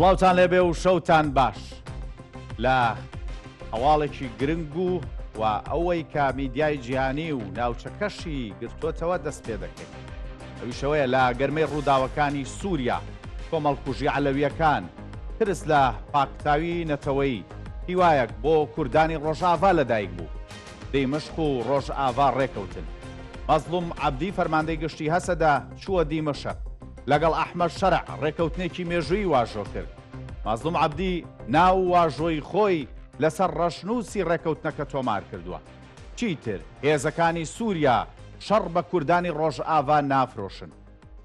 سڵاوتان لێبێ و شەوتان باش. لە هەواڵێکی گرنگ و و ئەوەی کە میدیای جیهانی و ناوچەکەشی گرتووەتەوە دەست پێ دەکەین. ئەویش ئەوەیە لە گەرمەی ڕووداوەکانی سووریا، کۆمەڵکوژی عەلەوییەکان، ترس لە پاکتاوی نەتەوەیی، هیوایەک بۆ کوردانی ڕۆژئاڤا لەدایک بوو. دیمەشق و ڕۆژئاڤا ڕێکەوتن. مەزڵوم عەبدی فەرماندەی گشتی هەسەدە چووە دیمەشق، لەگەڵ ئەحمەد شەرع ڕێکەوتنێکی مێژوویی واژۆ کرد. مەزڵوم عەبدی ناو و واژۆی خۆی لەسەر ڕەشنووسی ڕێکەوتنەکە تۆمار کردووە. چیتر هێزەکانی سووریا شەڕ بە کوردانی ڕۆژئاڤا نافرۆشن.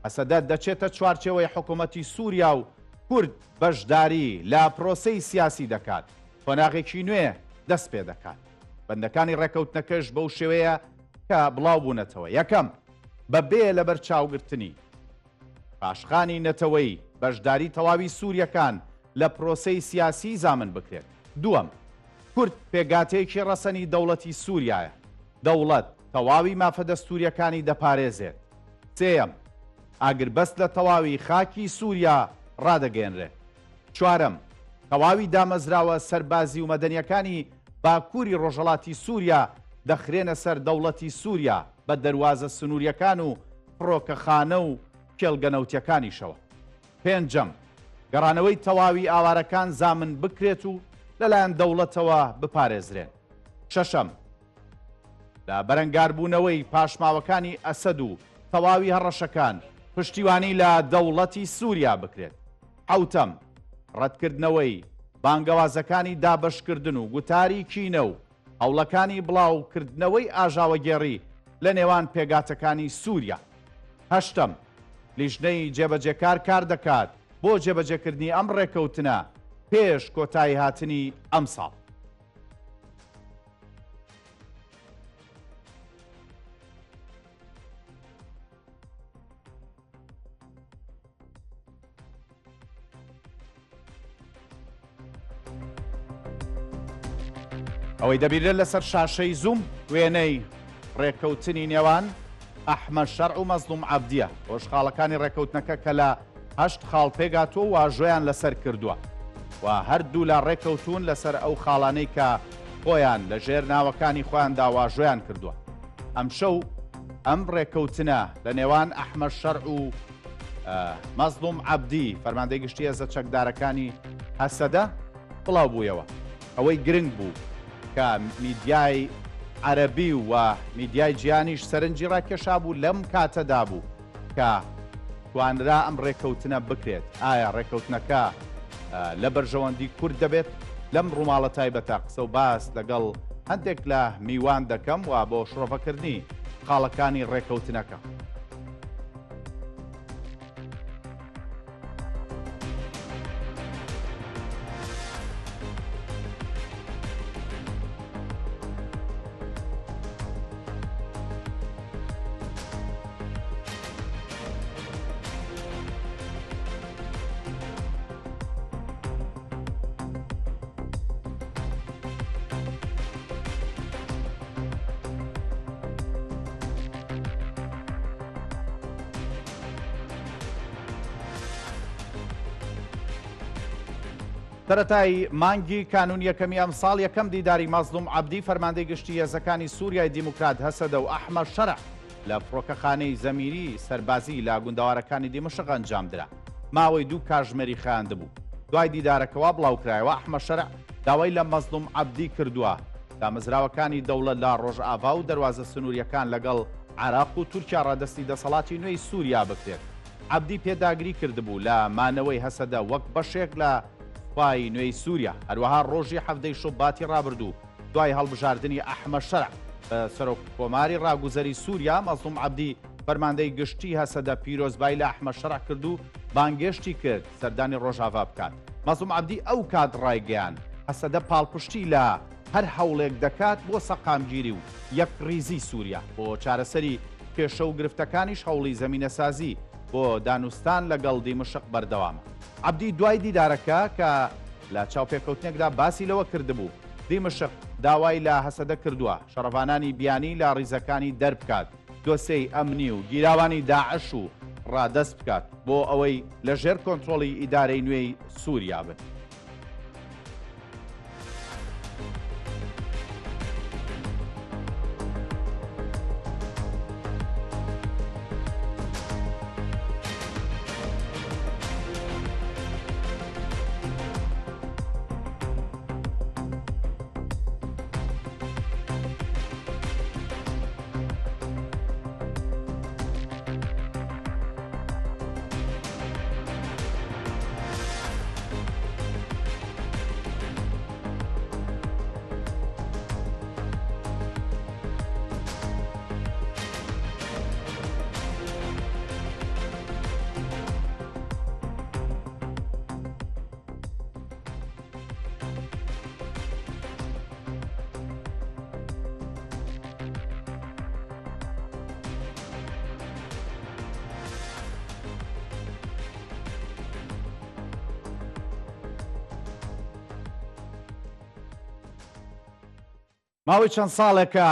هەسەدە دەچێتە چوارچێوەی حکومەتی سووریا و کورد بەشداری لە پرۆسەی سیاسی دەکات، قۆناغێکی نوێ دەست پێدەکات. بەندەکانی ڕێکەوتنەکەش بەو شێوەیە کە بڵاو بوونەتەوە، یەکەم، بە بێ لەبەرچاوگرتنی پاشخانی نەتەوەیی، بەشداری تەواوی سوورییەکان لە پرۆسەی سیاسیی زامن بکرێت. دووەم، کورد پێکهاتەیەکی ڕەسەنی دەوڵەتی سووریایە، دەوڵەت تەواوی مافە دەستوورییەکانی دەپارێزێت. سێیەم، ئاگربەست لە تەواوی خاکی سووریا ڕادەگەیەنرێت. چوارەم، تەواوی دامەزراوە سەربازی و مەدەنییەکانی باکووری ڕۆژهەڵاتی سووریا دەخرێنە سەر دەوڵەتی سووریا بە دەروازە سنوورییەکان و فڕۆکەخانە و کێڵگە نەوتییەکانیشەوە. پێنجەم، گەڕانەوەی تەواوی ئاوارەکان زامن بکرێت و لەلایەن دەوڵەتەوە بپارێزرێن. شەشەم، لە بەرەنگاربوونەوەی پاشماوەکانی ئەسەد و تەواوی هەڕەشەکان پشتیوانی لە دەوڵەتی سووریا بکرێت. حەوتەم، ڕەتکردنەوەی بانگەوازەکانی دابەشکردن و گوتاری کینە و هەوڵەکانی بڵاوکردنەوەی ئاژاوەگێڕی لە نێوان پێگاتەکانی سووریا. هەشتەم، لیژنەی جێبەجێکار کاردەکات بۆ جێبەجێکردنی ئەم ڕێککەوتنە پێش کۆتاییهاتنی ئەمساڵ. ئەوەی دەبینرێت لەسەر شاشەی زووم وێنەی ڕێککەوتنی نێوان ئەحمەد شەرع و مەزڵوم عەبدیە بۆش خاڵەکانی ڕێککەوتنەکە کە لە هەشت خاڵ پێگاتووە واژۆیان لەسەر کردووە و هەردوو لا ڕێککەوتوون لەسەر ئەو خاڵانەی کە خۆیان لە ژێر ناوەکانی خۆیاندا واژۆیان کردووە. ئەمشەو ئەم ڕێککەوتنە لە نێوان ئەحمەد شەرع و مەزڵوم عەبدی فەرماندەی گشتی هێزە چەکدارەکانی هەسەدە بڵاو بوویەوە. ئەوەی گرنگ بوو کە میدیای عەرەبی و میدیای جیهانیش سەرنجی ڕاکێشابوو لەم کاتەدا بوو کە توانرا ئەم ڕێککەوتنە بکرێت، ئایا ڕێککەوتنەکە لە بەرژەوەندی کورد دەبێت؟ لەم ڕووماڵە تایبەتە قسە و باس لەگەڵ هەندێک لە میوان دەکەم و بۆ شڕۆڤەکردنی خاڵەکانی ڕێککەوتنەکە. سەرەتای مانگی کانوون یەکەمی ئەمساڵ یەکەم دیداری مەزڵوم عەبدی فەرماندەی گشتی هێزەکانی سووریای دیموکرات هەسەدە و ئەحمەد شەرع لە فڕۆکەخانەی زەمینی سەربازی لە گوندەوارەکانی دیمەشق ئەنجامدرا ماوەی دوو کاژمێری خایاندبوو. دوای دیدارەکە وا بڵاوکرایەوە ئەحمەد شەرع داوای لە مەزڵوم عەبدی کردووە دامەزراوەکانی دەوڵەت لە ڕۆژئاڤا و دەروازە سنوورییەکان لەگەڵ عێراق و تورکیا ڕادەستی دەسەڵاتی نوێی سووریا بکرێت. عەبدی پێداگری کردبوو لە مانەوەی هەسەدە وەک بەشێک لە سوپای نوێی سووریا. هەروەها ڕۆژی حەڤدەی شوباتی ڕابردوو دوای هەڵبژاردنی ئەحمەد شەرع بە سەرۆک کۆماری ڕاگوزەری سووریا، مەزڵوم عەبدی فەرماندەی گشتی هەسەدە پیرۆزبایی لە ئەحمەد شەرع کرد و بانگێشتی کرد سەردانی ڕۆژاڤا بکات. مەزڵوم عەبدی ئەو کات ڕایگەیاند، هەسەدە پاڵپشتی لە هەر هەوڵێک دەکات بۆ سەقامگیری و یەکڕیزی سووریا، بۆ چارەسەری کێشە و گرفتەکانیش هەوڵی زەمینەسازی بۆ دانوستان لەگەڵ دیمەشق بەردەوامە. عەبدی دوای دیدارەکە کە لە چاوپێکەوتنێکدا باسی لەوە کردبوو، دیمەشق داوای لە هەسەدە کردووە شەڕڤانانی بیانی لە ڕیزەکانی دەربکات، دۆسێی ئەمنی و گیراوانی داعش و ڕادەست بکات بۆ ئەوەی لە ژێر کۆنترۆڵی ئیدارەی نوێی سووریا بن. ماوەی چەند ساڵێکە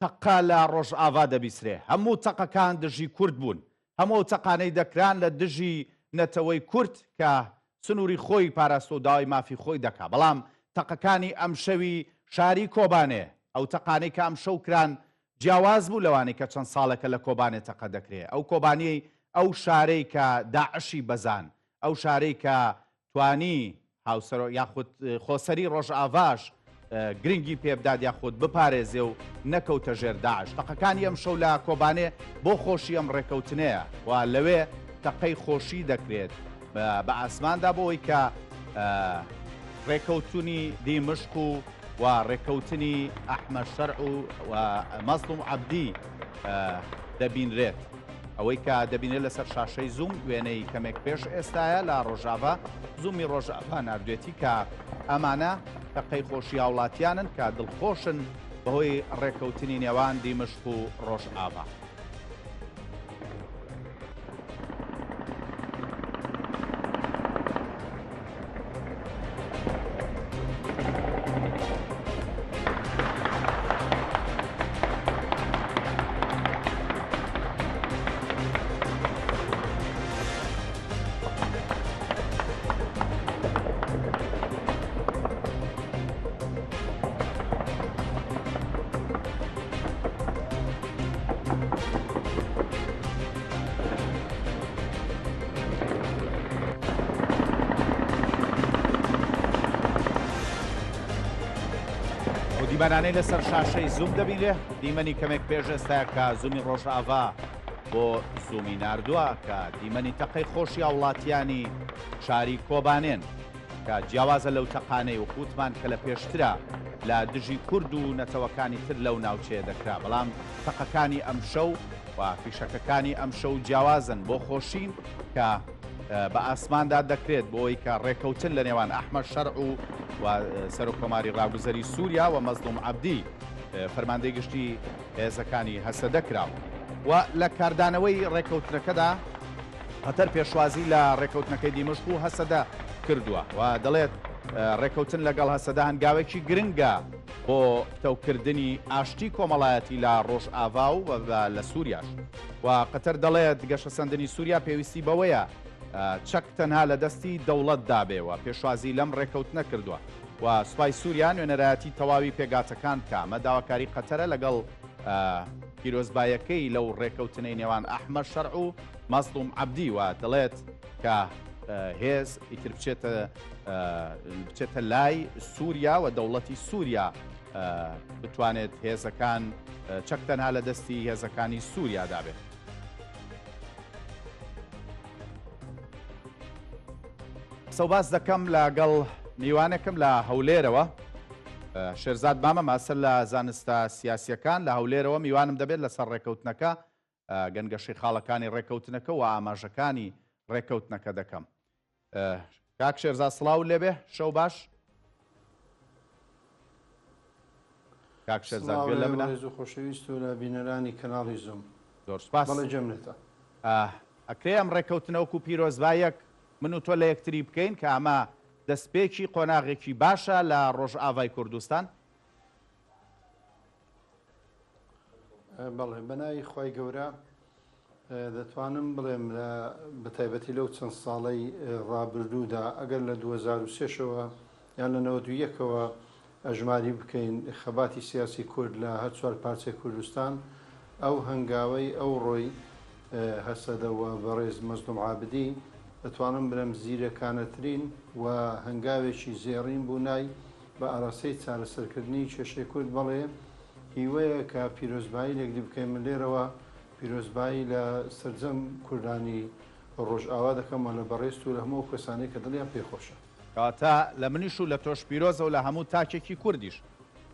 تەقە لە ڕۆژئاڤا دەبیسرێ، هەموو تەقەکان دژی کورد بوون، هەموو ئەو تەقانەی دەکران لە دژی نەتەوەی کورد کە سنووری خۆی پاراستوە و داوای مافی خۆی دەکا، بەڵام تەقەکانی ئەمشەوی شاری کۆبانێ، ئەو تەقانەی کە ئەمشەو کران جیاواز بوو لەوانەی کە چەند ساڵێکە لە کۆبانێ تەقە دەکرێ، ئەو کۆبانیەی ئەو شارەی کە داعشی بەزان، ئەو شارەی کە توانی هاوسەرۆک یاخود خۆسەری ڕۆژئاڤاش گرنگی پێبدات یاخود بپارێزێ و نەکەوتە ژێر داعش. تەقەکانی ئەمشەو لە کۆبانێ بۆ خۆشی ئەم ڕێکەوتنەیە و لەوێ تەقەی خۆشی دەکرێت بە ئاسماندا بۆ ئەوەی کە ڕێکەوتنی دیمەشق و و ڕێکەوتنی ئەحمەد شەرع و مەزڵوم عەبدی دەبینرێت. ئەوەی کە دەبینرێت لەسەر شاشەی زووم وێنەی کەمێک پێش ئێستایە لە ڕۆژاڤا، زوومی ڕۆژاڤا ناردوێتی کە ئەمانە تەقەی خۆشی هاوڵاتیانن کە دڵخۆشن بەهۆی ڕێکەوتنی نێوان دیمەشق و ڕۆژاڤا. ئەو دیمەنانەی لەسەر شاشەی زووم دەبینرێ دیمەنی کەمێک پێش ئێستا کە زوومی ڕۆژئاڤا بۆ زوومی ناردووە کە دیمەنی تەقەی خۆشی هاوڵاتیانی شاری کۆبانێن کە جیاوازە لەو تەقانەی وەکوتمان کە لە پێشترا لە دژی کورد و نەتەوەکانی تر لەو ناوچەیە دەکرا بەڵام تەقەکانی ئەمشەو و فیشەکەکانی ئەمشەو جیاوازن بۆ خۆشین کە بە ئاسماندا دەکرێت بۆ ئەوەی کە ڕێکەوتن لە نێوان ئەحمەد شەرع و و سەرۆک کۆماری ڕاگوزەری سووریا و مەزڵوم عەبدی فەرماندەی گشتی هێزەکانی هەسەدە کراوە و لە کاردانەوەی ڕێکەوتنەکەدا قەتەر پێشوازی لە ڕێکەوتنەکەی دیمەشق و هەسەدە کردووە و دەڵێت ڕێکەوتن لەگەڵ هەسەدە هەنگاوێکی گرنگە بۆ پتەوکردنی ئاشتی کۆمەڵایەتی لە ڕۆژئاڤا و لە سووریاش و قەتەر دەڵێت گەشەسەندنی سووریا پێویستی بەوەیە چەک تەنها لە دەستی دەوڵەتدا بێ و پێشوازی لەم ڕێکەوتنە کردووە و سوپای سووریا نوێنەرایەتی تەواوی پێکهاتەکان بکا، ئەمە داواکاری قەتەرە لەگەڵ پیرۆزبایەکەی لەو ڕێکەوتنەی نێوان ئەحمەد شەرع و مەزڵوم عەبدی و دەڵێت کە هێز ئیتر بچێتە بچێتە لای سووریا و دەوڵەتی سووریا بتوانێت هێزەکان چەک تەنها لە دەستی هێزەکانی سووریادا بێت. قسەوباس دەکەم لەگەڵ میوانێکم لە هەولێرەوە شێرزاد مامە ماسەر لە زانستە سیاسیەکان لە هەولێرەوە میوانم دەبێت لەسەر ڕێکەوتنەکە گەنگەشەی خاڵەکانی ڕێکەوتنەکە و ئاماژەکانی ڕێکەوتنەکە دەکەم کاک شێرزاد سڵاو لێبێ شەو باش کاک شێرزاد گوێ لە منە؟ ڕێز و خۆشەویست و لە بینەرانی کەناڵی زووم. زۆر سوپاس. بەڵێ گوێم لێتە. ئەکرێ ئەم ڕێکەوتنە وەکو پیرۆزبایەک من و تۆ لە یەکتری بکەین کە ئەمە دەستپێکی قۆناغێکی باشە لە ڕۆژئاڤای کوردستان؟ بەڵێ بەناوی خوای گەورە. دەتوانم بڵێم لە بەتایبەتی لەو چەند ساڵەی ڕابردوودا ئەگەر لە 2003 شەوە یان لە 91 ەوە ئەژماری بکەین خەباتی سیاسی کورد لە هەر چوار پارچەی کوردستان ئەو هەنگاوەی ئەوڕۆی هەسەدە و بەڕێز مەزلوم عابدی دەتوانم بڵێم زیرەکانەترین و هەنگاوێکی زێڕین بوو نای بە ئاراستەی چارەسەرکردنی کێشەی کورد بەڵێ هیوەیە کە پیرۆزبایی لێکدی بکەین من لێرەوە پیرۆزبایی لە سەرجەم کوردانی ڕۆژئاوا دەکەم و لە بەڕێزت و لە هەموو ئەو کەسانەی کە دڵیان پێی خۆشە. کەواتە لە منیش و لە تۆش پیرۆزە و لە هەموو تاکێکی کوردیش.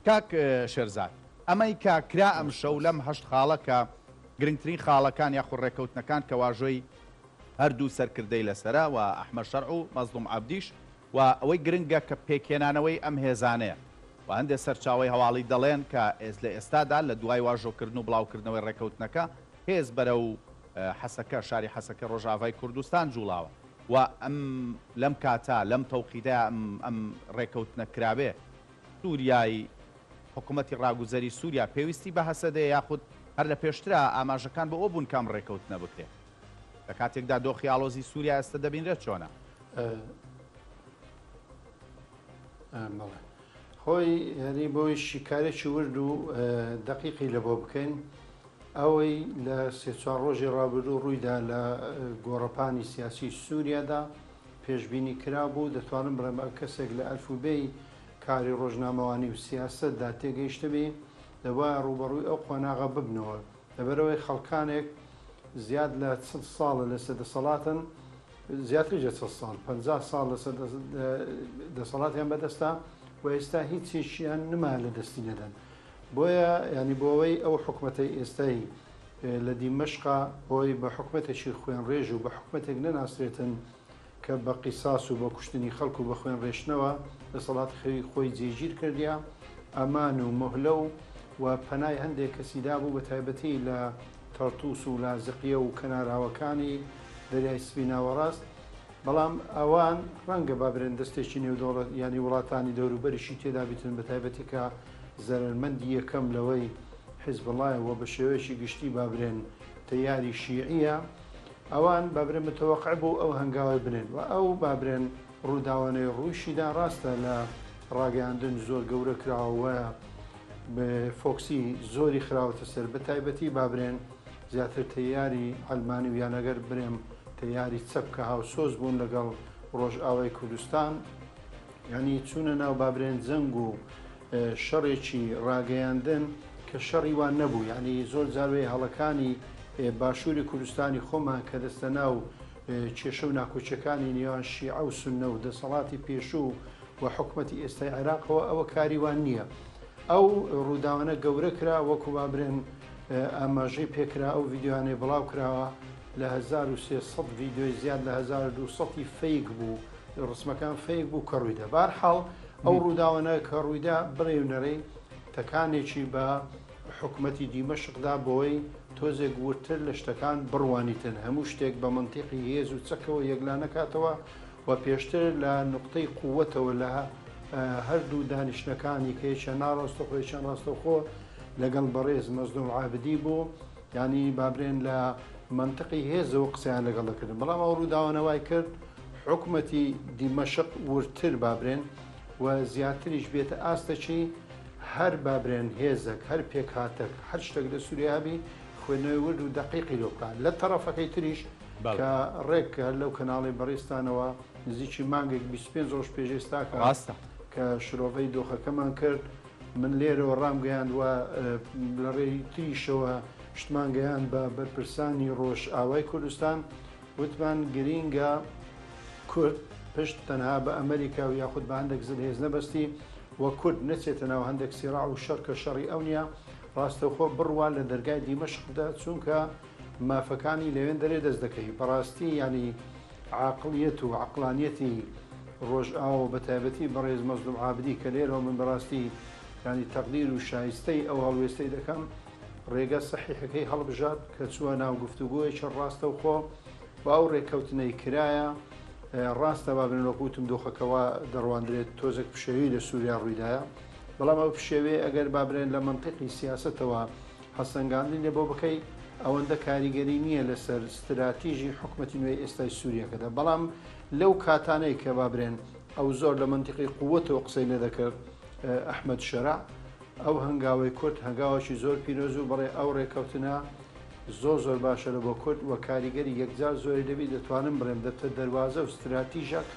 کاک شێرزاد، ئەمەی کە کرا ئەمشەو لەم هەشت خاڵە کە گرنگترین خاڵەکان یاخود ڕێکەوتنەکان کە واژۆی هەردوو سەرکردەی لەسەرە و ئەحمەد شەرع و مەزڵوم عەبدیش و ئەوەی گرنگە کە پێکهێنانەوەی ئەم هێزانەیە و هەندێ سەرچاوەی هەواڵی دەڵێن کە لە ئێستادا لە دوای واژۆکردن و بڵاوکردنەوەی ڕێکەوتنەکە هێز بەرەو حەسەکە شاری حەسەکەی ڕۆژاڤای کوردستان جوڵاوە و ئەم لەم کاتە لەم تەوقیتە ئەم ئەم ڕێکەوتنە کرابێ سوریای حکومەتی ڕاگوزەری سوریا پێویستی بە هەسەدەیە یاخود هەر لە پێشترا ئاماژەکان بۆ ئەوە بوون کە ئەم ڕێکەوتنە بکرێ لە کاتێکدا دۆخی ئاڵۆزی سوریا ئێستا دەبینرێت چۆنە؟ بەڵێ خۆی یاری بۆی شیکارێکی ورد و دەقیقی لە بۆ بکەین ئەوەی لە سێ چوار ڕۆژی ڕابردوو ڕوویدا لە گۆڕەپانی سیاسی سووریادا پێشبینی کرابوو دەتوانم بڵێم ئەو کەسێک لە ئەلفوبێی کاری ڕۆژنامەوانی و سیاسەتدا تێگەیشتبی دەبوایە ڕووبەڕووی ئەو قۆناغە ببنەوە لەبەرئەوەی خەڵکانێک زیاد لە چڵ ساڵە لەسەر دەسەڵاتن، زیاتریش لە چڵ ساڵ، 50 ساڵ لەسەر دەسەڵاتیان بەدەستە و ئێستا هیچێکیان نما لە دەستی نەدەن. بۆیە یانی بۆ ئەوەی ئەو حکومەتەی ئێستای لە دیمەشقا بۆی بە حکومەتێکی خوێنڕێژ و بە حکومەتێک نەناسرێتن کە بە قیساس و بە کوشتنی خەڵک و بە خوێن ڕێشتنەوە دەسەڵاتی خەوی خۆی جێگیر کردیە، ئەمان و مۆهلە و و پەنای هەندێک کەسی دابوو بە تایبەتی لە تەرتوس و لازقیە و کەناراوەکانی دەریای سپی ناوەڕاست، بەڵام ئەوان ڕەنگە با برێن دەستێکی نێودەوڵەت یانی وڵاتانی دەوروبەریشی تێدا بیتن بە تایبەتی کە زەرەرمەندی یەکەم لەوەی حیزبوڵایە و بە شێوەیەکی گشتی با برێن تەیاری شیعیە. ئەوان بابرێن متوقع بوو ئەو هەنگاوەی بنێن و ئەو بابرێن ڕووداوانەی ڕوویشیدا ڕاستە لە ڕاگەیاندن زۆر گەورە کراوە و فۆکسی زۆری خراوەتە سەر بە تایبەتی بابرێن زیاتر تەیاری عەلمانی و یان ئەگەر برێم تەیاری چەپ کە هاوسۆز بوون لەگەڵ ڕۆژئاوای کوردستان یانی چوونە ناو بابرێن جەنگ و شەڕێکی ڕاگەیاندن کە شەڕی وان نەبوو یعنی زۆر جاروێ هەڵەکانی باشووری کوردستانی خۆمان کە دەستە ناو کێشە و ناکۆکیەکانی نێوان شیعە و سوننە و دەسەڵاتی پێشوو و حکومەتی ئێستای عێراقەوە ئەوە کاری وان نییە. ئەو ڕووداوانە گەورە کرا وەکو بابرێن ئاماژەی پێکرا ئەو ڤیدیۆیانەی بڵاو کراوە لە 1300 ڤیدیۆی زیاد لە 1200 fake بوو ڕسمەکان fake بوو کە ڕوویدا بارحاڵ ئەو ڕووداوانە کە ڕوویدا بڕێ و نەڕێی تەکانێکی بە حکومەتی دیمەشق دا بۆی تۆزێک وردتر لە شتەکان بڕوانیتن، هەموو شتێک بە مەنتیقی هێز و چەکەوە یەکلا نەکاتەوە و پێشتر لە نوقتەی قووەتەوە لە هەردوو دانیشتنەکانی کە یەکیان ناڕاستەوخۆ یەکیان ڕاستەوخۆ لەگەڵ بەڕێز مەزلوم عابدی بوو یانی با برێن لە مەنتقی هێزەوە قسەیان لەگەڵ دەکردن بەڵام ئەو ڕووداوانە وای کرد حکومەتی دیمەشق وردتر با برێن و زیاتریش بێتە ئاستەکی هەر با برێن هێزەک، هەر پێکهاتەک، هەر شتەک لە سووریا هەبی، خوێندنەوەی ورد و دەقیقی لۆ بکا. لە تەڕەفەکەی تریش کە ڕێک هەر لەو کەناڵەی بەڕێزتانەوە نزیکی مانگێک 25 ڕۆژ پێش ئێستا کە کە شرۆڤەی دۆخەکەمان کرد، من لێرەوە ڕامگەیاند و لە ڕێی تریشەوە شتمان گەیاند بە بەرپرسانی ڕۆژئاوای کوردستان، وتمان گرینگە کورد پشت تەنها بە ئەمریکا و یاخود بە هەندێک زلهێز نەبەستی و کورد نەچێتە ناو هەندێک سیڕاع و شەڕ کە شەڕی ئەو نیە، ڕاستەوخۆ بڕوا لە دەرگای دیمەشق بدە چونکە مافەکانی لەوێندەرێ دەست دەکەوی. بەڕاستی یانی عاقڵیەت و عەقڵانیەتی ڕۆژئاوا و بەتایبەتی بەڕێز مەزلوم عابدی کە لێرەوە من بەڕاستی یانی تەقدیر و شایستەی ئەو هەڵوێستەی دەکەم ڕێگە سەحیحەکەی هەڵبژارد کە چووە ناو گفتوگۆیەکی ڕاستەوخۆ و ئەو ڕێککەوتنەی کرایە ڕاستە با بڵێن وەکو وتم دۆخەکە وا دەڕواندرێت تۆزێک پشێوی لە سووریا ڕوویدایە بەڵام ئەو پشێوێ ئەگەر با بڵێن لە مەنتیقی سیاسەتەوە هەڵسەنگاندنی لێ بۆ بکەی ئەوەندە کاریگەری نییە لەسەر ستراتیژی حکومەتی نوێی ئێستای سووریەکەدا بەڵام لەو کاتانەی کە با برێن ئەو زۆر لە مەنتیقی قووەتەوە قسەی نەدەکرد ئەحمەد شەرع ئەو هەنگاوەی کورد هەنگاوەکی زۆر پیرۆز و بەڵێ ئەو ڕێکەوتنە زۆر زۆر باشە لە بۆ کورد و کاریگەری یەکجار زۆری دەبی دەتوانم بڵێم دەبتە دەروازە و ستراتیژەک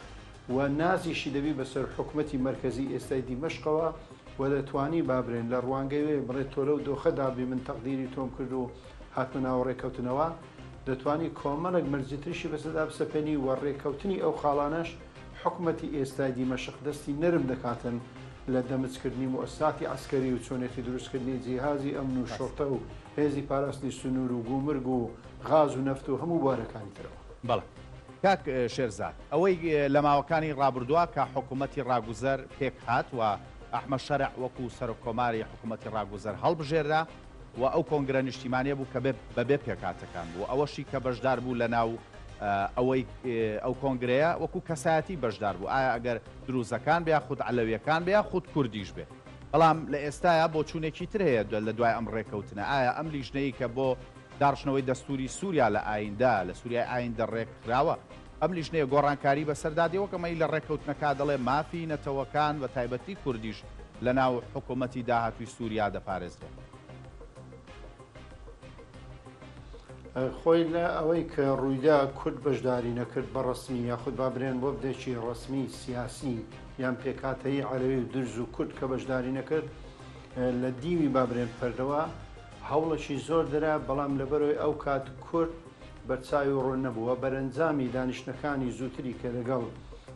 و نازیشی دەبی بەسەر حکومەتی مەرکەزی ئێستای دیمەشقەوە و دەتوانی با برێن لە ڕوانگەی وێ بڵێ تۆ لەو دۆخەدا بی من تەقدیری تۆم کرد و هاتمە ناو ڕێکەوتنەوە دەتوانی کۆمەڵێک مەرجی تریشی بەسەردا بسەپێنی و ڕێکەوتنی ئەو خاڵانەش حکومەتی ئێستای دیمەشق دەستی نەرم دەکاتن لە دەمچکردنی موئەسساتی عەسکەری و چۆنێتی دروستکردنی جیهازی ئەمن و شوڕتە و هێزی پاراستنی سنوور و گومرگ و غاز و نەفت و هەموو بوارەکانی ترەوە. بەڵێ کاک شێرزاد، ئەوەی لە ماوەکانی ڕابردووە کە حکوومەتی ڕاگوزەر پێک هات و ئەحمەد شەرع وەکوو سەرۆک کۆماری حکوومەتی ڕاگوزەر هەڵبژێررا و ئەو کۆنگرە نیشتیمانیە بوو کە بە بێ پێکهاتەکان بوو ئەوەشی کە بەشدار بوو لە ناو ئەوەی ئەو کۆنگرەیە وەکوو کەسایەتی بەشدار بوو ئایا ئەگەر دروزەکان بێ یاخود عەلەویەکان بێ یاخود کوردیش بێ بەڵام لە ئێستایا بۆچوونێکی تر هەیە لە دوای ئەم ڕێکەوتنە ئایا ئەم لیژنەی کە بۆ داڕشتنەوەی دەستووری سووریا لە ئایندە لە سووریای ئایندە ڕێکخراوە ئەم لیژنەیە گۆڕانکاری بەسەردا دێ وەک ئەمەی لە ڕێککەوتنەکە دەڵێ مافی نەتەوەکان بە تایبەتی کوردیش لە ناو حکوومەتی داهاتووی سووریا دەپارێزرێ. خۆی لە ئەوەی کە ڕوویدا کورد بەشداری نەکرد بە ڕەسمی یاخود با برێن وەفدێکی ڕەسمی سیاسی یان پێکهاتەیی عەرەوی و درز و کورد کە بەشداری نەکرد لە دیوی با برێن پەردەوە هەوڵێکی زۆر درا بەڵام لەبەرەوەی ئەو کات کورد بەرچاوی ڕوون نەبوو و بەرەنجامی دانیشتنەکانی زووتری کە لەگەڵ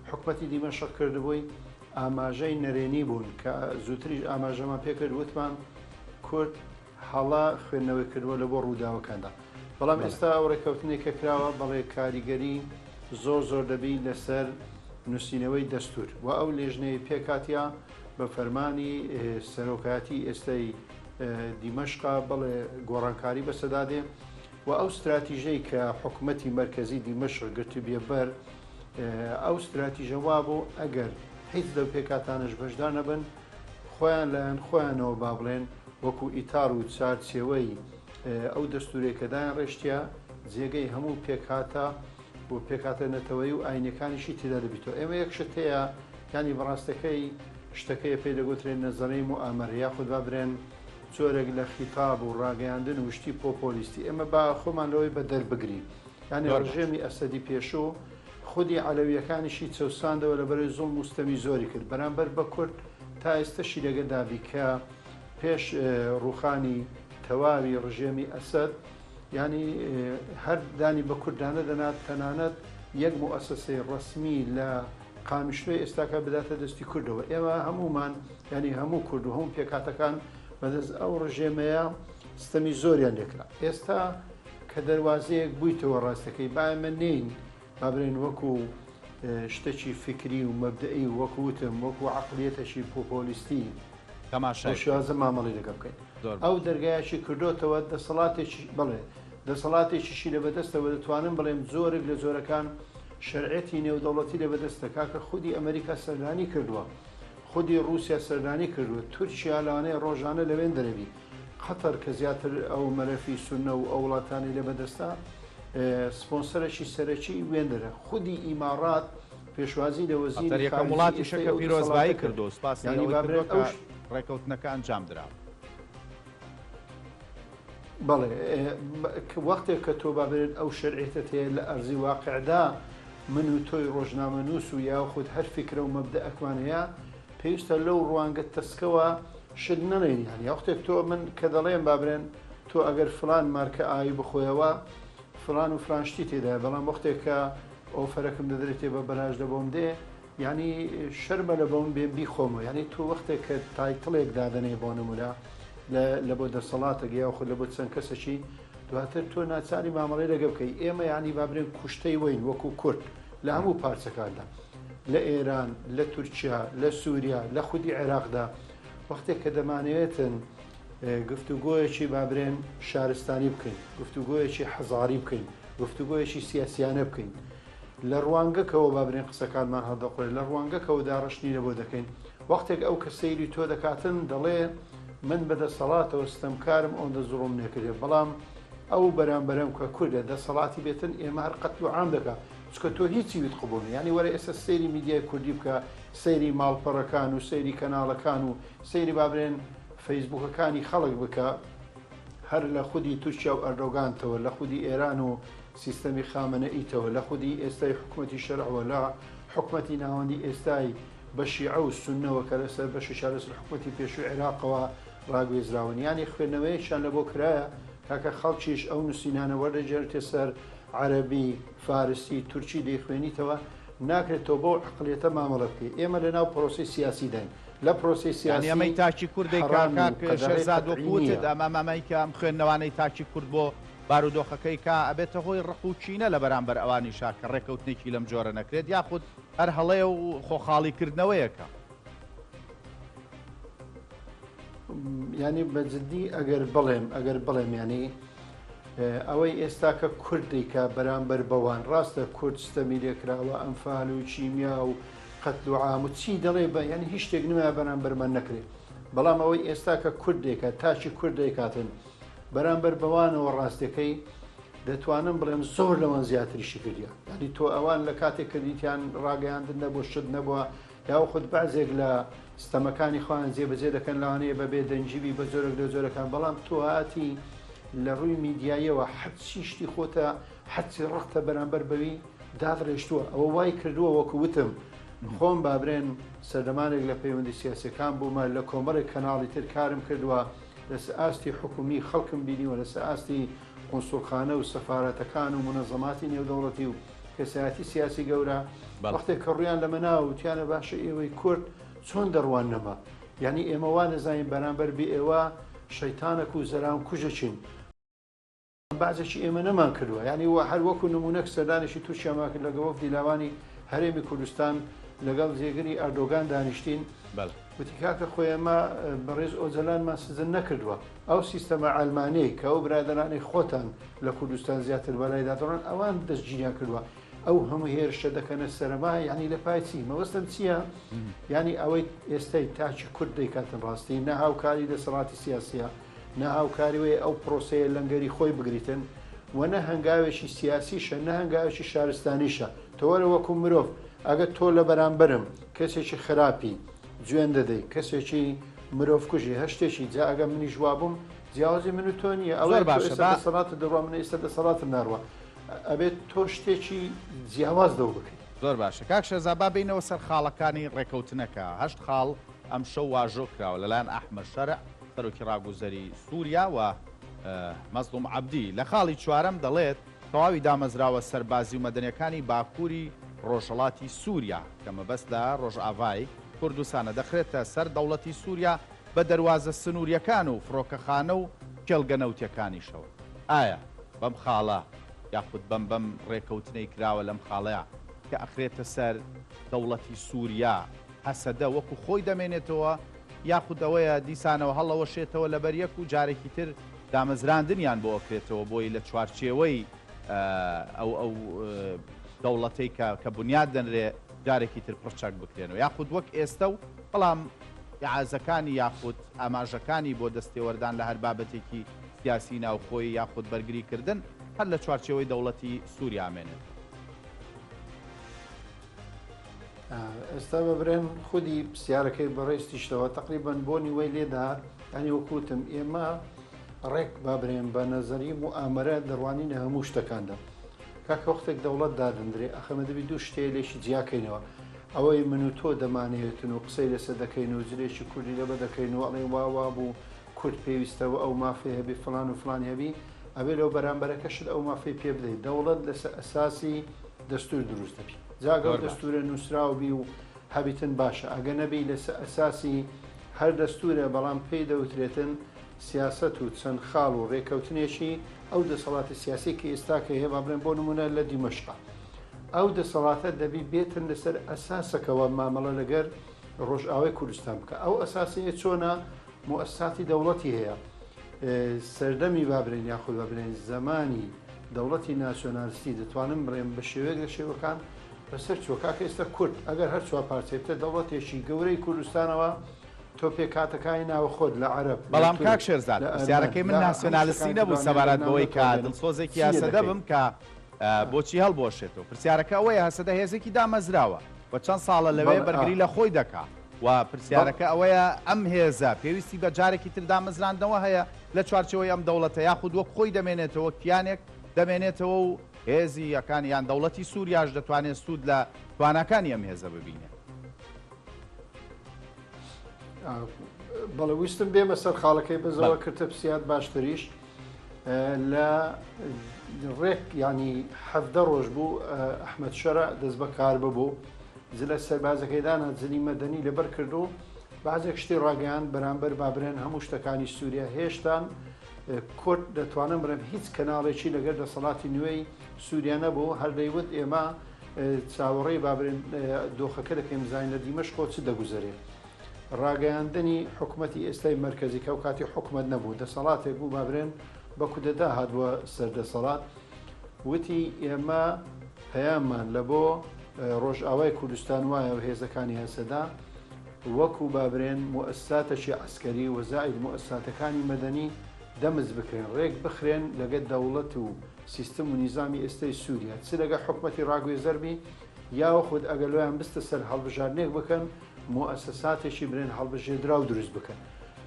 حکومەتی دیمەشق کردبووی ئاماژەی نەرێنی بوون کە زووتریش ئاماژەمان پێکرد وتمان کورد هەڵە خوێندنەوەی کردووە لە بۆ ڕووداوەکاندا بەڵام ئێستا ئەو ڕێککەوتنێک کە کراوە بەڵێ کاریگەری زۆر زۆر دەبی لەسەر نووسینەوەی دەستور و ئەو لێژنەی پێکاتیا بە فەرمانی سەرۆکایەتی ئێستای دیمەشقا بەڵێ گۆڕانکاری بەسەدا دێ و ئەو ستراتیژەی کە حکومەتی مەرکەزی دیمەشق گرتبیە بەر ئەو ستراتیژە وابوو ئەگەر هیچ لەو پێکهاتانەش بەشدار نەبن خۆیان لایەن خۆیانەوە با بڵێن وەکو ئیتار و چارچێوەی ئەو دەستورەی کە دایان ڕێشتە جێگەی هەموو پێکهاتە و پێکهاتە نەتەوەیی و ئاینەکانیشی تێدا دەبیتەوە ئێمە یەک شت هەیە یانی بەڕاستەکەی شتەکەی پێی دەگوترێن نەزەرەی موئامەرە یاخود با برێن جۆرێک لە خیتاب و ڕاگەیاندن و شتی پۆپۆلیستی ئێمە با خۆمان لەوەی بە دەربگرین یانی ڕژێمی ئەسەدی پێشوو خودی عەلەویەکانیشی چەوساندەوە لەبەرەی زوڵم و ستەمی زۆری کرد بەرامبەر بە کورد تا ئێستەشی لەگەدا بی کە پێش ڕوخانی تەواوی ڕژێمی ئەسەد یانی هەر دانی بە کورد دانەدەنات تەنانەت یەک موئەسەسەی ڕەسمی لە قامیشلۆی ئێستاکە بداتە دەستی کوردەوە ئێمە هەمومان ینی هەموو کورد و هەموو پێکاتەکان بەدەست ئەو ڕژێمەیە ستەمی زۆریان لێکرا ئێستا کە دەروازەیەک بوویتەوە ڕاستەکەی با ئێمە نین با برێن وەکو شتێکی فکری و مەبدەئی و وەکو وتم وەکو عقلیەتەکی پۆپۆلیستی تەماشای شێوازە مامەڵی لەگە بکەین ئەو دەرگایەکی کردۆتەوە دەسەڵاتێکی بڵێ دەسەڵاتێکیشی لە بەدەستەوە دەتوانم بڵێم جۆرێک لە جۆرەکان شەرعێتی نێودەوڵەتی لە بەدەستە کاکە خودی ئەمریکا سەردانی کردووە خودی رووسیا سەردانی کردووە تورکیا لەوانەیە ڕۆژانە لەوێن دەرەبی قەتەر کە زیاتر ئەو مەلەفی سوننە و ئەو وڵاتانەی لە بەدەستە سپۆنسەرێکی سەرەکی وێندەرە خودی ئیماڕات پێشوازی لە وەزیری قەتەر یەکەم خارجی وڵاتیشە ئێستای کە ئەو دەسەڵاتە پیرۆزبایی کرد کردو سوپاسی یانی ئەوەی با کردووە برێن کە ئەو ڕێکەوتنەکە ئەنجام درا. بەڵێ وەختێک کە تۆ با برێن ئەو شەرعیەتەت هەیە لە ئەرزی واقعدا من و تۆی ڕۆژنامەنووس و یاخود هەر فیکرە و مەبدەئەکمان هەیە پێویستە لەو ڕوانگە تەسکەوە شت نەڵێین یانی وەختێک تۆ من کە دەڵێم با برێن تۆ ئەگەر فلان مارکە ئاوی بخۆیەوە فلان و فلان شتی تێدایە بەڵام وەختێک کە ئۆفەرەکم دەدرێتێ بە بەلاش لە بۆم دێ یعنی شەرمە لە بۆم بێم بیخۆمەوە یعنی تۆ وەختێک کە title ێک دادەنێ بۆ نمونە لە بۆ دەسەڵاتێک یاخود لە بۆ چەند کەسێکی دواتر تۆ ناچاری مامەڵەی لەگە بکەی ئێمە یعنی با برێن کوشتەی وین وەکو کورد لە هەموو پارچەکاندا لە ئێران، لە تورکیا، لە سووریا، لە خودی عێراقدا وەختێک کە دەمانەوێتن گفتوگۆیەکی با برێن شارستانی بکەین، گفتوگۆیەکی حەزاری بکەین، گفتوگۆیەکی سیاسیانە بکەین، لە ڕوانگەکەوە با برێن قسەکانمان هەڵدەقوڵێ، لە ڕوانگەکەوە داڕشتنی لە بۆ دەکەین. وەختێک ئەو کە سەیری تۆ دەکاتن دەڵێ من بە دەسەڵاتەوە ستەمکارم ئەوەندە زوڵم نەکردێ، بەڵام. ئەو بەرامبەرەم کە کوردە دەسەڵاتی بێتن ئێمە هەر قەتل و عام دەکا چونکە تۆ هیچی ویت قبوڵ نیە یانی وەرە ئێستا سەیری میدیای کوردی بکە سەیری ماڵپەڕەکان و سەیری کەناڵەکان و سەیری با بڵێن فەیسبوکەکانی خەڵک بکە هەر لە خودی تورکیا و ئەردۆگانتەوە لە خودی ئێران و سیستەمی خامەنەئیتەوە لە خودی ئێستای حکومەتی شەرعەوە لە حکومەتی ناوەندی ئێستای بە شیعە و سوننەوە کە لەسەر بەشێکیان لەسەر حکومەتی پێشووی عێراقەوە ڕاگوێزراون یانی خوێندنەوەیەکیان لەبۆ کرایە کاکە خەڵکیش ئەو نووسینانە وەردەگێڕیتە سەر عەرەبی فارسی تورکی دەیخوێنیتەوە ناکرێت تۆ بەو عەقڵیەتە مامەڵە بکەی ئێمە لەناو پرۆسەی سیاسیداین لە پرۆسەی یانی سیاسی ئەمەی تاکی کورد دەیکا حەڕامی و کاک قەدەغەی شێرزاد قەتعی وەکو وتت نییە. ئەمە ئەمەی کە ئەم خوێندنەوانەی تاکی کورد بۆ بارودۆخەکەی کا ئەبێتە هۆی ڕق و کینە لە بەرامبەر ئەوانیشا کە ڕێکەوتنێکی لەم جۆرە نەکرێت یاخود هەر هەڵەیە و خۆ خاڵی کردنەوەیەکە. یانی بە جدی ئەگەر بڵێم ئەگەر بڵێم یانی ئەوەی ئێستا کە کورد دەیکا بەرامبەر بەوان ڕاستە کورد ستەمی لێکراوە ئەنفال و کیمیا و قەتل و عام و چی دەڵێ بە یانی هیچ شتێک نمایە بەرامبەرمان نەکرێت بەڵام ئەوەی ئێستا کە کورد دەیکات تاکی کورد دەیکاتن بەرامبەر بەوانەوە ڕاستەکەی دەتوانم بڵێم زۆر لەوان زیاتریشی کردیە یعنی تۆ ئەوان لە کاتێک کردیتیان ڕاگەیاندن نەبوو شت نەبووە یاخود بەعزێک لە ستەمەکانی خۆیان جێبەجێ دەکەن لەوانەیە بە بێدەنگی بی بە جۆرێک لە جۆرەکان بەڵام تۆ هاتی لە ڕووی میدیاییەوە هەرچی شتی خۆتە هەرچی ڕقتە بەرامبەر بەوی دادڕێژتووە ئەوە وای کردووە وەکو وتم خۆم بابرێن سەردەمانێک لە پەیوەندی سیاسەکان بوومە لە کۆمەڵێک کەناڵی تر کارم کردووە لەسەر ئاستی حکومی خەڵکم بینیوە لەسەر ئاستی قونسوڵخانە و سەفارەتەکان و مونەزەماتی نێودەوڵەتی و کەسایەتی سیاسی گەورە وەختێک کە ڕویان لەمە ناوە وتیانە باشە ئێوەی کورد چۆن دەڕوان نەما یعنی ئێمە وا نەزانین بەرامبەر بێ ئێوە شەیتانەک و زەران کوژەچین بەعزێکی ئێمە نەمان کردووە یعنی وە هەر وەکو نمونەک سەردانێکی تورکیامان کرد لەگە وەفدی لاوانی هەرێمی کوردستان لەگەڵ جێگری ئەردۆگان دانیشتین وتی کاکە خۆ ئێمە بەڕێز ئۆجەلانمان سجن نەکردووە ئەو سیستەمە عەلمانیەی کە ئەو برادەرانەی خۆتان لە کوردستان زیاتر بەلایدا دەڕۆن ئەوان دەستگیریان کردووە ئەو هەموو هێرشە دەکەنە سەرما یعنی لە پای چی مەبەستم چییە یعنی ئەوەی ئێستای تاکی کورد دەیکاتن ڕاستی نە هاوکاری دەسەڵاتی سیاسیە نە هاوکاری وەیە ئەو پرۆسەیە لەنگەری خۆی بگریتن و نە هەنگاوێکی سیاسیشە نە هەنگاوێکی شارستانیشە تۆوەرە وەکو مرۆڤ ئەگەر تۆ لە بەرامبەرم کەسێکی خراپی جوێن دەدەی کەسێکی مرۆڤ کوژی هەر شتێکی جا ئەگەر منیش وابووم جیاوازی من و تۆ نییە ئەوەی زۆر تۆ باشە ئێستا با دەسەڵاتت دەڕوا من ئێستا دەسەڵاتم ناڕوا ئەبێت تۆ شتێکی جیاواز لەو بکەی. زۆر باشە کاک شێرزا با بێینەوە سەر خاڵەکانی ڕێکەوتنەکە هەشت خاڵ ئەمشەو واژۆ کراوە لەلایەن ئەحمەد شەرع سەرۆکی ڕاگوزەری سوریا و مەزڵوم عەبدی لە خاڵی چوارەم دەڵێت تەواوی دامەزراوە سەربازی و مەدەنیەکانی باکوری ڕۆژهەڵاتی سوریا کە مەبەست لە ڕۆژئاڤای کوردستانە دەخرێتە سەر دەوڵەتی سوریا بە دەروازە سنوریەکان و فڕۆکەخانە و کێڵگە نەوتیەکانیشەوە. ئایا بەم خاڵە یاخود بەم بەم ڕێکەوتنەی کراوە لەم خاڵەیا کە ئەخرێتە سەر دەوڵەتی سوریا هەسەدە وەکو خۆی دەمێنێتەوە یاخود ئەوەیە دیسانەوە هەڵەوەشێتەوە لەبەر یەک و جارێکی تر دامەزراندنیان بۆ ئەکرێتەوە بۆی لە چوارچێوەی ئەو ئەو دەوڵەتەی کە کە بنیاد دەنرێ جارێکی تر پڕچەک بکرێنەوە یاخود وەک ئێستە و بەڵام ئیعازەکانی یاخود ئاماژەکانی بۆ دەستێوەردان لە هەر بابەتێکی سیاسی ناوخۆیی یاخود بەرگری کردن هەر لە چوارچێوەی دەوڵەتی سووریا ئەمێنێتەوە. ئێستا بە برێن خودی پرسیارەکەی بەڕێزتیشەوە تەقریبەن بۆ نیوەی لێدات یانی وەکو وتم ئێمە ڕێک با برێن بە نەزەری موئامەرە دەڕوانینە هەموو شتەکاندا کاکە وەختێک دەوڵەت دادەندرێ ئەخەمە دەبی دوو شتێ لێکی جیاکەینەوە ئەوەی من و تۆ دەمانەوێتن و قسەی لەسەر دەکەین و جلێکی کوردی لەبە دەکەین و ئەڵێن وا وا بوو کورد پێویستە و ئەو مافەی هەبی فڵان و فڵانی هەبی ئەبێ لەو بەرامبەرەکەشت ئەو مافەی پێ بدەیت دەوڵەت لەسەر ئەساسی دەستور دروست دەبی جا گەر زۆر باش. دەستورە نووسراو بی و هەبیتن باشە ئەگە نەبی لەسەر ئەساسی هەر دەستورە بەڵام پێی دەوترێتن سیاسەت و چەند خاڵ و رێکەوتنێکی ئەو دەسەڵاتی سیاسی کە ئێستا کە هەیە با بڵێن بۆ نمونە لە دیمەشقا ئەو دەسەڵاتە دەبی بێتن لەسەر ئەساسەکەوە مامەڵە لەگەر ڕۆژئاوای کوردستان بکە ئەو ئەساسەیە چۆنە موئەسساتی دەوڵەتی هەیە سەردەمی با بڵێین یاخود با بڵێین زەمانی دەوڵەتی ناسیۆنالستی دەتوانم بڵێم بە شێوەیەک لە شێوەکان بەسەر چووە کاکە ئێستا کورد ئەگەر هەر چوار پارچەی بتە دەوڵەتێکی گەورەی کوردستانەوە. تۆ پێکهاتەکانی ناوەخۆت لە عەرەب، لە بەڵام کاک تورک، شێرزاد لە ئەرمەن، پرسیارەکەی من لە هەموو ناسیۆنالستی شتەکانی تر نەبوو لەوانەیە سەبارەت بەرنامە بەوەی کە نەتوانرێن دڵسۆزێکی چی لێ هەسەدە دەکەی؟ بم کە بۆچی هەڵبوەشێتەوە پرسیارەکە ئەوەیە هەسەدە هێزێکی دامەزراوە و چەند ساڵە لەوێ بەڵێ ئا. بەرگری لە خۆی دەکا و بەڵێ. پرسیارەکە ئەوەیە ئەم هێزە پێویستی بە جارێکی تر دامەزراندنەوە هەیە لە چوارچێوەی ئەم دەوڵەتە یاخود وەک خۆی دەمێنێتەوە کیانێک دەمێنێتەوە و هێزی یەکان یان دەوڵەتی سووریاش دەتوانێت سوود لە تواناکانی ئەم هێزە ببینێت. بەڵێ ویستم بێمە سەر خاڵەکەی بەزەوە کردە پرسیار باشتریش لە ڕێک ینی حەفدە ڕۆژ بوو ئەحمد شەرع دەست بەکار ببوو جلە سەربازەکەیدانا جلی مەدەنی لەبەر کرد و بازێک شتی ڕاگەیان بەرامبەر بابرێن هەموو شتەکانی سووریا هێشتان کورد دەتوانم بڵێم هیچ کەناڵێکی لەگەر دەسەڵاتی نوێی سووریا نەبوو هەر دەیوت ئێمە چاوەڕێی بابرێن دۆخەکە دەکەین بزانین لە دیمەشقۆ چ دەگوزەرێ. ڕاگەیاندنی حکومەتی ئێستای مەرکەزی کە ئەوکاتی حکومەت نەبوو دەسەڵاتێک بوو بابرێن بە کودەتا هاتبووە سەر دەسەڵات وتی ئێمە پەیاممان لە بۆ ڕۆژئاوای کوردستان وایە و هێزەکانی هەسەدا وەکو بابرێن موئەسساتەکی عەسکەری و زائید موئەسساتەکانی مەدەنی دەمج بکرێن ڕێک بخرێن لەگە دەوڵەت و سیستم و نیزامی ئێستەی سووریا چ لەگە حکومەتی ڕاگوێزەر بی یاوەخود ئەگە لۆیان بستە سەر هەڵبژاردنێک بکەن موئەسەساتێکی برێن هەڵبژێردراو دروست بکەن.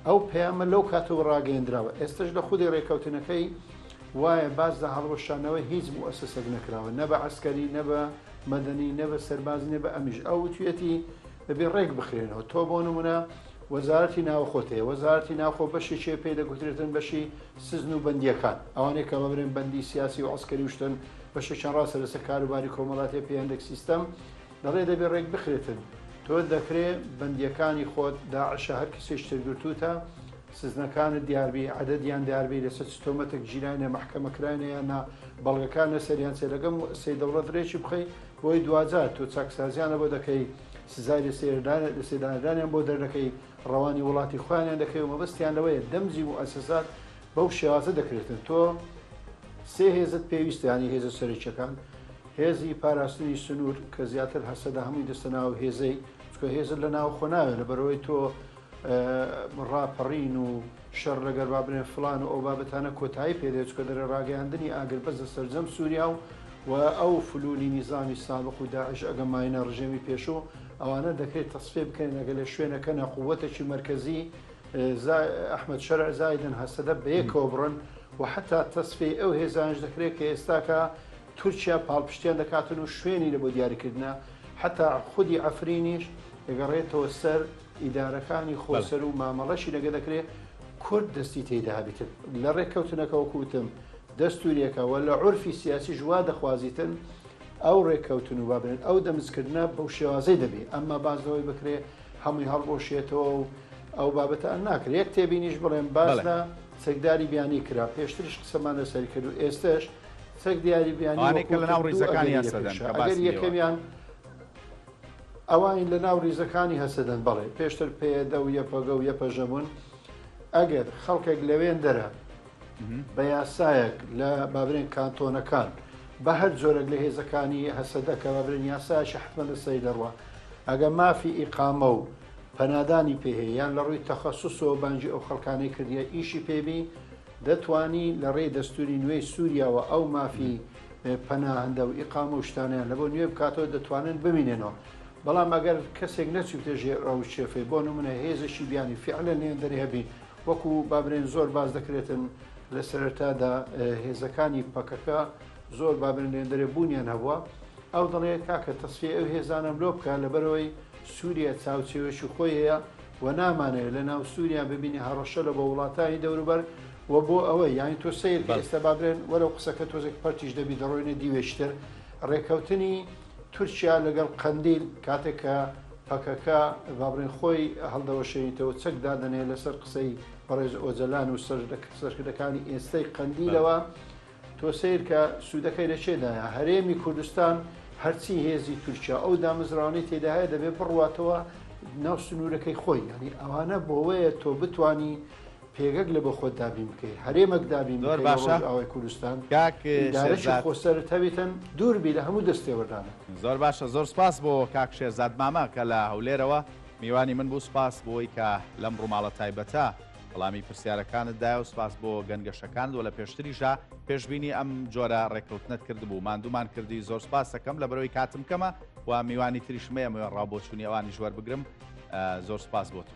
ئەو پەیامە لەو کاتەوە ڕاگەیەندراوە. ئێستەش لە خودی ڕێکەوتنەکەی وایە باس لە هەڵوەشانەوەی هیچ موئەسەسەک نەکراوە نە بە عەسکەری نە بە مەدەنی نە بە سەربازی نە بە ئەمیش. ئەو وتویەتی دەبێ ڕێک بخرێنەوە. تۆ بۆ نمونە وەزارەتی ناوخۆت هەیە. وەزارەتی ناوخۆ بەشێکی هەیە پێی دەگوترێتن بەشی سجن و بەندییەکان. ئەوانەی کە بەبرێن بەندی سیاسی و عەسکەری و شتن بەشێکیان ڕاستە لەسەر کاروباری کۆمەڵاتیە پێی هەندێک سیستەم دەڵێ دەبێ ڕێک بخرێتن. تۆ دەکرێ بەندییەکانی خۆت، داعشە هەر کەسێکی تر گرتووتە، سزنەکانت دیار بی، عەدەدیان دیار بی، لەسەر چ تۆمەتێک گیراینە، مەحکەمە کراینە یان نا، بەڵگەکان لەسەریان چیە، لەگەڵ موئەسسەی دەوڵەت ڕێکی بخەی، بۆی دواجار تۆ چاکسازیانە بۆ دەکەی، سزای لەسێدارەدانیان بۆ دەردەکەی، ڕەوانی وڵاتی خۆیانیان دەکەی و مەبەستیان لەوەیە دەمجی موئەسەسات بەو شێوازە دەکرێتن. تۆ سێ هێزت پێویستە، یانی هێزە سەرەکیەکان، هێزی پاراستنی سنوور کە زیاتر هەسەدە هەمووی دەستە ناو هێزەی، چونکە هێزت لە ناوخۆ ناوێت، لەبەرئەوەی تۆ ڕاپەڕین و شەڕ لەگەر با بڵێن فڵان و ئەو بابەتانە کۆتایی پێ دێت، چونکە دەرێ ڕاگەیاندنی ئاگربەست لە سەرجەم سووریا و و ئەو فلولی نیزامی سابق و داعش ئەگە ماینە ڕژێمی پێشوو ئەوانە دەکرێت تەسفیە بکرێن ئەگەر لە شوێنەکەنە قووەتێکی مەرکەزی ئەحمەد شەرع زایدن هەسەدە بەیەکەوە بڕن و حەتا تەسفیەی ئەو هێزانەش دەکرێت کە ئێستاکە تورکیا پاڵپشتیان دەکاتن و شوێنی لە بۆ دیاریکردنە حەتا خودی عەفرینیش دەگەڕێتەوە سەر ئیدارەکانی خۆسەر و مامەڵەشی لەگە دەکرێت کورد دەستی تێیدا هەبیتن لە ڕێککەوتنەکە وەکو وتم دەستوریەکە و لە عورفی سیاسیش وا دەخوازیتن ئەو ڕێککەوتن و بابرێن ئەو دەمزکردنە بەو شێوازەی دەبی ئەمما باس لەوەی بکرێ هەمووی هەڵبۆشێتەوە و ئەو بابەتە ناکرێت یەک تێبینیش بڵێم باس لە چەکداری بیانی کرا پێشتریش قسەمان لەسەر کرد و ئێستش چەک دیاری بیانی ئەوانەی کە لە ناو ڕیزەکانی هەسەدەن کە ئەگەر یەکەمیان ئەوانی لە ناو ریزەکانی هەسەدەن بەڵێ پێشتر پەیەدە و یەپەگە و یەپەژە بوون ئەگەر خەڵکێک لەوێندەرە بە یاسایەک لە بابرێن کانتۆنەکان بە هەر جۆرێک لە هێزەکانی هەسەدە کە بابرێن یاسایەکی حتممە لەسەری دەڕوا ئەگە مافی ئیقامە و پەنادانی پێ هەیە یان لە ڕووی تەخەسوسەوە بانگی ئەو خەڵکانەی کردیە ئیشی پێبی دەتوانی لە ڕێی دەستوری نوێی سوریاوە ئەو مافی پەناهەندە و ئیقامە و شتانەیان لەبۆ نوێ بکاتەوە دەتوانن بمینێنەوە بەڵام ئەگەر کەسێک نەچوویتە ژێر ئەو چێفەی بۆ نمونە هێزێکی بیانی فعلەن لێندەری هەبی وەکو بابرێن زۆر باس دەکرێتن لە سەرەتادا هێزەکانی پەکەکە زۆر بابرێن لێندەرێ بوونیان هەبووە ئەو دەڵێ کاکە تەسفیە ئەو هێزانەم لۆ بکە لەبەرەوەی سووریا چاوچێوەکی خۆی هەیە و نامانەوێت لە ناو سووریا ببینی هەڕەشە لە بۆ وڵاتانی دەوروبەر و بۆ ئەوەی یانی تۆ سەیر کە ئێستا با بڵێن وەرەو قسەکە تۆزێک پەرتیش دەبی دەڕۆینە دیوێکی تر ڕێکەوتنی تورکیا لەگەڵ قەندیل کاتێک کە پەکەکە با بڵێن خۆی هەڵدەوەشێنیتەوە چەک دادەنێ لەسەر قسەی بەڕێز ئۆجەلان و سەرکردەکانی ئێستەی قەندیلەوە تۆ سەیرکە سوودەکەی لە چێدایە هەرێمی کوردستان هەرچی هێزی تورکیا ئەو دامەزراوانەی تێدا هەیە دەبێ بڕواتەوە ناو سنوورەکەی خۆی یعنی ئەوانە بۆوەیە تۆ بتانی پێگەک لە بۆ خۆت دابین بکەی هەرێمەک دابین زۆر بکەی لە باشە ڕۆژئاوای کوردستان کاک ئیدارەکی شێرزاد. خۆسەرت هەبیتن دوور بی لە هەموو دەستێوەردانێک. زۆر باشە زۆر سپاس بۆ کاک شێرزاد مامە کە لە هەولێرەوە. میوانی من بوو سپاس بۆی کە لەم ڕووماڵە تایبەتە وەڵامی پرسیارەکانت دایە و سپاس بۆ گەنگەشەکانت و لە پێشتریشا پێشبینی ئەم جۆرە ڕێککەوتنەت کردبوو ماندوومان کردی زۆر سپاس دەکەم لەبەرەوەی کاتم کەمە و میوانی تریشم هەیە ئەمەوێ ڕا بۆچوونی ئەوانیش وەربگرم زۆر سپاس بۆ تۆ.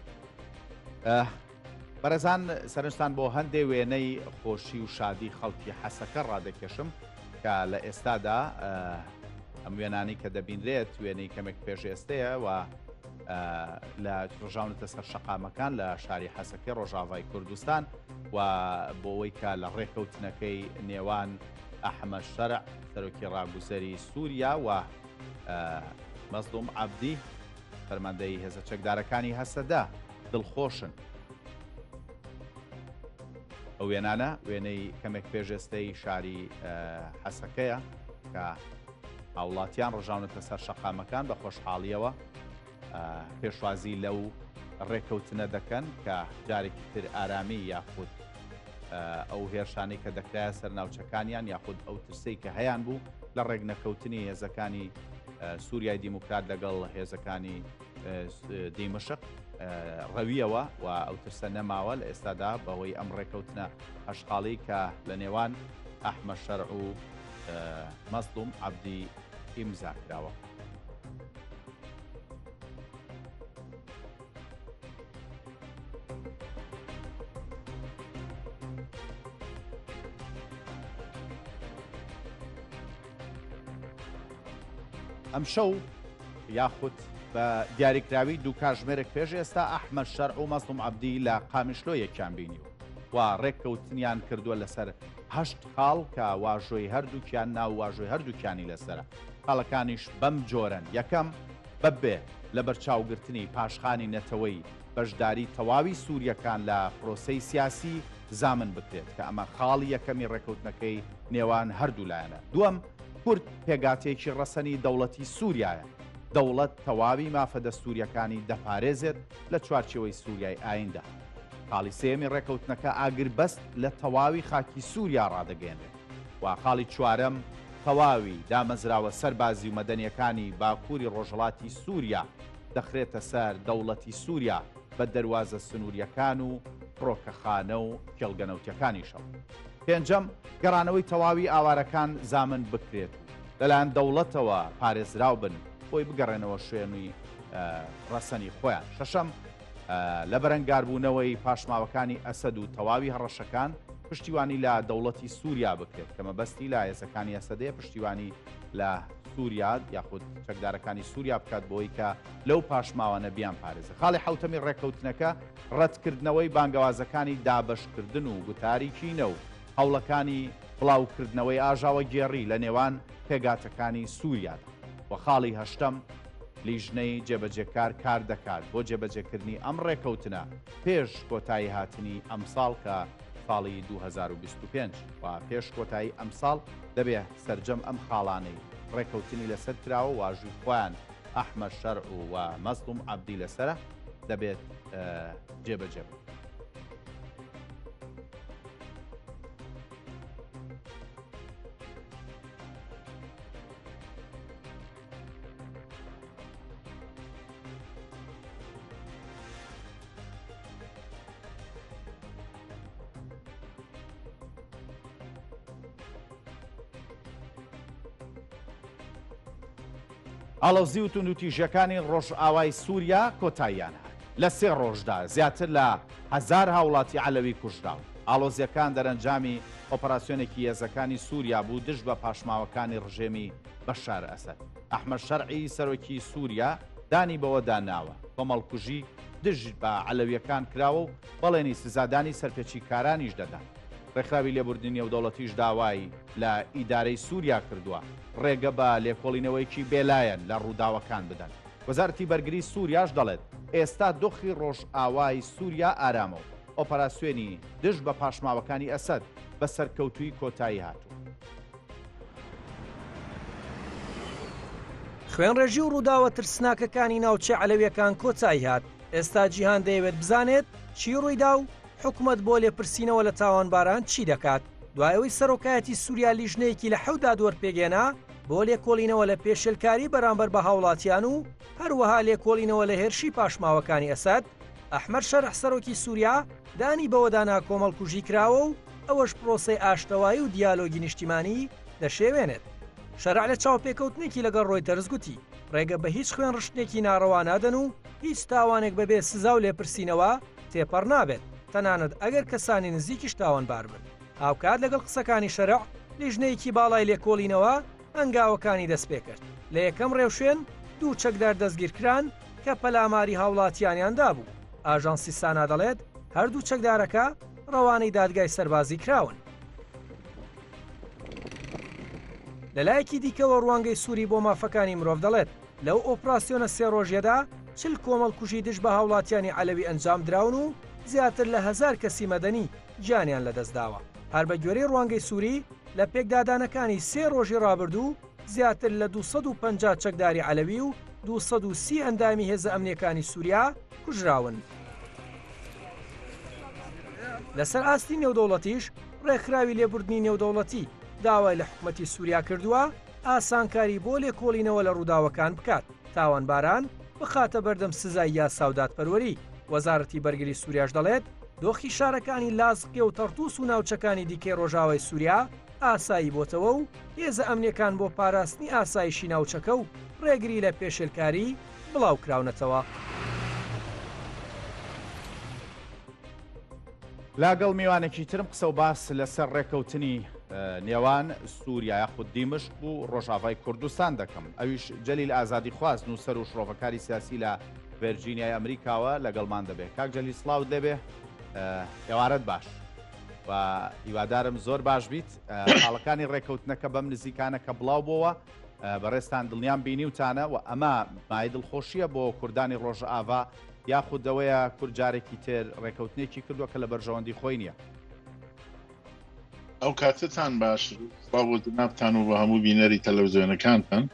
بەڕێزان سەرنجتان بۆ هەندێ وێنەی خۆشی و شادی خەڵکی حەسەکە ڕادەکێشم کە لە ئێستادا ئەم وێنانەی کە دەبینرێت وێنەی کەمێک پێش ئێستەیە و لە ڕژاونەتە سەر شەقامەکان لە شاری حەسەکەی ڕۆژاڤای کوردستان و بۆ ئەوەی کە لە ڕێکەوتنەکەی نێوان ئەحمەد شەرع سەرۆکی ڕاگوزەری سووریا و مەزڵوم عەبدی فەرماندەی هێزە چەکدارەکانی هەسەدە دڵخۆشن. ئەو وێنانە وێنەی کەمێک پێش ئێستەی شاری حەسەکەیە کە هاوڵاتیان ڕژاونەتە سەر شەقامەکان بە خۆشحاڵیەوە پێشوازی لەو ڕێکەوتنە دەکەن کە جارێکی تر ئارامی یاخود ئەو هێرشانەی کە دەکرایە سەر ناوچەکانیان یاخود ئەو ترسەی کە هەیان بوو لە ڕێکنەکەوتنی هێزەکانی سووریای دیموکرات لەگەڵ هێزەکانی دیمەشق ڕەویەوە و ئەو ترسە نەماوە لە ئێستادا بەهۆی ئەم ڕێکەوتنە هەشت خاڵی کە لە نێوان ئەحمە شەرع و مەزڵوم عەبدی ئیمزا کراوە. ئەمشەو یاخود بە دیاریکراوی دوو کاژمێرێک پێش ئێستا ئەحمەد شەرع و مەزڵوم عەبدی لە قامیشلۆ یەکیان بینیوە و ڕێککەوتنیان کردووە لەسەر هەشت خاڵ کە واژۆی هەردووکیان ناو واژۆی هەردووکیانی لەسەرە. خاڵەکانیش بەم جۆرەن، یەکەم، بەبێ لەبەرچاوگرتنی پاشخانی نەتەوەیی، بەشداری تەواوی سوورییەکان لە پرۆسەی سیاسی زامن بکرێت، کە ئەمە خاڵی یەکەمی ڕێکەوتنەکەی نێوان هەردوو لایەنە. دووەم، کورد پێکهاتەیەکی ڕەسەنی دەوڵەتی سووریایە، دەوڵەت تەواوی مافە دەستوورییەکانی دەپارێزێت لە چوارچێوەی سووریای ئایندە. خاڵی سێیەمی ڕێکەوتنەکە ئاگربەست لە تەواوی خاکی سووریا ڕادەگەیەنرێت و خاڵی چوارەم تەواوی دامەزراوە سەربازی و مەدەنییەکانی باکووری ڕۆژهەڵاتی سووریا دەخرێتە سەر دەوڵەتی سووریا بە دەروازە سنوورییەکان و فڕۆکەخانە و کێڵگە نەوتییەکانیشەوە. پێنجەم، گەڕانەوەی تەواوی ئاوارەکان زامن بکرێت و لەلایەن دەوڵەتەوە پارێزراو بن بۆی بگەڕێنەوە شوێنی ڕەسەنی خۆیان. شەشەم، لە بەرەنگاربوونەوەی پاشماوەکانی ئەسەد و تەواوی هەڕەشەکان پشتیوانی لە دەوڵەتی سووریا بکرێت کە مەبەستی لە هێزەکانی ئەسەدەیە پشتیوانی لە سووریا یاخود چەکدارەکانی سووریا بکات بۆی کە لەو پاشماوانە بیان پارێزە. خاڵی حەوتەمی ڕێککەوتنەکە ڕەتکردنەوەی بانگەوازەکانی دابەشکردن و گوتاری کینە و هەوڵەکانی بڵاوکردنەوەی ئاژاوەگێڕی لە نێوان پێکهاتەکانی سووریادا و خاڵی هەشتەم لیژنەی جێبەجێکار کار دەکات بۆ جێبەجێکردنی ئەم ڕێکەوتنە پێش کۆتایی هاتنی ئەمساڵ کە ساڵی 2025 و پێش کۆتایی ئەمساڵ دەبێ سەرجەم ئەم خاڵانەی ڕێکەوتنی لەسەر کراوە واژووی خۆیان ئەحمەد شەرع و مەزڵوم عەبدی لەسەرە دەبێت جێبەجێ بکرێت. ئاڵۆزی و توندوتیژیەکانی ڕۆژئاوای سووریا کۆتاییان هات. لە سێ ڕۆژدا زیاتر لە هەزار هاوڵاتی عەلەوی کوژراون. ئاڵۆزیەکان دەرەنجامی ئۆپەراسیۆنێکی هێزەکانی سووریا بوو دژ بە پاشماوەکانی ڕژێمی بەشار ئەسەد. ئەحمەد شەرعی سەرۆکی سووریا دانی بەوەدا ناوە، کۆمەڵکوژی دژ بە عەلەویەکان کراوە و بەڵێنی سزادانی سەرپێچیکارانیش دەدات. ڕێکخراوی لێبوردنی نێودەوڵەتیش داوای لە ئیدارەی سووریا کردووە ڕێگە بە لێکۆڵینەوەیەکی بێلایەن لە ڕووداوەکان بدەن. وەزارەتی بەرگری سووریاش دەڵێت، ئێستا دۆخی ڕۆژئاوای سووریا ئارامە و ئۆپەراسیۆنی دژ بە پاشماوەکانی ئەسەد بە سەرکەوتوویی کۆتایی هاتووە. خوێنڕێژی و ڕووداوە ترسناکەکانی ناوچە عەلەویەکان کۆتایی هات، ئێستا جیهان دەیەوێت بزانێت چی ڕوویدا و حکومەت بۆ لێپرسینەوە لە تاوانباران چی دەکات، دوای ئەوەی سەرۆکایەتی سووریا لیژنەیەکی لە حەوت دادوەر پێکهێنا. بۆ لێکۆڵینەوە لە پێشێلکاری بەرامبەر بە هاوڵاتیان و هەروەها لێکۆڵینەوە لە هێرشی پاشماوەکانی ئەسەد، ئەحمەد شەرع سەرۆکی سووریا دانی بەوەدا نا کۆمەڵکوژی کراوە و ئەوەش پرۆسەی ئاشتەوایی و دیالۆگی نیشتیمانی دەشێوێنێت. شەرع لە چاوپێکەوتنێکی لەگەڵ ڕۆیتەرز گوتی، ڕێگە بە هیچ خوێنڕشتنێکی ناڕەوا نادەن و هیچ تاوانێک بەبێ سزا و لێپرسینەوە تێپەڕ نابێت، تەنانەت ئەگەر کەسانی نزیکیش تاوانبار بن. هاوکات لەگەڵ قسەکانی شەرع، لیژنەیەکی باڵای لێکۆڵینەوە هەنگاوەکانی دەستپێکرد، لە یەکەم ڕێوشوێن دوو چەکدار دەستگیرکران کە پەلاماری هاوڵاتیانیان دابوو، ئاژانسی سانا دەڵێت هەردوو چەکدارەکە ڕەوانەی دادگای سەربازی کراون. لەلایەکی دیکەوە ڕوانگەی سووری بۆ مافەکانی مرۆڤ دەڵێت، لەو ئۆپراسیۆنە سێ ڕۆژیەدا 40 کۆمەڵکوژی دژ بە هاوڵاتیانی عەلەوی ئەنجام دراون و زیاتر لە هەزار کەسی مەدەنی گیانیان لەدەستداوە. هەر بە گوێرەی ڕوانگەی سووری، لە پێکدادانەکانی سێ ڕۆژی ڕابردوو زیاتر لە 250 چەکداری عەلەوی و 230 ئەندامی هێزە ئەمنییەکانی سووریا کوژراون. لەسەر ئاستی نێودەوڵەتیش، ڕێکخراوی لێبوردنی نێودەوڵەتی داوای لە حکومەتی سووریا کردووە ئاسانکاری بۆ لێکۆڵینەوە لە ڕووداوەکان بکات، تاوانباران بخاتە بەردەم سزای یاسا و دادپەروەری. وەزارەتی بەرگری سووریاش دەڵێت، دۆخی شارەکانی لازقیە و تەڕتوس و ناوچەکانی دیکەی ڕۆژاوای سووریا ئاسایی بۆتەوە و هێزە ئەمنییەکان بۆ پاراستنی ئاسایشی ناوچەکە و ڕێگری لە پێشێلکاری بڵاوکراونەتەوە. لەگەڵ میوانێکی ترم قسە و باس لەسەر ڕێکەوتنی نێوان سووریا یاخود دیمەشق و ڕۆژاڤای کوردستان دەکەم ئەویش جەلیل ئازادی خواست نووسەر و شڕۆڤەکاری سیاسی لە ڤێرجینیای ئەمریکاوە لەگەڵمان دەبێت کاک جەلیل سڵاوت لێبێ ئێوارەت باش و هیوادارم زۆر باش بیت خاڵەکانی ڕێکەوتنەکە بەم نزیکانە کە بڵاو بۆوە بەڕێزتان دڵنیام بینیوتانە و ئەمە مایەی دڵخۆشییە بۆ کوردانی ڕۆژئاڤا یاخود ئەوەیە کورد جارێکی تر ڕێکەوتنێکی کردووە کە لە بەرژەوەندی خۆی نییە. ئەو کاتەتان باش سڵاو بۆ جەنابتان و بۆ هەموو بینەری تەلەڤزیۆنەکانتان.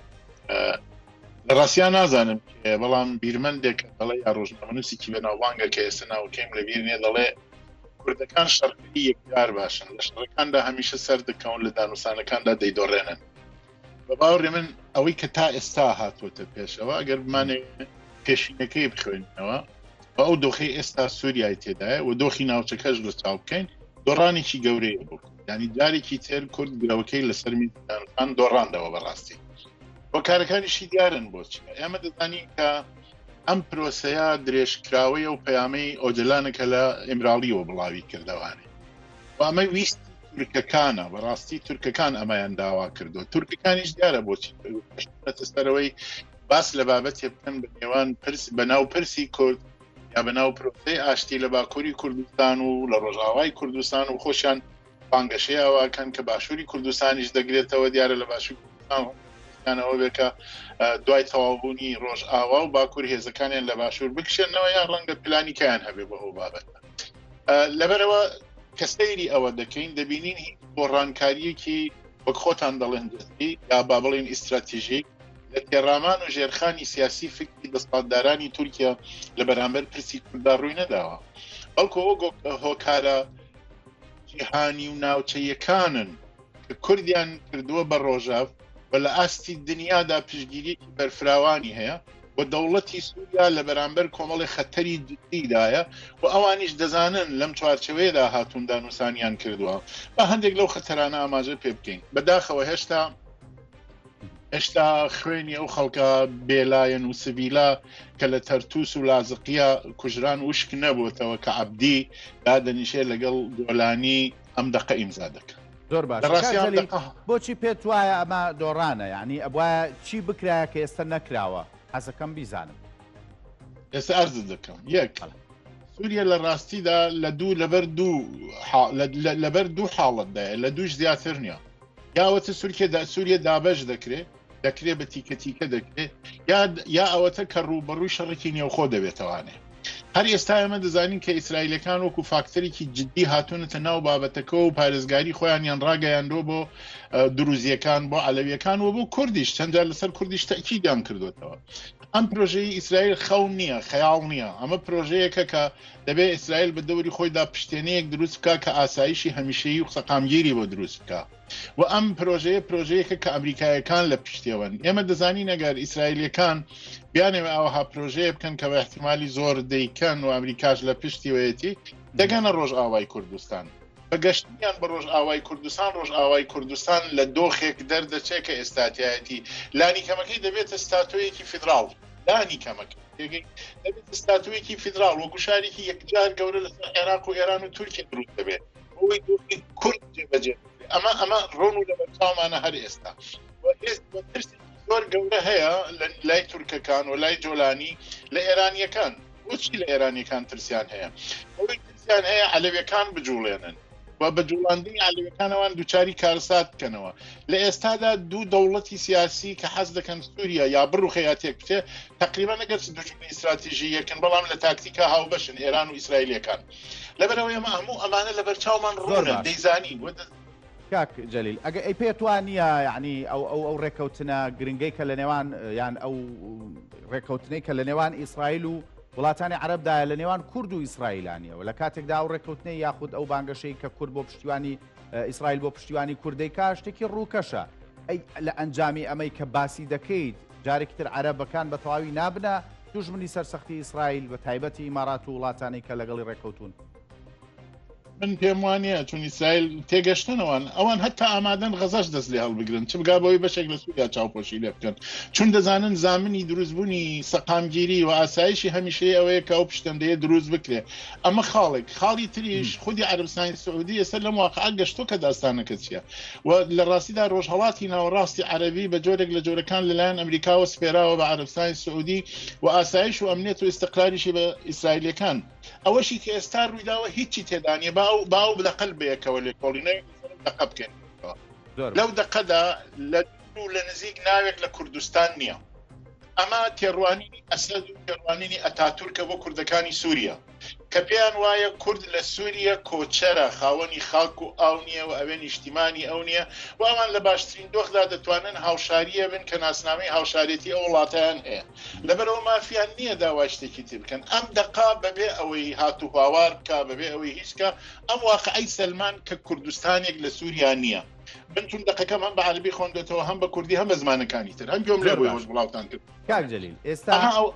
لە ڕاستیا نازانم کێ بەڵام بیرمەندێک دەڵێ یا ڕۆژنامەنووسێکی بەناوبانگە کە ئێستا ناوەکەیم لەبیر نییە دەڵێ کوردەکان شەڕکەری یەکجار باشن لە شەڕەکاندا هەمیشە سەردەکەون لە دانوسانەکاندا دەیدۆڕێنن. بە باوەڕی من ئەوەی کە تا ئێستا هاتووەتە پێشەوە ئەگەر بمانێ پێشینەکەی بخوێنەوە بە ئەو دۆخی ئێستا سووریای تێدایە و دۆخی ناوچەکەش لە چاو بکەین دۆڕانێکی گەورەیە بوو ینی جارێکی تر کورد گرەوەکەی لەسەر میدانەکان دۆڕاندەوە بەڕاستی هۆکارەکانیشی دیارن بۆچی ئێمە دەزانین کە ئەم پرۆسەیە درێژکراوەیە و پەیامەی ئۆجلانە کە لە ئیمراڵیەوە بڵاوی کردەوانێ و ئەمە ویستی تورکەکانە بەڕاستی تورکەکان ئەمەیان داوا کردو تورکەکانیش دیارە بۆچی سەرەوەی باس لە بابەتێ بکەن بە نێوان پرس بە ناو پرسی کورد یا بە ناو پرۆسەی ئاشتی لە باکووری کوردستان و لە ڕۆژاوای کوردستان و خۆشیان بانگەشەی ئەوەکەن کە باشووری کوردستانیش دەگرێتەوە دیارە لە باشووری کوردستان ڕەنگەوە بێت کە دوای تەواوبوونی ڕۆژئاوا و باکوور هێزەکانیان لە باشوور بکشێنەوە یان ڕەنگە پلانی کەیان هەبێ بۆ ئەو بابەتە لەبەرەوە کە سەیری ئەوە دەکەین دەبینین هیچ گۆڕانکاریەکی وەک خۆتان دەڵێن جەزری یا با بڵێن ئیستراتیژیک لە تێڕامان و ژێرخانی سیاسی فکری دەسەڵاتدارانی تورکیا لە بەرامبەر پرسی کورددا ڕووی نەداوە بەڵکو ئەوە هۆکارە جیهانی و ناوچەیەکانن کە کوردیان کردووە بە ڕۆژەڤ و لە ئاستی دنیادا پشتگیریەکی بەرفراوانی هەیە و دەوڵەتی سووریا لە بەرامبەر کۆمەڵی خەتەری جدیدایە و ئەوانیش دەزانن لەم چوارچێوەیەدا هاتوون دانوسانیان کردووە. با هەندێک لەو خەتەرانە ئاماژە پێ بکەین. بەداخەوە هێشتا هێشتا خوێنی ئەو خەڵکە بێلایەن و سڤیلە کە لە تەرتوس و لازقیە کوژران وشک نەبووتەوە کە عەبدی دادەنیشێ لەگەڵ گۆلانی ئەم دەقە ئیمزا دەکەن. زۆر باشە کاک جەلیل بۆچی پێت وایە ئەمە دۆڕانە یانی ئەبوایە چی بکرایە کە ئێستا نەکراوە حەزەکەم بیزانم. ئێستا ئەرزت دەکەم یەک سووریە لە ڕاستیدا لە دوو لەبەر دوو لەبەر دوو حاڵەتدایە لە دووش زیاتر نییە یاوەتە سوورکێدا سووریە دابەش دەکرێت دەکرێت بە تیکە تیکە دەکرێت یا یا ئەوەتە کە ڕووبەڕووی شەڕێکی نێوخۆ دەبێتەوانێ هەر ئێستا ئێمە دەزانین کە ئیسرائیلەکان وەکو فاکتەرێکی جددی هاتوونەتە ناو بابەتەکە و پارێزگاری خۆیانیان ڕاگەیاندووە بۆ دروزیەکان بۆ عەلەویەکان و بۆ کوردیش چەندجار لەسەر کوردیش تەکیدیان کردوێتەوە ئەم پرۆژەی ئیسرائیل خەون نییە خەیاڵ نییە ئەمە پرۆژەیەکە کە دەبێت ئیسرائیل بە دەوری خۆیدا پشتێنەیەک دروست بکە کە ئاسایشی هەمیشەیی و سەقامگیری بۆ دروست بکە. و ئەم پرۆژەیە پرۆژەیەکە کە ئەمریکایەکان لە پشتێوەن. ئێمە دەزانین ئەگەر ئیسرائیلیەکان بیانەوێ ئاوەها پرۆژەیە بکەن کە بە احتیمالی زۆر دەیکەن و ئەمریکاش لە پشتیوەیەتی، دەگەنە ڕۆژئاوای کوردستان. بە گەشتنیان بە ڕۆژئاوای کوردستان، ڕۆژئاوای کوردستان لە دۆخێک دەردەچێت کە ئێستا تیایەتی. لانیکەمەکەی دەبێتە ستاتۆیەکی فیدراڵ. لانیکەمەکەی تێگەی دەبێتە ستاتۆیەکی فیدراڵ و گوشارێکی یەکجار گەورە لەسەر عێراق و ئێران و تورکیا دروست دەبێت. بۆی دۆخی کورد جێبەجێ بکرێت. ئەمە ئەمە ڕوون و لەبەرچاومانە هەر ئێستا. و هێز و ترسێکی زۆر گەورە هەیە لە لای تورکەکان و لای جۆلانی لە ئێرانیەکان. بۆچی لە ئێرانیەکان ترسیان هەیە؟ ئەوەی ترسیان هەیە عەلەویەکان بجوڵێنن و بە جوڵاندنی عەلەویەکان ئەوان دووچاری کارەسات بکەنەوە. لە ئێستادا دوو دەوڵەتی سیاسی کە حەز دەکەن سووریا یا بڕوخێ یا تێک بچێ، تەقریبا ئەگەر دوژمنی ئیستراتیژی یەکن، بەڵام لە تاکتیکا هاوبەشن، ئێران و ئیسرائیلەکان. لەبەرئەوەی ئەمە هەموو ئەمانە لەبەرچاومان ڕوونە، دەیزانین و. کاک جەلیل ئەگە ئەی پێت وا نییە یعنی ئەو ئەو ئەو ڕێککەوتنە گرنگەی کە لە نێوان یان ئەو ڕێککەوتنەی کە لە نێوان ئیسرائیل و وڵاتانی عەرەبدایە لە نێوان کورد و ئیسرائیلانیەوە لە کاتێکدا ئەو ڕێککەوتنەی یاخود ئەو بانگەشەی کە کورد بۆ پشتیوانی ئیسرائیل بۆ پشتیوانی کوردەی کا شتێکی ڕووکەشە ئەی لە ئەنجامی ئەمەی کە باسی دەکەیت جارێکی تر عەرەبەکان بە تەواوی نابنە دوژمنی سەرسەختی ئیسرائیل بە تایبەتی ئیمارات و وڵاتانی کە لەگەڵی ڕێککەوتون. من پێم وانە چون ئیسرائیل تێگەشتنەوەن ئەوان هەتا ئامادەن غەزەش دەست لێ هەڵبگرن چ بگا بەوەی بەشێک لە سووریا چاوپۆشی لێ بکەن چون دەزانن زامنی دروستبوونی سەقامگیری و ئاسایشی هەمیشەی ئەوەیە کە ئەو پشتەندەیە دروست بکرێ ئەمە خاڵێک خاڵی تریش خودی عەربستانی سعودی ئێستا لەم واقعە گەشتۆ کە داستانەکە چییە و لە ڕاستیدا ڕۆژهەڵاتی ناوەڕاستی عەرەبی بە جۆرێک لە جۆرەکان لەلایەن ئەمریکاوە سپێراوە بە عەربستانی سعودی و ئاسایش و ئەمنیەت و ئیستقراریشی بە ئیسرائیلەکان ئەوەشی کە ئێستا ڕوویداوە هیچی تێدا نییە با و با و دەقل بەیەکەوە لێکۆڵینەوەی لەسەر ئەو دەقە بکەین لەو دەقەدا لە دوور و لە نزیک ناوێک لە کوردستان نییە ئەمە تێڕوانینی ئەسەد و تێڕوانینی ئەتاتورکە بۆ کوردەکانی سووریا کە پێیان وایە کورد لە سووریە کۆچەرە خاوەنی خاک و ئاو نییە و ئەوێ نیشتیمانی ئەو نییە و ئەوان لە باشترین دۆخدا دەتوانن هاوشاریە بن کە ناسنامەی هاوشارێتی ئەو وڵاتیان هەیە لەبەرئەوە مافیان نییە داوای شتێکی تر بکەن. ئەم دەقە بەبێ ئەوەی هات و هاوار بکا، بەبێ ئەوەی هیچ بکا، ئەم واقعەی سەلماند کە کوردستانێک لە سووریا نییە. من چون دەقەکەم هەم بە عەرەبی خوێندۆتەوە، هەم بە کوردی، هەم بە زمانەکانی تر، هەم گوێم لێ زۆر بوو باش ئێوەش بڵاوتان کرد. کاک جەلیل ئێستا ئەها ئەو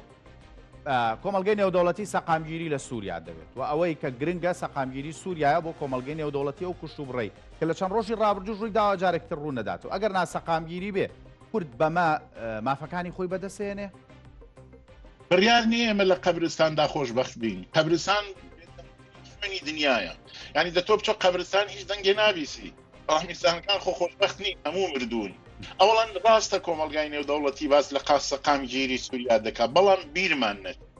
کۆمەڵگەی نێودەوڵەتی سەقامگیری لە سووریا دەوێت و ئەوەی کە گرنگە سەقامگیری سووریایە بۆ کۆمەڵگەی نێودەوڵەتی ئەو کوشتوبڕەی کە لە چەند ڕۆژی ڕابردووش ڕووی داوە جارێکی تر ڕوو نەدات و ئەگەر ناسەقامگیری بێ کورد بەمە مافەکانی خۆی بەدەستێنێ؟ بڕیار نییە ئێمە لە قەبرستاندا خۆشبەخت بین. قەبرستان شوێنی دنیایە. یعنی دە تۆ بچۆ قەبرستان هیچ دەنگێ نابیسی. بەڵام ئینسانەکان خۆ خۆشبەخت نین، هەموو مردوون. ئەوەڵەن ڕاستە کۆمەڵگای نێودەوڵەتی باس لە سەقامگیری سووریا دەکات، بەڵام بیرمان نەچێت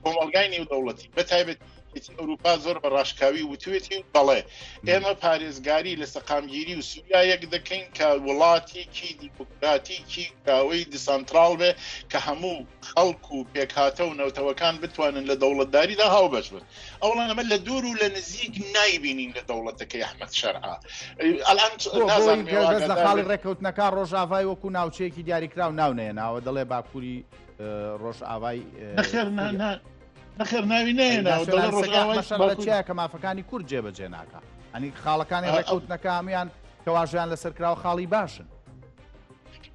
کۆمەڵگای نێودەوڵەتی بە تایبەتی یەکێتی ئەوروپا زۆر بە ڕاشکاوی وتوێتی و دەڵێ ئێمە پارێزگاری لە سەقامگیری و سووریایەک دەکەین کە وڵاتێکی دیموکراتیکی کراوەی دیسانتراڵ بێ کە هەموو خەڵک و پێکهاتە و نەوتەوەکان بتوانن لە دەوڵەتداریدا هاوبەش بن. ئەوڵان ئەمە لە دوور و لە نزیک نایبینین لە دەوڵەتەکەی ئەحمەد شەرعا. ئەلان نازانم ئێوە دەست لە ئاگادار خاڵی بن. ڕێککەوتنەکە ڕۆژاڤای وەکو ناوچەیەکی دیاریکراو ناو نەهێناوە، دەڵێ باکووری ڕۆژئاوای نەخێر نا سووریا. نا نەخێر ناوی نەهێناوە دەڵێ ناسیۆنالیستەکەی ڕۆژئاوای ئەحمەد شەرع لە باکوور. چیایە کە مافەکانی کورد جێبەجێ ناکا؟ ئەنی خاڵەکانی ئەو ڕێککەوتنەکە هەموویان کە واژۆیان لەسەر کراوە خاڵی باشن.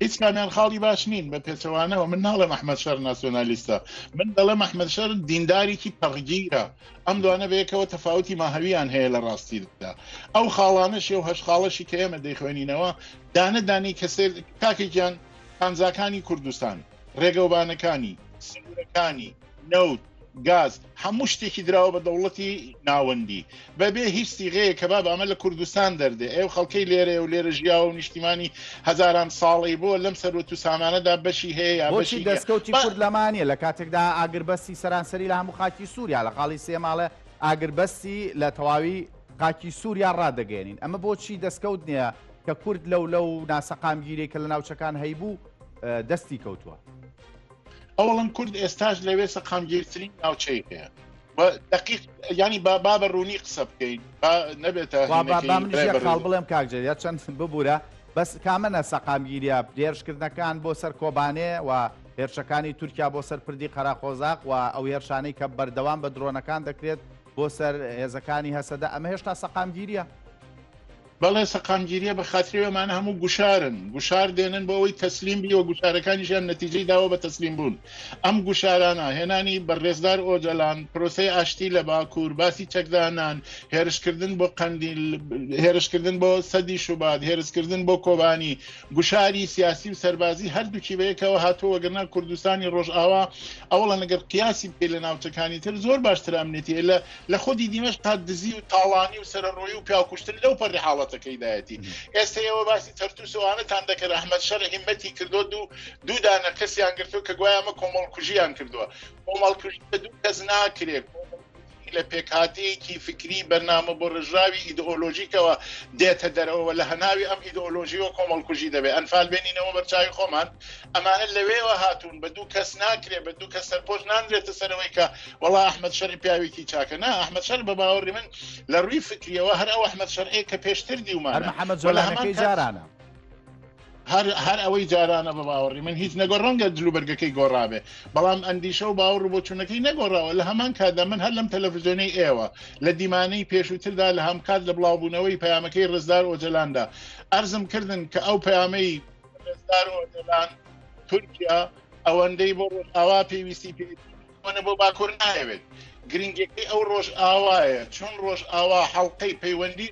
هیچ کامیان خاڵی باش نین، بە پێچەوانەوە من ناڵێم ئەحمەد شەر ناسیۆنالیستە، من دەڵێم ئەحمەد شەر دیندارێکی پەڕگیرە، ئەم دوانە بەیەکەوە تەفاوتی ماهەویان هەیە لە ڕاستیدا. ئەو خاڵانەشی و هەشت خاڵەشی کە ئێمە دەیخوێنینەوە دانە دانەی کە سەیر کاکە گیان کانزاکانی کوردستان، ڕێگەوبانەکانی، سنوورەکانی، نەوت، گاز، هەموو شتێکی دراوە بە دەوڵەتی ناوەندی بەبێ هیچ سیغەیەک کە بابە ئەمە لە کوردستان دەردێ ئێو خەڵکەی لێرەیە و لێرە ژیاوە و نیشتیمانی هەزاران ساڵەی بۆ لەم سەروەت و سامانەدا بەشی هەیە یا بۆچی بەشی نییە دەستکەوتی با کورد لەمە نییە لە کاتێکدا ئاگربەستی سەرانسەری لە هەموو خاکی سووریا لە خاڵی سێیەم ئاڵێ ئاگربەستی لە تەواوی خاکی سووریا ڕادەگەیەنین ئەمە بۆچی دەستکەوت نییە کە کورد لەو لەو ناسەقامگیریەی کە لە ناوچەکان هەیبوو دەستی کەوتووە؟ ئەوەڵەن کورد ئێستاش لەوێ سەقامگیرترین ناوچەی هەیە و دقیق ینی با با بە ڕوونی قسە بکەین با نەبێتە با با با هینەکەی منیش برای یەک خاڵ بەڕێز بڵێم کاک جەلیل یا چەند ببورە بەس کامە ناسەقامگیریە هێرشکردنەکان بۆ سەر کۆبانێ و هێرشەکانی تورکیا بۆ سەر پردی قەراقۆزاق و ئەو هێرشانەی کە بەردەوام بە درۆنەکان دەکرێت بۆ سەر هێزەکانی هەسەدە ئەمە هێشتا سەقامگیریە؟ بەڵێ سەقامگیریە بە خاتری ئەمانە هەموو گوشارن، گوشار دێنن بۆ ئەوەی تەسلیم بی و گوشارەکانیشیان نەتیجەی داوە بە تەسلیم بوون. ئەم گوشارانە، هێنانی بە ڕێزدار ئۆجەلان، پرۆسەی ئاشتی لە باکوور، باسی چەکدانان، هێرشکردن بۆ قەندیل، هێرشکردن بۆ سەدی شوبات، هێرسکردن بۆ کۆبانی، گوشاری سیاسی و سەربازی هەردووکی بەیەکەوە هاتووە، وەگەرنا کوردستانی ڕۆژئاوا ئەوەڵەن ئەگەر قیاسی بکەی لە ناوچەکانی تر زۆر باشترە ئەمنیەتی لە لە خودی دیمەشقا دزی و تاڵانی و سەرەڕۆیی و پیاوکوشتن لەو پەڕی حاڵەتەکەیدایەتی. ئێستە ئێوە باسی تەرتوس و ئەوانەتان دەکرد، ئەحمەد شەرع هیممەتی کردووە دوو دوو دانە کەسیان گرتووە کە گوایە ئەمە کۆمەڵکوژییان کردووە. کۆمەڵکوژی بە دوو کەس ناکرێ. کۆمەڵکوژی لە پێکهاتەیەکی فکری بەرنامە بۆڕێژراوی ئیدئۆلۆژیکەوە دێتە دەرەوە و لە هەناوی ئەم ئیدئۆلۆژییەوە کۆمەڵکوژی دەبێ. ئەنفال بێنینەوە بەرچاوی خۆمان. ئەمانە لەوێوە هاتوون. بە دوو کەس ناکرێ. بە دوو کەس سەرپۆش نانرێتە سەرەوەی کە وەڵا ئەحمەد شەرع پیاوێکی چاکە نا ئەحمەد شەرع بە باوەڕی من لە ڕووی فکریەوە هەر ئەو ئەحمەد شەرعەیە کە پێشتر هەر دیومانە محەممەد وە لە هەمان جۆلانەکەی کات جارانە. هەر هەر ئەوەی جارانە بە باوەڕی من هیچ نەگۆ ڕەنگە جلوبەرگەکەی گۆڕابێ بەڵام ئەندیشە و باوەڕ و بۆچوونەکەی نەگۆڕاوە لە هەمان کاتدا من هەر لەم تەلەڤزیۆنەی ئێوە لە دیمانەی پێشووتردا لە هەمکات لە بڵاوبوونەوەی پەیامەکەی ڕزدار ئۆجەلاندا ئەرزم کردن کە ئەو پەیامەی ڕزدار ئۆجەلان تورکیا ئەوەندەی بۆ ڕۆژئاوا پێویستی پێیەتی ئەوەنە بۆ باکوور نایەوێت. گرنگیەکەی ئەو ڕۆژئاوایە، چون ڕۆژئاوا حەڵقەی پەیوەندی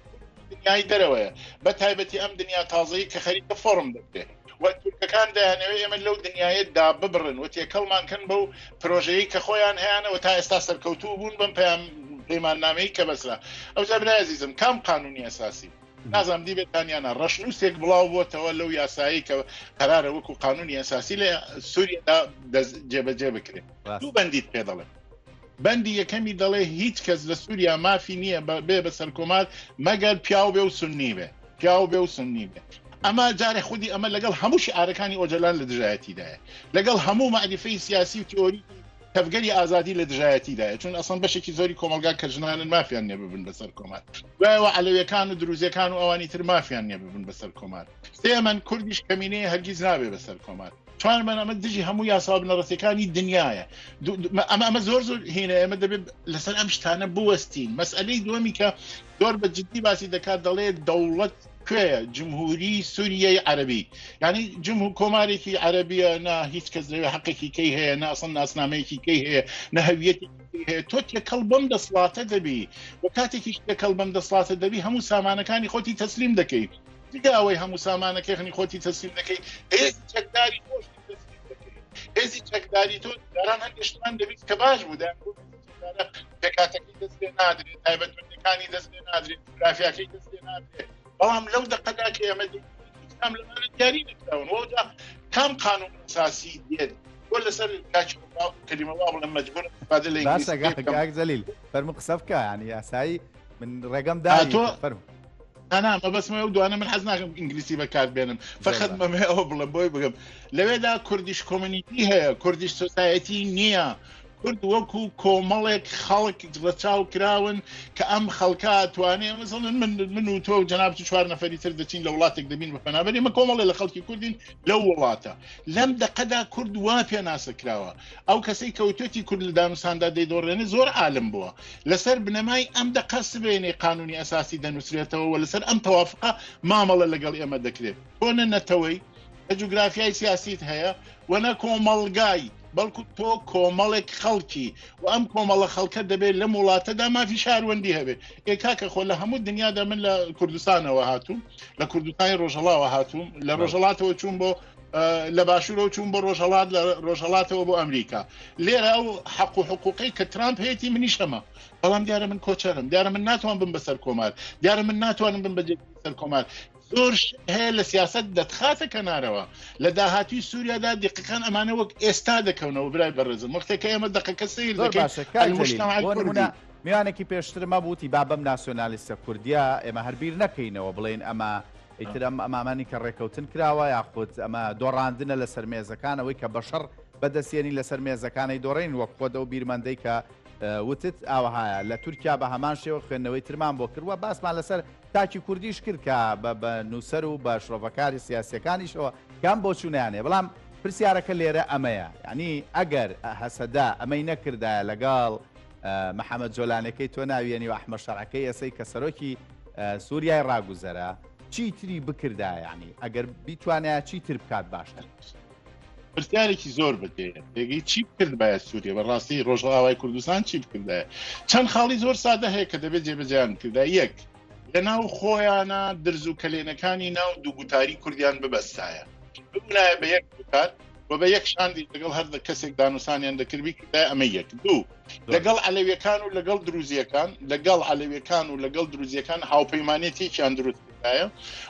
دنیای دەرەوەیە، بە تایبەتی ئەم دنیا تازەی کە خەریکە فۆڕم دەکرێت و تورکەکان دەیانەوێت ئێمە لەو دنیایە داببڕن و تێکەڵمان کەن بەو پرۆژەیەی کە خۆیان هەیانە و تا ئێستا سەرکەوتوو بوون بەم پەیام پەیماننامەی کە بەسرا. ئەوجا برای ئەزیزم کام قانونی ئەساسی؟ نازانم دیبێتان یان نا، ڕەشنووسێک بڵاو بۆتەوە لەو یاسایەی کە قەرارە وەکو قانونی ئەساسی لە سووریادا جێبەجێ بکرێت. دوو بەندیت پێ دەڵێ. بەندی یەکەمی دەڵێ هیچ کەس لە سووریا مافی نییە بێ بە سەرکۆمار مەگەر پیاو بێ و سنی بێ پیاو بێ و سنی بێ. ئەمە جارێ خودی ئەمە لەگەڵ هەموو شعارەکانی ئۆجەلان لە دژایەتیدایە لەگەڵ هەموو مەعریفەی سیاسی و تیۆری تەڤگەری ئازادی لە دژایەتیدایە چون ئەسڵەن بەشێکی زۆری کۆمەڵگا کە ژنانن مافیان نیە ببن بە سەرکۆمار دوایەوە عەلەویەکان و دروزیەکان و ئەوانی تر مافیان نیە ببن بە سەرکۆمار سێمەن کوردیش کەمینەیە هەرگیز نابێ بە سەرکۆمار چوارمەن ئەمە دژی هەموو یاسا بنەڕەتیەکانی دنیاە ئەمە ئەمە زۆر زۆر هینە ئێمە دەبێت لەسەر ئەم شتانە بوەستین مەسئلەی دووەمی کە زۆر بە جدی باسی دەکات دەڵێت دەوڵەت کوێیە جمهوری سوریەی عەرەبی یعنی جمهور کۆمارێکی عەرەبیە نا هیچ کەس لەوێ حەقێکی کەی هەیە نە ئەسڵ ناسنامەیەکی کەی هەیە نە هەویەتێکی کەی هەیە تۆ تێکەڵ بەم دەسڵاتە دەبی و کاتێکیش تێکەڵ بەم دەسڵاتە دەبی هەموو سامانەکانی خۆتی تەسلیم دەکەی جگە ئەوەی هەموو سامانەکەی خۆتی تەسلیم دەکەی هێزی چەکداری خۆشی تەسلیم دەکەی هێزی چەکداری تۆ جاران هەندێک شتمان دەبیست کە باش بوو دەیانگوت پێکهاتەکەی دەست لێ نادرێت تایبەتمەندەکانی دەست لێ نادرێت جوگرافیاکەی دەست لێ نادرێت بەڵام لەو دەقەدا کە ئێمە کام لەمانە دیاری نەکراون وەجا کام قانون ئەساسی دێت بۆ لەسەر کلمە وا بڵێم مەجبور استفادە لە باشە کاک جەلیل فەرموو قسە بکە یعنی یاسایی من ڕێگەم دا تۆ فەرموو نا مەبەستمە ئەو دوانە من حەز ناکەم ئینگلیسی بەکار بێنم فقط مەمێ ئەوە بڵێم بۆی بگەم لەوێدا کوردیش کۆمەنیتی هەیە کوردیش سۆسایەتی نییە کورد وەکو کۆمەڵێک خەڵک ڕەچاو کراون کە ئەم خەڵکە توانێ مەسەڵەن من من و تۆ و جەنابت و چوار نەفەری تر دەچین لە وڵاتێک دەبین بە پەنابەر ئێمە کۆمەڵێ لە خەڵکی کوردین لەو وڵاتە لەم دەقەدا کورد وا پێناسە کراوە ئەو کەسەی کەوتێتی کورد لە دانوساندا دەیدۆڕێنێ زۆر عالم بووە لەسەر بنەمای ئەم دەقە سبەینێ قانونی ئەساسی دەنووسرێتەوە و لەسەر ئەم تەوافقە مامەڵە لەگەڵ ئێمە دەکرێت تۆ نە نەتەوەی نە جوگرافیای سیاسیت هەیە و نە کۆمەڵگای بەڵکو تۆ کۆمەڵێک خەڵکی و ئەم کۆمەڵە خەڵکە دەبێت لەم وڵاتەدا مافی شاروەندی هەبێت ئێ کاکە خۆ لە هەموو دنیادا من لە کوردستانەوە هاتووم لە کوردستانی ڕۆژهەڵاوە هاتووم لە ڕۆژهەڵاتەوە چوون بۆ لە باشوورەوە چوون بۆ ڕۆژهەڵات لە ڕۆژهەڵاتەوە بۆ ئەمریکا لێرە ئەو حەق و حقوقی کە ترامپ هەیەی منیش هەمە بەڵام دیارە من کۆچەرم دیارە من ناتوان بم بەسەر کۆمار دیارە من ناتوانم بم بە سەر کۆمار زۆر شت هەیە لە سیاسەت دەتخاتە کەنارەوە لە داهاتوی سووریادا دیقەکان ئەمانە وەک ئێستا دەکەونەوە برای بەڕێزم وەختێک کە ئێمە دەقەکە سەیر زۆر دەکەین باشە کاک جەلیل المجتمع بۆ الکردی نمونە میوانێکی پێشترم هەبوو وتی با بەم ناسیۆنالیستە کوردیە ئێمە هەر بیر نەکەینەوە بڵێین ئەمە ئیتر ئەم ئەمامانی کە ڕێکەوتن کراوە یاخود ئەمە دۆڕاندنە لەسەر مێزەکان ئەوەی کە بەشەڕ بەدەستێنین لەسەر مێزەکانەی دۆڕێین وەک خۆت ئەو بیرمەندەی کە وتت ئاوەهایە لە تورکیا بە هەمان شێوە خوێندنەوەی ترمان بۆ کرد و باسمان لەسەر تاکی کوردیش کرد کە بە بە نووسەر و بە شرۆڤەکاری سیاسیەکانیشەوە کە ئەم بۆچوونەیان هەیە بەڵام پرسیارەکە لێرە ئەمەیە یعنی ئەگەر هەسەدە ئەمەی نەکردایە لەگەڵ محەممەد جۆلانەکەی تۆ ناویێنی و ئەحمەد شەرعەکەی ئێسەی کە سەرۆکی. سووریای ڕاگوزەرە چیتری بکردایە یانی ئەگەر بیتوانایە چیتر بکات باشتر؟ پرسیارێکی زۆر بەجێیە پێگەی چی بکردبایە سووریە بەڕاستی ڕۆژئاوای کوردستان چی بکردایە چەند خاڵی زۆر سادە هەیە کە دەبێت جێبەجێیان بکردا یەک لەناو خۆیانە درز و کەلێنەکانی ناو دووگوتاری کوردیان ببەستایە ببوونایە بە یەک گوتار و بە یەک شاندی لەگەڵ هەر کەسێک دانوسانیان دەکرد بیکردایە ئەمە یەک دوو لەگەڵ عەلەویەکان و لەگەڵ دروزیەکان لەگەڵ عەلەویەکان و لەگەڵ دروزیەکان هاوپەیمانێتێکیان دروست کردایە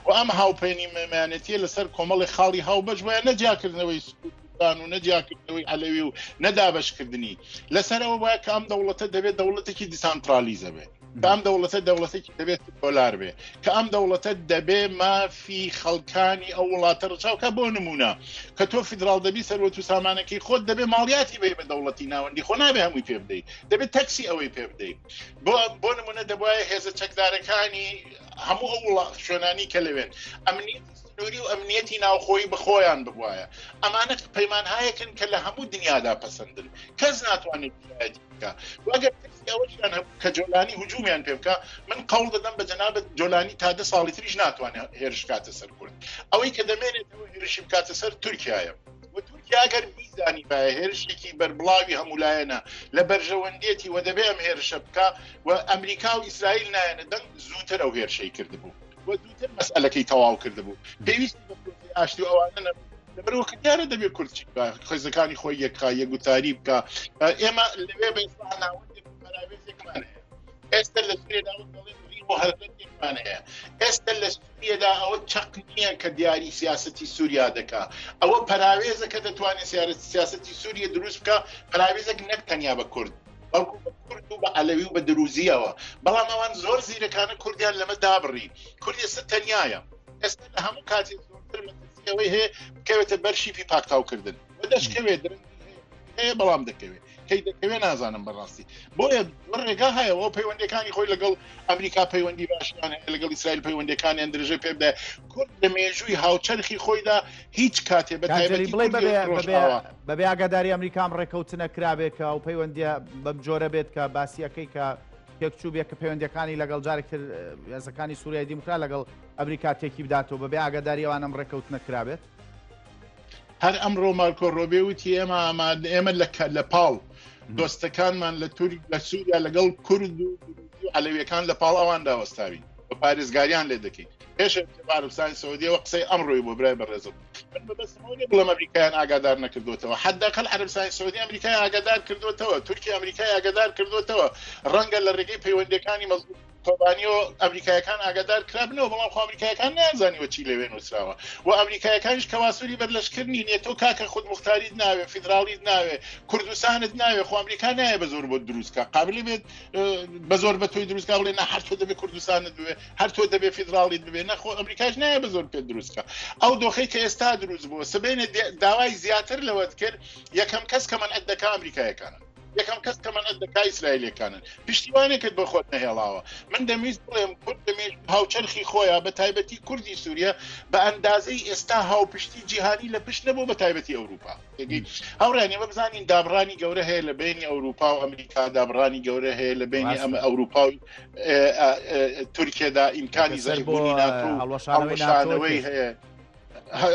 و ئەم هاوپەیمانێتیە لەسەر کۆمەڵی خاڵی هاوبەش وایە نەجیاکردنەوەی سوودان و نەجیاکردنەوەی عەلەوی و نەدابەشکردنی لەسەرەوە وایە کە ئەم دەوڵەتە دەبێت دەوڵەتێکی دیسانترالیزە بێت کە ئەم دەوڵەتە دەوڵەتێکی دەبێت دۆلار بێ کە ئەم دەوڵەتە دەبێ مافی خەڵکانی ئەو وڵاتە ڕچاوکە بۆ نمونە کە تۆ فیدراڵ دەبی سەروەت و سامانەکەی خۆت دەبێ ماڵیاتی بێ بە دەوڵەتی ناوەندی خۆ نابێ هەمووی پێ بدەیت دەبێت تەکسی ئەوەی پێ بدەیت بۆ بۆ نمونە دەبواە هێزە چەکدارەکانی هەموو ئەو وڵات شوێنانی کە لەوێن ئەمنیەتی سنووری و ئەمنیەتی ناوخۆیی بەخۆیان ببواە ئەمانە پەیمانهایەکن کە لە هەموو دنیادا پەسەندن کەس ناتوانێت دژایەتی بکا و ئەگەر ترسی ئەوەشیان هەبوو کە جۆلانی هجومیان پێ بکا من قەوڵ دەدەم بە جەنابت جۆلانی تا دە ساڵی تریش ناتوانێت هێرش بکاتە سەر کورد ئەوەی کە دەمێنێتەوە هێرشی بکاتە سەر تورکیایە و تورکیا ئەگەر بیزانیبایە هێرشێکی بەربڵاوی هەمولایەنە لە بەرژەوەندیەتی و دەبێ ئەم هێرشە بکا و ئەمریکا و ئیسرائیل نایەنە دەنگ زووتر ئەو هێرشەی کردبوو و زووتر مەسئلەکەی تەواو کردبوو پێویستی بە پرۆسەی ئاشتی و ئەوانە نەبوو لەبەرەوە کە دیارە دەبێت کورد چی بکا خێزەکانی خۆی یەکخا یەکگوتاری بکا ئێمە لەوێ بە ئێستا ناوەندێک و پەراوێزێکمان هەیە ئێستا لە سوورێدا وەک دەڵێن ڕیم و هەرزەتێکمان هەیە ئێستا لە سووریەدا ئەوە چەق نییە کە دیاری سیاسەتی سووریا دەکا ئەوە پەراوێزە کە دەتوانێت سیاسەتی سووریە دروست بکا پەراوێزێک نەک تەنیا بە کورد بەڵکو بە کورد و بە عەلەوی و بە دروزیەوە بەڵام ئەوان زۆر زیرەکانە کوردیان لەمە دابڕی کورد ئێستا تەنیایە ئێستا لە هەموو کاتێ زۆرتر مەترسی ئەوەی هەیە بکەوێتە بەر شیفی پاکتاوکردن و دەشکەوێت درەنگی هەیە بەڵام دەکەوێت کەی دەکەوێت نازانم بەڕاستی بۆیە ڕێگا هەیە ئەو پەیوەندەکانی خۆی لەگەڵ ئەمریکا پەیوەندی باشیان هەیە لەگەڵ ئیسرائیل پەیوەندەکانیان درێژە پێ بدە کورد لە مێژووی هاوچەرخی خۆیدا هیچ کاتێ بە تایبەتی بڵێ بەبێ ئاگاداری ئەمریکام ڕێکەوتنە کرابێت کە ئەو پەیوەندیە بەم جۆرە بێت کە باسیەکەی کە تێکچوو بێت کە پەیوەندەکانی لەگەڵ جارێکتر هێزەکانی سووریای دیموکرات لەگەڵ ئەمریکا تێکی بداتەوە بەبێ ئاگاداری ئەوانم ڕێکەوتنە کرابێت. هەر ئەمڕۆ مارکۆ ڕۆبێ وتی ئێمە ئامادە ئێمە لە لە پاڵ دۆستەکانمان لە تورک لە سووریا لەگەڵ کورد و عەلەویەکان لە پاڵ ئەواندا وەستاوین و پارێزگاریان لێ دەکەین پێش عەرەبستانی سعودیەوە قسەی ئەمڕۆی بۆ برای بەڕێزم من مەبەستم ئەوە نییە بڵێم ئەمریکایان ئاگادار نەکردوێتەوە حداقل عەرەبستانی سعودی ئەمریکای ئاگادار کردوێتەوە تورکیا ئەمریکای ئاگادار کردوێتەوە ڕەنگە لە ڕێگەی پەیوەندەکانی مەزبوط کۆبانیەوە ئەمریکایەکان ئاگادار کرابنەوە بەڵام خۆ ئەمریکایەکان نەیانزانیوە چی لەوێ نووسراوە و ئەمریکایەکانیش کەواسوری بەرلەشکر نین تۆ کاکە خودموختاریت ناوێ فیدراڵیت ناوێ کوردستانت ناوێ خۆ ئەمریکا نایە بە زۆر بۆ دروستکە قابلی بێت بە زۆر بە تۆی دروستکا بڵێ نە هەر تۆ دەبێ کوردستانت بوێ هەر تۆ دەبێ فیدراڵیت ببێ نەخۆ ئەمریکاش نایە بە زۆر پێ دروستکە ئەو دۆخەی کە ئێستا دروست بووە سبەینێ داوای زیاتر لەوەت کرد یەکەم کەس کە مەنعت دەکا ئەمریکایەکانن یەکەم کەس کە مەنعت دەکا ئیسرائیلەکانن پشتیوانێکت بۆ خۆت نەهێڵاوە من دەمویست بڵێم کورد لە مێژوو هاوچەرخی خۆیان بە تایبەتی کوردی سووریە بە ئەندازەی ئێستا هاوپشتی جیهانی لە پشت نەبوو بە تایبەتی ئەوروپا هاوڕێیان ئێمە بزانین دابڕانی گەورە هەیە لە بینی ئەوروپا و ئەمریکا دابڕانی گەورە هەیە لە بینی ئەمە ئەوروپا و تورکیەدا ئیمکانی زەربوونی ناتۆ هەڵوەشانەوەی هەیە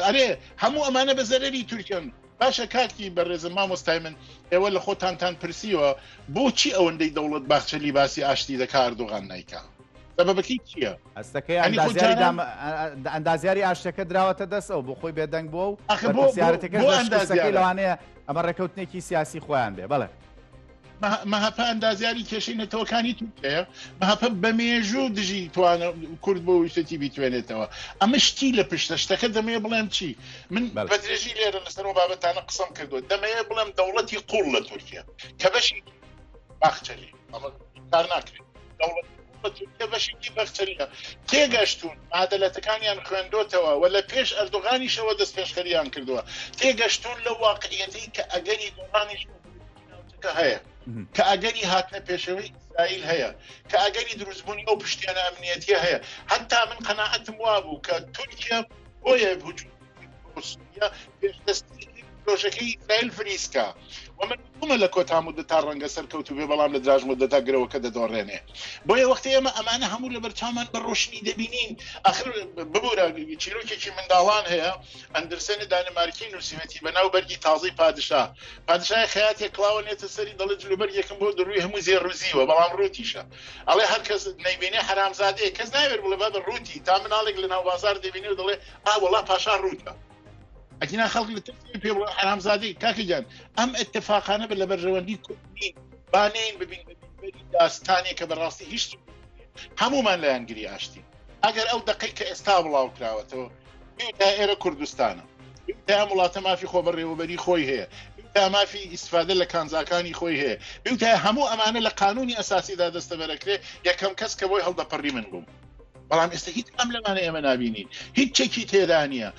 ئەرێ هەموو ئەمانە بە زەرەری تورکیان باشە کاکی بەڕێزم مامۆستای من ئێوە لە خۆتانتان پرسیوە بۆچی ئەوەندەی دەوڵەت باخچەلی باسی ئاشتی دەکا ئەردۆغان نایکا سەبەبەکەی چییە؟ هەستەکەی ئەندازیاری ئەندازیاری ئاشتەکە دراوەتە دەست ئەو بۆ خۆی بێدەنگ بووە و بەرپرسیارەتەکەش لە شکستەکەی لەوانەیە ئەمە ڕێکەوتنێکی سیاسی خۆیان بێ بەڵێ. مەهەپە ئەندازیاری کێشەی نەتەوەکانی تورکیایە مەهەپە بە مێژوو دژی توانە کورد بۆ ویستێتی بیتوێنێتەوە ئەمە شتی لە پشتە شتەکە دەمەوێ بڵێم چی من بە درێژی لێرە لەسەر ئەو بابەتانە قسەم کردووە دەمەوێ بڵێم دەوڵەتی قوڵ لە تورکیا کە بەشی باخچەلی ئەمە کار ناکرێت دەوڵەتی قوڵ لە تورکیا بەشێکی باخچەلیە تێگەشتون معادلەتەکانیان خوێندۆتەوە و لە پێش ئەردۆغانیشەوە دەست پێشخەریان کردووە تێگەشتون لەو واقعیەتەی کە ئەگەری گۆڕانیش ناوچەکە هەیە کە ئەگەری هاتنە پێشەوەی ئیسرائیل هەیە کە ئەگەری دروستبوونی ئەو پشتیانە ئەمنیەتیە هەیە هەتا من قەناعەتم وابوو کە تورکیا بۆیە هجوم سووریا پێشدەستی. پرۆژەکەی ئیسرائیل فریسکا و من وتومە لە کۆتا مودەتا ڕەنگە سەرکەوتوو بێ بەڵام لە دراژ مودەتا گرەوەکە دەدۆڕێنێ بۆیە وەختی ئێمە ئەمانە هەموو لەبەر چاومان بە ڕۆشنی دەبینین ئەخر ببورە چیرۆکێکی منداڵان هەیە ئەندرسێنی دانیمارکی نووسیوێتی بە ناو بەرگی تازەی پادشا پادشای خەیاتێک کڵاوە نێتە سەری دەڵێ جلوبەرگێکم بۆ دڕوی هەموو زێڕ و زیوە بەڵام ڕووتیشە ئەڵێ هەر کەس نەیبینێ حەرامزادەیە کەس ناوێت بڵێ بابە ڕووتی تا مناڵێک لە ناو بازار دەبینێ و دەڵێ ئا وەڵا پاشا ڕووتە ئەگینا خەڵک لە ترسی پێ بڵێ حەرامزادەی کاکە گیان ئەم اتفاقانە بە لە بەرژەوەندی کورد نین با نین ببین بە بینبەری داستانێک کە بەڕاستی هیچ هەمومان لایەنگری ئاشتی ئەگەر ئەو دەقەی کە ئێستا بڵاو کراوەتەوە تا ئێرە کوردستانە تا ئەم وڵاتە مافی خۆبەڕێوەبەری خۆی هەیە تا مافی ئیسفادە لە کانزاکانی خۆی هەیە تا هەموو ئەمانە لە قانونی ئەساسیدا دەستەبەرەکرێ یەکەم کەس کە بۆی هەڵدەپەڕی من بووم بەڵام ئێستا هیچ ئەم لەمانە ئێمە نبینین هیچ چێکی تێدا نییە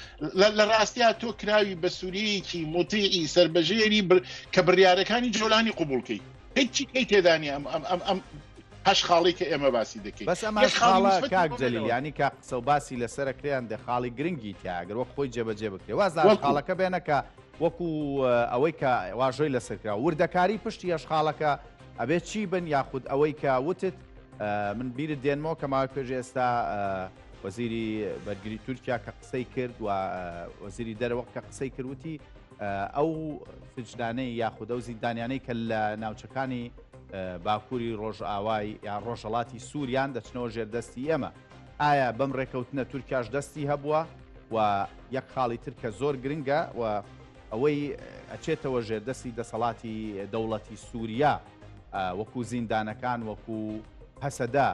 لە ڕاستیا تۆ کراوی بە سووریەکی موتیعی سربەژێری کە بڕیارەکانی جۆلانی قوبولکەی هیچی کەی تێدا نیە ئەم ئەم ئەم ئەم هەش خاڵی کە ئێمە باسی دەکەین بەس ئەم هەش خاڵە کاک جەلیل یانی کە قسە و باسی لەسەرە کرێیان دە خاڵی گرنگی تیا گەر وەک خۆی جێبەجێ بکرێ واز لە هەش خاڵەکە بێنە کە وەکو ئەوەی کە واژۆی لەسەر کرا وردەکاری پشتی هەش خاڵەکە ئەبێ چی بن یاخود ئەوەی کە وتت من بیرت دێنمەوە کە ماوەی پێش ئێستا وەزیری بەرگری تورکیا کە قسەی کرد و وەزیری دەرەوە کە قسەی کرد وتی ئەو سجنانەی یاخود ئەو زیندانیانەی کە لە ناوچەکانی باکووری ڕۆژئاوای یان ڕۆژهەڵاتی سووریان دەچنەوە ژێردەستی ئێمە ئایا بەم ڕێکەوتنە تورکیاش دەستی هەبووە و یەک خاڵی تر کە زۆر گرنگە و ئەوەی ئەچێتەوە ژێردەستی دەسەڵاتی دەوڵەتی سووریا وەکو زیندانەکان وەکو هەسەدە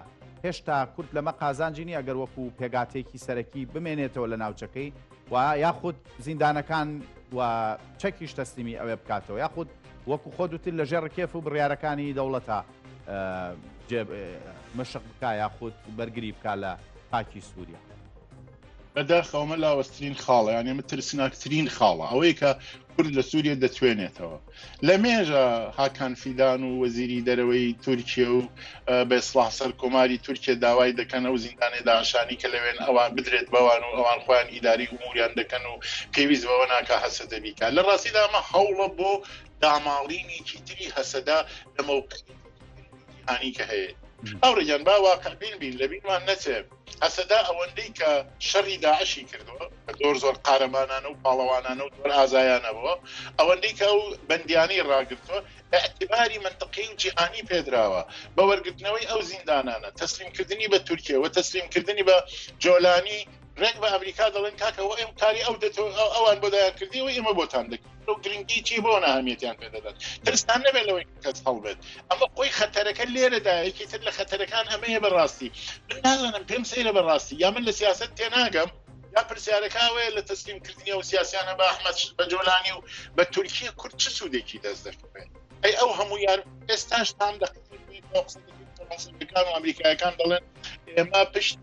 هێشتا کورد لەمە قازانجی نییە ئەگەر وەکو پێگاتێکی سەرەکی بمێنێتەوە لە ناوچەکەی و یاخود زیندانەکان و چەکیش تەسلیمی ئەوێ بکاتەوە یاخود وەکو خۆت وتت لە ژێر ڕکێف و بڕیارەکانی دەوڵەتە مەشق بکا یاخود بەرگری بکا لە خاکی سووریا. بەداخەوە ئەمە لاوەزترین خاڵە یان ئەمە ترسناکترین خاڵە ئەوەیە کە کورد لە سووریە دەتوێنێتەوە لە مێژە هاکان فیدان و وەزیری دەرەوەی تورکیە و بە ئیسڵاح سەر کۆماری تورکیە داوای دەکەن ئەو زیندانەی داعشانی کە لەوێن ئەوان بدرێت بەوان و ئەوان خۆیان ئیداری ئوموریان دەکەن و پێویست بەوە ناکا هەسەدە بیکا لە ڕاستیدا ئەمە هەوڵە بۆ داماڵینێکی تری هەسەدە لە مەوقعی جیهانی کە هەیە هاوڕێ گیان با واقعبین بین لەبیرمان نەچێ هەسەدە ئەوەندەی کە شەڕی داعشی کردووە کە زۆر زۆر قارەمانانە و پاڵەوانانە و زۆر ئازایانە بووە ئەوەندەی کە ئەو بەندیانەی ڕاگرتووە ئیعتیباری مەنتقی و جیهانی پێدراوە بە وەرگرتنەوەی ئەو زیندانانە تەسلیمکردنی بە تورکیە و تەسلیمکردنی بە جۆلانی ڕێک بە ئەمریکا دەڵێن کاکە ئەوە ئێم کاری ئەو دەتۆ ئەوان بۆ دایان کردی و ئێمە بۆتان دەکەین ئەو گرنگی چی بۆ ناهمیەتیان پێ دەدات ترستان نەبێت لەوەی کەس هەڵبێت ئەمە خۆی خەتەرەکە لێرەدا یەکی تر لە خەتەرەکان ئەمەیە بەڕاستی من نازانم پێم سەیرە بەڕاستی یا من لە سیاست تێناگەم یا پرسیارەکە ئەوەیە لە تەسلیم کردنی ئەو سیاسیانە بە ئەحمەد بە جۆلانی و بە تورکیە کورد چ سوودێکی دەست دەکەوێت ئەی ئەو هەموو یار ئێستاش تام دەقەکان و ئەمریکایەکان دەڵێن ئێمە پشت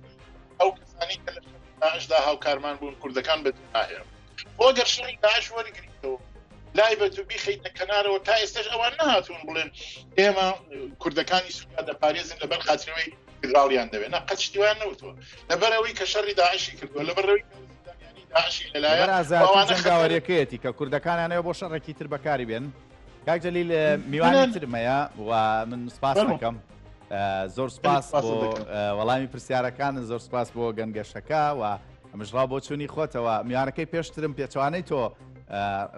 ئەو کەسانی کە لە داعشدا هاوکارمان بوون کوردەکان بە ناهێڵ بۆ گەر شەڕی داعش وەرگریتەوە لای بەت و بیخەیتە کەنارەوە تا ئێستاش ئەوان نهاتوون بڵێن ئێمە کوردەکانی سووریا دەپارێزن لەبەر خاترەوەی فیدراڵیان دەوێت نا قەت شتی وایان نەوتووە لەبەرئەوەی کە شەڕی داعشی کردووە لەبەرئەوەی کە زیندانیانی داعشی لەلایە لەبەر ئازایەتی جەنگاوەریەکەیەتی کە کوردەکانیانەوە بۆ شەڕێکی تر بەکاری بێن کاک جەلیل میوانی ترم هەیە و من سپاس دەکەم زۆر سپاس بۆ وەڵامی پرسیارەکان زۆر سپاس بۆ گەنگەشەکە و ئەمش ڕا بۆ چوونی خۆتەوە میوانەکەی پێشترم پێچوانەی تۆ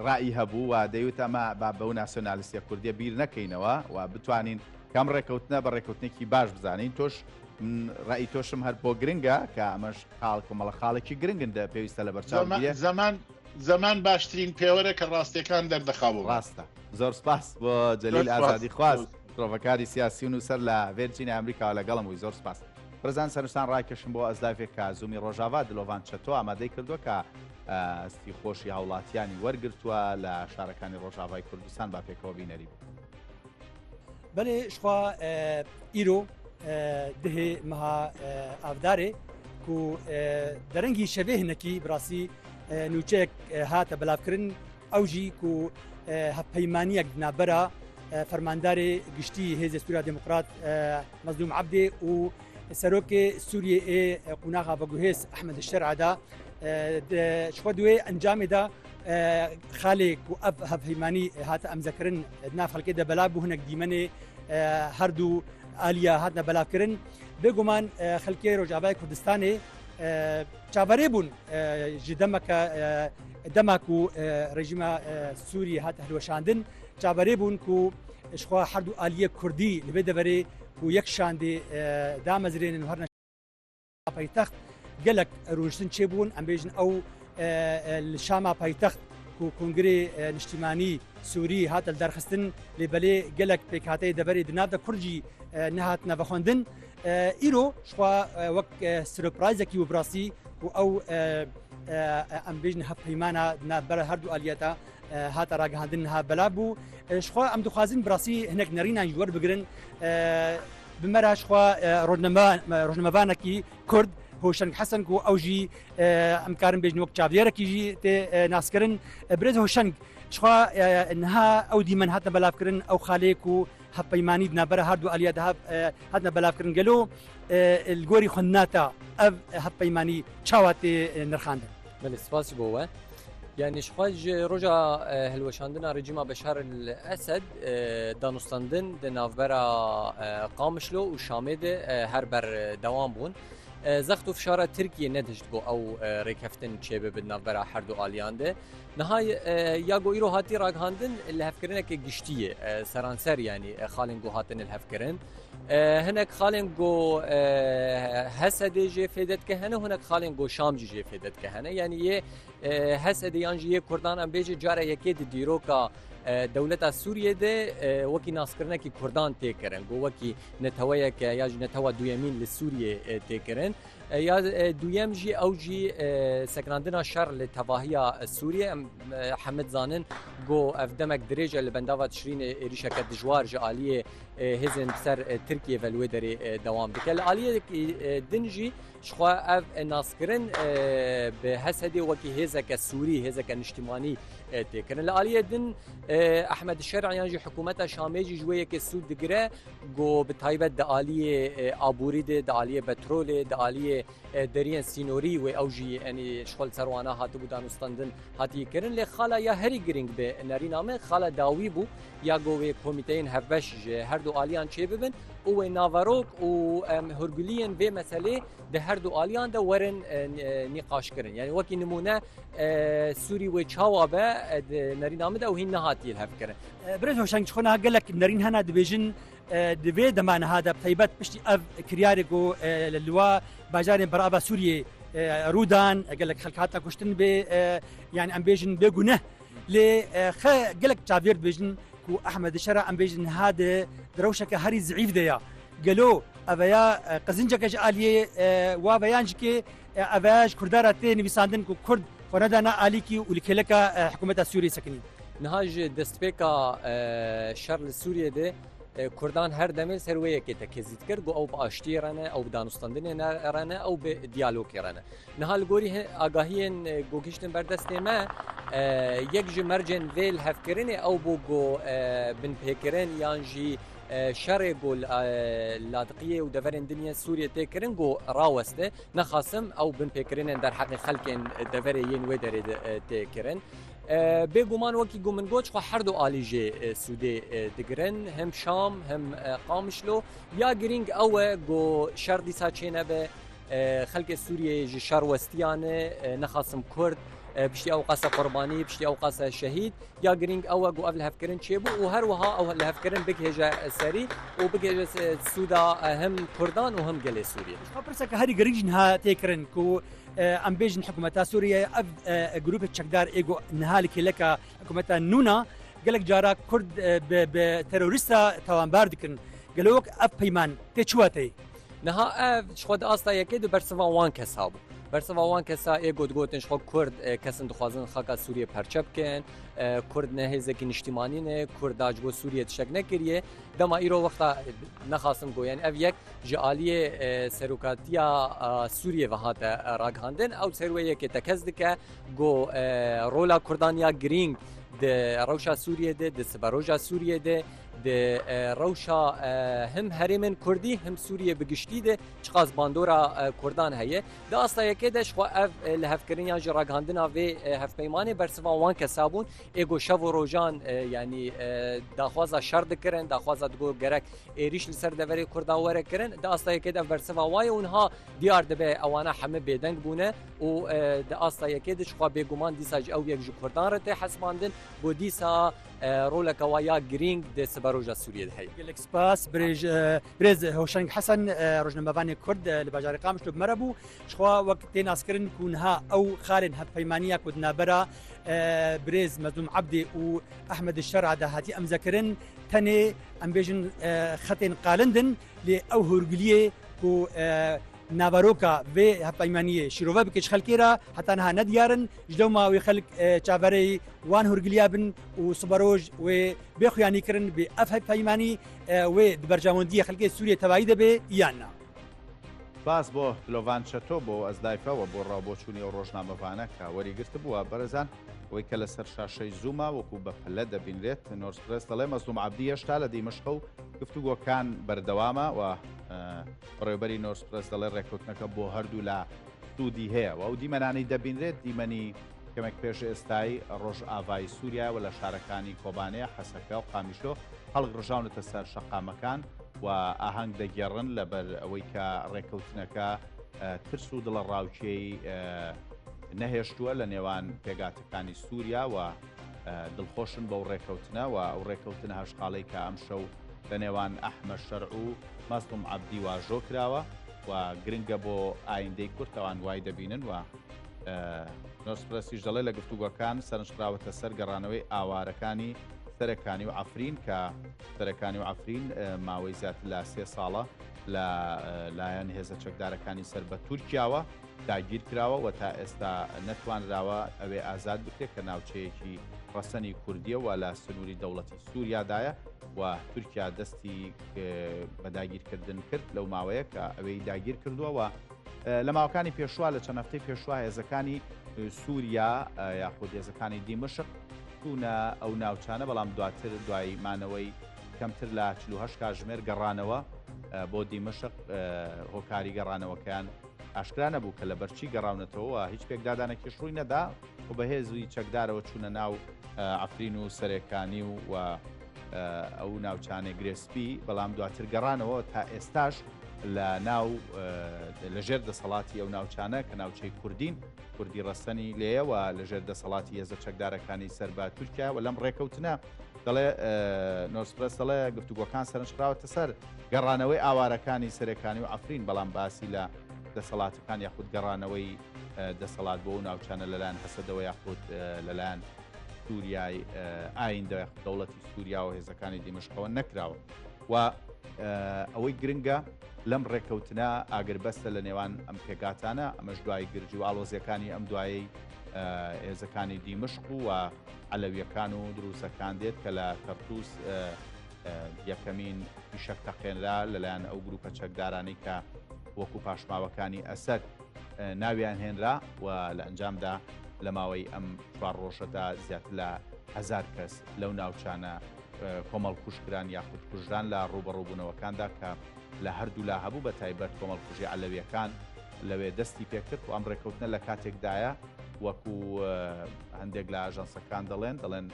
ڕایی هەبوو و دەیوت ئەمە با بەو ناسیۆنالیستە کوردیە بیر نەکەینەوە و بتوانین کام ڕێکەوتنە بە ڕێکەوتنێکی باش بزانین تۆش ڕای تۆشم هەر بۆ گرنگە کە ئەمەش خاڵ کۆمەڵە خاڵێکی گرنگن دە پێویستە لە بەرچاو زەمان زەمان باشترین پێوەرە کە ڕاستیەکان دەردەخا بۆ ڕاستە زۆر سپاس بۆ جەلیل ئازادی خواست شرۆڤەکاری سیاسی و نووسەر لە ڤێرجینیا ئەمریکاوە لەگەڵم بووی زۆر سپاس بەڕێزان سەرنجتان ڕاکێشم بۆ ئەزلاڤێک کە زوومی ڕۆژاڤا دلۆڤان چەتۆ ئامادەی کردووە کە هەستی خۆشی هاوڵاتیانی وەرگرتووە لە شارەکانی ڕۆژاڤای کوردستان با پێکەوە بینەری بین. بەێ شخوا ئیرۆ دهێ مەها ئاڤدارێ و دەرەنگی شەوێ هەنەکی بڕاستی نوچەیەک هاتە بەلاافکردن ئەوژی و هەپەیمانیەک نابەرە فەرماندارێ گشتی هێزی سووریا دموکرات مەزلوم عبدێ و. سەرۆکێ سووریە ئێ قوناغا ڤەگوهێز ئەحمەد شەرع دا شخوا دوێ ئەنجامێ دا خالێ کو ئەڤ هەڤپەیمانی هاتە ئەمزەکردن ناف خەڵکێ دە بەلا بوو هەنێک دیمەنێ هەردوو ئالیا هاتنە بەلاکردن بێگومان خەلکێ ڕۆژاوای کوردستانێ چاوەرێ بوون ji دەمەکە دەما و ڕژیمە سووری هاتە هەلوەشاندن چاوەرێ بوون و شخوا هەردوو ئالیە کوردی لەبێ دەبەرێ و یەک شاندێ دامەزرێنن و هەرنە پایتەخت گەلک ڕوونشتن چێ بوون ئەم بێژن ئەو لە شاما پایتەخت و کۆنگرێ نیشتیمانی سووری هاتە دەرخستن لێ بەلێ گەلک پێکهاتەی دەبەرێ دناو دە کوردجی نەهاتنە بەخواندن ئیرۆ شخوا وەک سرپرایزێکی و براستی و ئەو ئەم بێژن هەپەیمانە نابەرە هەردوو ئالیەتە هاتە ڕاگەهاندن ها بەلا بوو شخوا ئەم دخوازن بڕاستی هەنێک نەرینان وەربگرن بمەرا شخوا ڕۆژنامەڤانێکی کورد هۆشەنگ حەسەن و ئەوژی ئەم کارم بێژن وەک چاودێرەکیژی تێ ناسکردن برێز هۆشەنگ شخوا نها ئەو دیمەن هاتە بەلاافکردن ئەو خالێک و هەپەیمانی نابەرە هەردوو ئەلیە هاتنە بەلاافکردن گەلۆ گۆری خوندناتە ئەv هەپەیمانی چاوا تێ نرخاندن. بەێ سپاسی بۆوە. یعنی شخوا ji roja hilweşandina rejîma Beşar el-Esed danûstandin di navbera Qamişlo û Şamê de her ber dewam bûn. Zext û fişara Tirkiyê nedihişt ku ew rêkeftin çêbibe di navbera her du aliyan de. Niha ya ku îro hatî ragihandin lihevkirineke giştî ye seranser yanî xalên ku hatin lihevkirin. Hinek xalên ku Hesedê jê fêde dike hene hinek xalên ku Şam jî jê fêde dike hene. Yanî yê Hesedê yan jî yê Kurdan em bêje cara yekê di dîroka dewleta Sûriyê de wekî naskirinekî Kurdan tê kirin ku wekî neteweyeke ya jî netewa duyemîn li Sûriyê tê kirin. Ya duyem jî ew jî sekinandina şer li tevahiya Sûriyê em hemû dizanin ku ev demek dirêj e li bendava Tişrînê êrîşeke dijwar ji aliyê hêzên ser Tirkiyê ve li wê derê dewam dike. Li aliyê din jî ji xwe ev naskirin bi Hesedê wekî hêzeke Sûrî, hêzeke niştîmanî tê kirin. Li aliyê din Ehmed Şerî yan jî hikûmeta Şamê jî ji wê yekê sûd digire ku bi taybet di aliyê aborî de, di aliyê petrolê, di aliyê deriyên sînorî wê ew jî enî ji xwe li ser wana hatibû danûstandin hatiye kirin. Lê xala ya herî girîng bi nerîna min xala dawî bû ya ku wê komîteyên hevbeş ji her du aliyan çêbibin û wê naverok û hûrguliyên vê meselê di her du aliyan de werin nîqaşkirin. Yani wekî nimûne Sûrî wê çawa be di nerîna min de ew hîn nehatiye li hev kirin. Birêz Hoşeng ji xwe niha gelek nerîn hene dibêjin di vê dema niha de bi taybet piştî ev kiryarê ku li wa bajarên berava Sûriyê rû dan gelek xelk hate kuştin bê yani em bêjin bê guneh lê xe gelek çavdêr dibêjin ku Ehmed Şera em bêjin niha di rewşeke herî zîf de ya gelo eveya qizinceke ji aliyê wa veyan ji kê eveya ji Kurda re tê nivîsandin ku Kurd xwe nedane alîkî û li kêleka hikûmeta Sûriyê sekinîn. Niha ji destpêka şer li Sûriyê de Kurdan her demê ser wê yekê tekezî dikir ku ew bi aştiyê re ne, ew bi danûstandinê re ne, ew bi diyalogê re ne. Niha li gorî agahiyên ku gihiştin ber destê me yek ji mercên vê li hevkirinê ew bû ku binpêkirin yan jî şerê ku Ladiqiyê û deverên din yên Sûriyê tê kirin ku raweste nexasim ew binpêkirinên derheqê xelkên deverê yên wê derê tê kirin. Bêguman wekî ku min got xwe her du alî jê sûdê digirin him Şam him Qamişlo ya girîng ew e ku şer dîsa çênebe Xelkê Sûriyeyê ji şer westiyane, nexasim Kurd, piştî ew qase qurbanî, piştî ew qase şehîd. Ya girîng ew e ku ev lihevkirin çêbû û her wiha ew lihevkirin bigihêje serî û bigihêje sûda him Kurdan û him gelê Sûriyê. Jixwe pirseke herî girîng jî niha tê kirin ku em bêjin hikûmeta Sûriyeyê ev grûpê çekdar ê ku niha li kêleka hikûmeta nû na gelek cara Kurd bi terorîsta tawanbar dikin. Gelo wek ev peyman tê çi wateyê? Niha ev ji xwe di asta yekê de bersiva wan kesa bû. Bersiva wan kesa ê got gotin ji xwe Kurd kesin dixwazin xaka Sûriyê perçe bikin, Kurd ne hêzekî niştîmanî ne, Kurd da ji bo Sûriyê tiştek nekiriye. Dema îro wexta nexasim got yani ev yek ji aliyê serokatiya Sûriyê ve hate ragihandin. Ew ser wê yekê tekez dike ku rola Kurdan ya girîng di rewşa Sûriyê de, di siberoja Sûriyê de. Di rewşa him herêmên Kurdî him Sûriyê bi giştî de çiqas bandora Kurdan heye. Di asta yekê de ji xwe ev lihevkirin yan jî ragihandina vê hevpeymanê bersiva wan kesa bûn ê ku şev û rojan yanî daxwaza şer dikirin, daxwaza digot gerek êrîş li ser deverê Kurdan were kirin. Di asta yekê de ev bersiva wa ye û niha diyar dibe ewana heme bêdeng bûne û di asta yekê de ji xwe bêguman dîsa ji ew yek ji Kurdan re tê hesibandin bo dîsa Roleke wa ya girîng di siberoja Sûriyê de heye. Gelek spas birêz Hoşeng Hesen rojnamevanê Kurd li bajarê Qamişlo bi me re bû. Ji xwe wek tê naskirin ku niha ew xalên hevpeymaniya ku di navbera birêz Mezlûm Ebdê û Ehmed Şera de hatiye emzekirin tenê em bêjin xetên qalind in lê ew hûrgiliyê ku Naveroka vê hevpeymaniyê şîrove bike ji xelkê re heta niha nediyar in, ji lewma wê xelk çaverêyî wan hûrgiliya bin û siberoj wê bê xuyanîkirin bê ev hevpeymanî wê di berjewendiyê xelkê Sûriyê tevayî de bê yan na. Spas بۆ دلۆڤان چەتۆ بۆ ئەزلایفەوە بۆ ڕاوبۆچوونی ئەو ڕۆژنامەڤانە کە وەریگرتبووە. بەڕێزان ئەوەی کە لەسەر شاشەی زوومە وەکو بە پەلە دەبینرێت نۆرس پرێس دەڵێ مەزلوم عەبدی هێشتا لە دیمەشقە و گفتوگۆکان بەردەوامە و بەڕێوەبەری نۆرس پرێس دەڵێت ڕێککەوتنەکە بۆ هەردوولا سوودی هەیە و ئەو دیمەنانەی دەبینرێت دیمەنی کەمێک پێش ئێستای ڕۆژئاڤای سووریایە و لە شارەکانی کۆبانێ، حەسەکە و قامیشلۆ خەڵک ڕژاونەتە سەر شەقامەکان و ئاهەنگ دەگێڕن لەبەر ئەوەی کە ڕێککەوتنەکە ترس و دڵەڕاوکێی نەهێشتووە لە نێوان پێگاتەکانی سووریا و دڵخۆشن بەو ڕێککەوتنە و ئەو ڕێککەوتنە هەشت خاڵەی کە ئەمشەو لە نێوان ئەحمەد شەرع و مەزڵوم عەبدی واژۆ کراوە و گرنگە بۆ ئایندەی کورد ئەوان وای دەبینن و نۆرس پرێسیش دەڵێ لە گفتوگۆکان سەرنجخراوەتە سەر گەڕانەوەی ئاوارەکانی سەرەکانی و عەفرین کە سەرەکانی و عەفرین ماوەی زیاتر لە سێ ساڵە لە لایەن هێزە چەکدارەکانی سەر بە تورکیاوە داگیر کراوە و تا ئێستا نەتوانراوە ئەوێ ئازاد بکرێت کە ناوچەیەکی ڕەسەنی کوردیە و لە سنووری دەوڵەتی سووریادایە و تورکیا دەستی بە داگیرکردن کرد لەو ماوەیە کە ئەوێی داگیر کردووە و لە ماوەکانی پێشوە لە چەند هەفتەی پێشوە هێزەکانی سووریا یاخود هێزەکانی دیمەشق چوونە ئەو ناوچانە بەڵام دواتر دوای مانەوەی کەمتر لە 48 کاژمێر گەڕانەوە بۆ دیمەشق هۆکاری گەڕانەوەکەیان ئاشکرا نەبوو کە لەبەرچی گەڕاونەتەوە هیچ پێکدادانێکیش ڕووی نەدا و بە هێزی چەکدارەوە چوونە ناو عەفرین و سەرێکانی و و ئەو ناوچانەی گرێسپی بەڵام دواتر گەڕانەوە تا ئێستاش لە ناو لەژێر دەسەڵاتی ئەو ناوچانە کە ناوچەی کوردین کوردی ڕەسەنی لێیە و لەژێر دەسەڵاتی هێزە چەکدارەکانی سەر بە تورکیا و لەم ڕێکەوتنە دەڵێ نۆرس پرێس دەڵێ گفتوگۆکان سەرنجخراوەتە سەر گەڕانەوەی ئاوارەکانی سەرێکانی و عەفرین بەڵام باسی لە دەسەڵاتەکان یاخود گەڕانەوەی دەسەڵات بۆ ئەو ناوچانە لەلایەن هەسەدەوە یاخود لەلایەن سووریای ئایندە یاخود دەوڵەتی سووریا و هێزەکانی دیمەشقەوە نەکراوە و ئەوەی گرنگە لەم ڕێککەوتنە ئاگربەستە لە نێوان ئەم پێکاتانە ئەمەش دوای گرژی و ئاڵۆزیەکانی ئەم دوایی هێزەکانی دیمەشق و عەلەویەکان و دروسەکان دێت کە لە تەرتوس یەکەمین فیشەک تەقێنرا لەلایەن ئەو گروپە چەکدارانەی کە وەکو پاشماوەکانی ئەسەد ناویان هێنرا و لە ئەنجامدا لە ماوەی ئەم چوار ڕۆژەدا زیاتر لە هەزار کەس لەو ناوچانە کۆمەڵکوژ کران یاخود کوژران لە ڕووبەڕووبوونەوەکاندا کە لە هەردوولا هەبوو بە تایبەت کۆمەڵکوژی عەلەویەکان لەوێ دەستی پێکرد و ئەم ڕێککەوتنە لە کاتێکدایە وەکو هەندێک لە ئاژانسەکان دەڵێن دەڵێن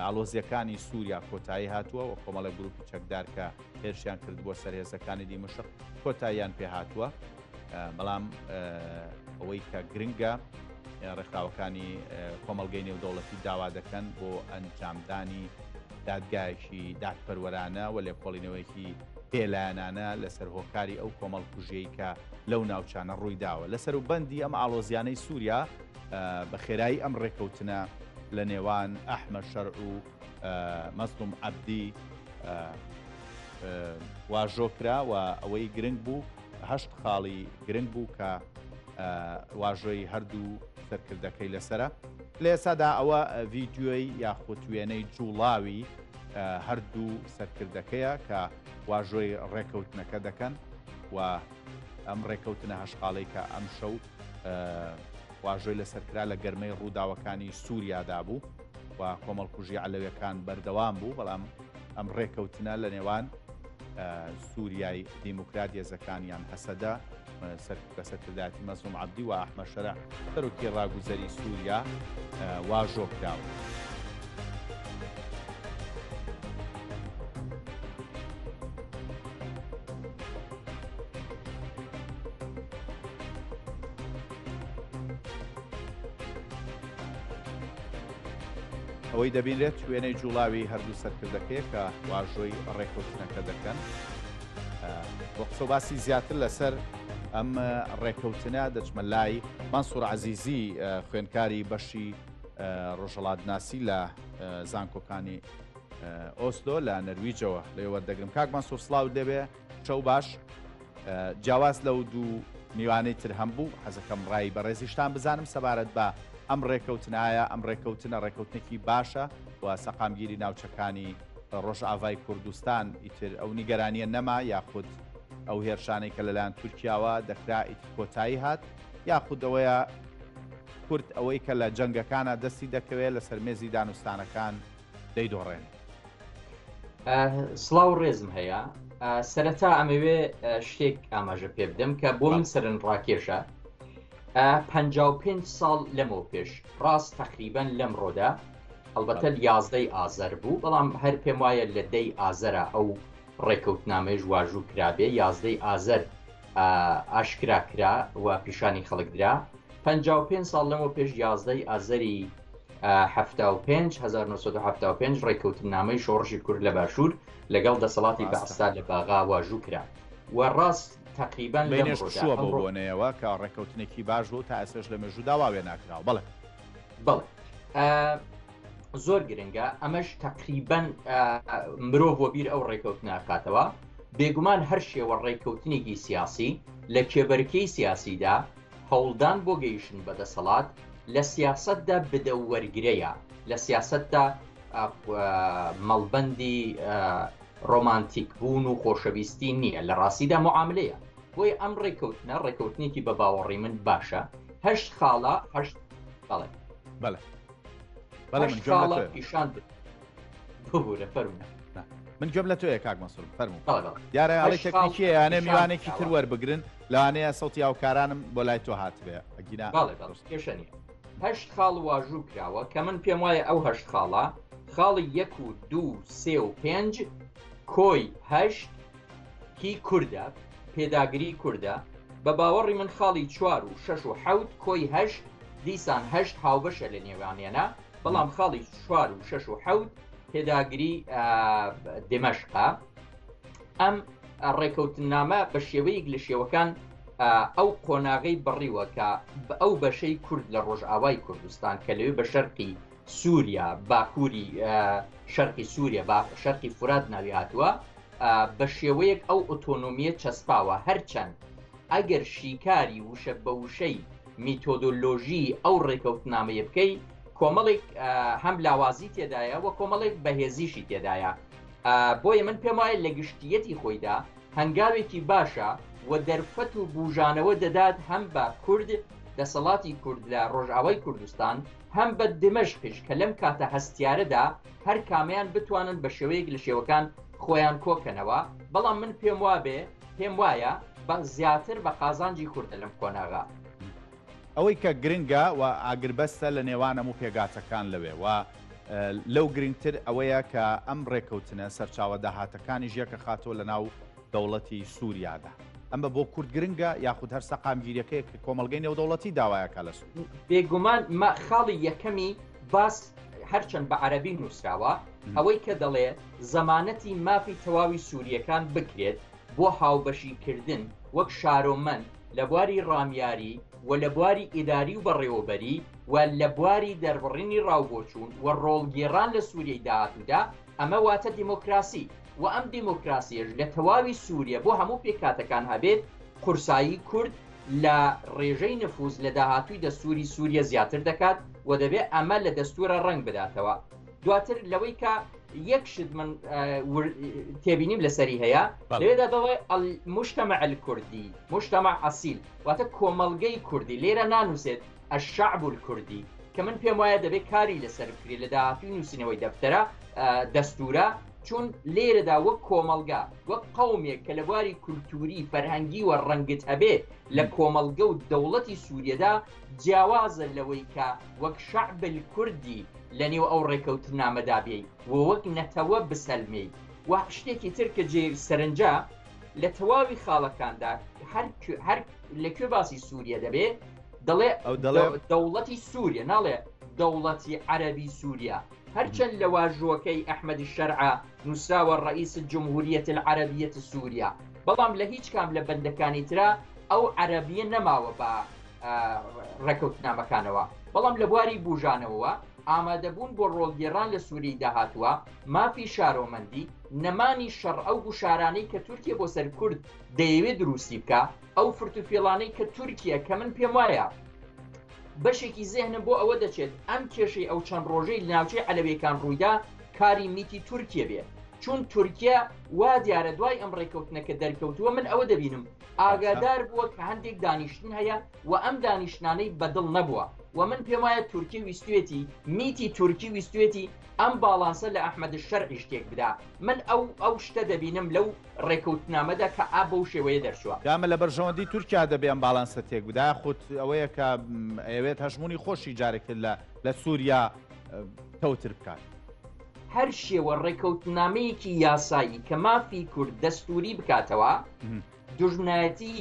ئاڵۆزیەکانی سووریا کۆتایی هاتووە و کۆمەڵێک گروپی چەکدار کە هێرشیان کردبووە سەر هێزەکانی دیمەشق کۆتاییان پێهاتووە بەڵام ئەوەی کە گرنگە ڕێکخراوەکانی کۆمەڵگەی نێودەوڵەتی داوا دەکەن بۆ ئەنجامدانی دادگایەکی دادپەروەرانە و لێکۆڵینەوەیەکی بێلایەنانە لەسەر هۆکاری ئەو کۆمەڵکوژیەی کە لەو ناوچانە ڕووی داوە. لە سەروبەندی ئەم ئاڵۆزیانەی سووریا بە خێرایی ئەم ڕێککەوتنە لە نێوان ئەحمەد شەرع و مەزڵوم عەبدی واژۆ کرا و ئەوەی گرنگ بوو هەشت خاڵی گرنگ بوو کە واژۆی هەردوو سەرکردەکەی لەسرە لە ئێستادا ئەوە ڤیدیۆی یاخود وێنەی جوڵاوی هەردوو سەرکردەکەیە کە واژۆی ڕێکەوتنەکە دەکەن و ئەم ڕێکەوتنە هەشت خاڵەی کە ئەمشەو واژۆی لەسەر کرا لە گەرمەی ڕووداوەکانی سووریادا بوو و کۆمەڵکوژی عەلەویەکان بەردەوام بوو بەڵام. ئەم ڕێکەوتنە لە نێوان سووریای دیموکرات هێزەکانیان هەسەدە بە سەرکردایەتی مەزڵوم عەبدی و ئەحمەد شەرع سەرۆکی ڕاگوزەری سووریا واژۆ کراوە. ئەوەی دەبینرێت وێنەی جوڵاوی هەردوو سەرکردەکەیە کە واژۆی ڕێکەوتنەکە دەکەن. بۆ قسە باسی زیاتر لەسەر ئەم ڕێکەوتنە دەچمە لای مەنسوور عەزیزی خوێندکاری بەشی ڕۆژهەڵاتناسی لە زانکۆکانی ئۆسلۆ لە نەرویجەوە لێ وەردەگرم کاک مەنسوور سڵاوت لێبێ شەو باش جیاواز لەو دوو میوانەی تر هەم بوو حەزەکەم ڕای بەڕێزیشتان بزانم سەبارەت بە ئەم ڕێکەوتنایە ئەم ڕێکەوتنە ڕێکەوتنێکی باشە و سەقامگیری ناوچەکانی ڕۆژئاڤای کوردستان ئیتر ئەو نیگەرانیە نەما یاخود ئەو هێرشانەی کە لەلایەن تورکیاوە دەکرا ئیتر کۆتایی هات یاخود ئەوەیە کورد ئەوەی کە لە جەنگەکانە دەستی دەکەوێت لەسەر مێزی دانوستانەکان دەیدۆڕێنێ. سڵاو ڕێزم هەیە سەرەتا ئەمەوێ شتێک ئاماژە پێ بدەم کە بۆ من سەرن ڕاکێشە 55 ساڵ لەمەو پێش ڕاست تقریبان لەم ڕۆدا هەڵبەتە یازدەی ئازەر بوو بەڵام هەر پێم وایە لە دەی ئازەرا ئەو ڕێکەوتنامەیش واژوو کرابێ یازدەی ئازەر ئاشکرا کرا و پیشانی خەڵک درا 55 ساڵ لەمەو پێش یازدەی ئازەری 75 1975 ڕێککەوتنامەی شۆڕشی کورد لە باشوور لەگەڵ دەسەڵاتی بەعسدا لە باغا واژوو کرا و ڕاست تقریبان لەم ڕۆژە بۆ بۆنەیەوە کە ڕێککەوتنێکی باش بوو تا ئێستاش لە مێژوودا وا وێناکراوە بەڵێ بەڵێ زۆر گرنگە ئەمەش تقریبان مرۆڤ وەبیر ئەو ڕێکەوتنە ئەکاتەوە بێگومان هەر شێوە ڕێککەوتنێکی سیاسی لە کێبەرکێی سیاسیدا هەوڵدان بۆ گەیشتن بە دەسەڵات لە سیاسەتدا بدە و وەرگرەیە لە سیاسەتدا مەڵبەندی ڕۆمانتیک بوون و خۆشەویستی نییە لە ڕاستیدا معاملەیە بۆیە ئەم ڕێککەوتنە ڕێککەوتنێکی بە باوەڕی من باشە هەشت خاڵە هەشت بەڵێ بەڵێ بەڵێ من گوێم لە تۆیە پیشان ببورە فەرموو من گوێم لە تۆیە کاک مەسرور فەرموو دیارە ئەڵێ تەکنیکیە یانێ میوانێکی تر وەربگرن لەوانەیە سەوتی هاوکارانم بۆ لای تۆ هاتبێ ئەگینا بەڵێ بەڵێ کێشە نییە هەشت خاڵ واژوو کراوە کە من پێم وایە ئەو هەشت خاڵە خاڵی یەک و دوو سێ و پێنج کۆی هەشت هی کوردە، پێداگری کوردە، بە باوەڕی من خاڵی چوار و شەش و حەوت کۆی هەشت، دیسان هەشت هاوبەشە لە نێوانیانا، بەڵام خاڵی چوار و شەش و حەوت پێداگری دیمەشقە. ئەم ڕێکەوتننامە بە شێوەیەک لە شێوەکان ئەو قۆناغەی بڕیوە کە ئەو بەشەی کورد لە ڕۆژئاوای کوردستان کە لەوێ بە شەرقی سووریا باکووری شەرقی سووریا با شەرقی فورات ناوی هاتووە بە شێوەیەک ئەو ئۆتۆنۆمییە چەسپاوە، هەرچەند ئەگەر شیکاری وشە بە وشەی میتۆدۆلۆژیی ئەو ڕێکەوتنامەیە بکەی، کۆمەڵێک هەم لاوازی تێدایە و کۆمەڵێک بەهێزیشی تێدایە. بۆیە من پێم وایە لە گشتییەتی خۆیدا هەنگاوێکی باشە و دەرفەت و بوژانەوە دەدات هەم بە کورد، دەسەڵاتی کورد لە ڕۆژئاوای کوردستان، هەم بە دیمەشقیش کە لەم کاتە هەستیارەدا هەر کامەیان بتوانن بە شێوەیەک لە شێوەکان خۆیان کۆکەنەوە، بەڵام من پێم وابێ پێم وایە بە زیاتر بە قازانجی کوردە لەم قۆناغە. ئەوەی کە گرنگە و ئاگربەستە لە نێوان هەموو پێگاتەکان لەوێ و لەو گرنگتر ئەوەیە کە ئەم ڕێکەوتنە سەرچاوە داهاتەکانیش یەکەخاتەوە لە ناو دەوڵەتی سووریادا. ئەمە بۆ کورد گرنگە یاخود هەر سەقامگیریەکەیە کە کۆمەڵگەی نێودەوڵەتی داوایەکا لە سووریا؟ بێگومان مە خاڵی یەکەمی باس هەرچەند بە عەرەبی نووسراوە ئەوەی کە دەڵێ زەمانەتی مافی تەواوی سوورییەکان بکرێت بۆ هاوبەشی کردن وەک شارۆمەند لە بواری ڕامیاری و لە بواری ئیداری و بەڕێوەبەری و لە بواری دەربڕینی ڕاوبۆچوون و ڕۆڵگێڕان لە سووریەی داهاتوودا ئەمە واتە دیمۆکراسی و ئەم دیمۆکراسیەش لە تەواوی سووریە بۆ هەموو پێکهاتەکان هەبێت قورسایی کورد لە ڕێژەی نفوز لە داهاتووی دەستووری سووریە زیاتر دەکات و دەبێت ئەمە لە دەستوورە ڕەنگ بداتەوە. دواتر لەوەی کە یەک شت من تێبینیم لەسەری هەیە لێدا دەڵێ المجتمع الكردی مجتمع ئەسیل واتە کۆمەڵگەی کوردی لێرە نانووسێت الشعب الكردی کە من پێم وایە دەبێت کاری لەسەر بکرێت لە داهاتوی نووسینەوەی دەفتەرە دەستورە. چون لێرەدا وەک کۆمەڵگا، وەک قەومێک کە لە بواری کولتووری، فەرهەنگیوە ڕەنگت هەبێ لە کۆمەڵگە و دەوڵەتی سووریەدا، جیاوازە لەوەی کە وەک شەعب الکوردی لە نێو ئەو ڕێکەوتنامەدا بێی و وەک نەتەوە بسەلمێی. و شتێکی تر کە جێی سەرنجە لە تەواوی خاڵەکاندا هەر هەر لە کوێ باسی سووریە دەبێ دەڵێ ئەو دەڵێ دەوڵەتی سووریە ناڵێ دەوڵەتی عەرەبی سووریا. هەرچەند لە واژووەکەی ئەحمەد شەرع نووسراوە رئیس الجمهوریە العربیە سوریا، بەڵام لە هیچ کام لە بەندەکانی ترا ئەو عەرەبیە نەماوە بە ڕێکەوتنامەکانەوە. بەڵام لە بواری بوژانەوەوە، ئامادەبوون بۆ ڕۆڵگێڕان لە سوریەی داهاتووە، مافی شارۆمەندی، نەمانی شەڕ ئەو گوشارانەی کە تورکیە بۆ سەر کورد دەیەوێ دروستی بکا، ئەو فرتوفێڵانەی کە تورکیە کە من پێم وایە بەشێکی زێهنم بۆ ئەوە دەچێت ئەم کێشەی ئەو چەند ڕۆژەی لە ناوچەی عەلەویەکان ڕوویدا کاری میتی تورکیە بێ چون تورکیە وا دیارە دوای ئەم ڕێکەوتنە کە دەرکەوتووە من ئەوە دەبینم ئاگادار بووە کە هەندێک دانیشتن هەیە و ئەم دانیشتنانەی بەدڵ نەبووە و من پێم وایە تورکی ویستوێتی میتی تورکی ویستوێتی ئەم باڵانسە لە ئەحمەد شەرعیش تێک بدا من ئەو ئەو شتە دەبینم لەو ڕێکەوتنامەدا کە ئا بەو شێوەیە دەرچووە. جا ئەمە لە بەرژەوەندی تورکیا دەبێ ئەم باڵانسە تێک بدا یاخود ئەوەیە کە ئەیەوێت هەژموونی خۆشی جارێکتر لە لە سووریا پتەوتر بکات؟ هەر شێوە ڕێکەوتنامەیەکی یاسایی کە مافی کورد دەستووری بکاتەوە، دوژمنایەتی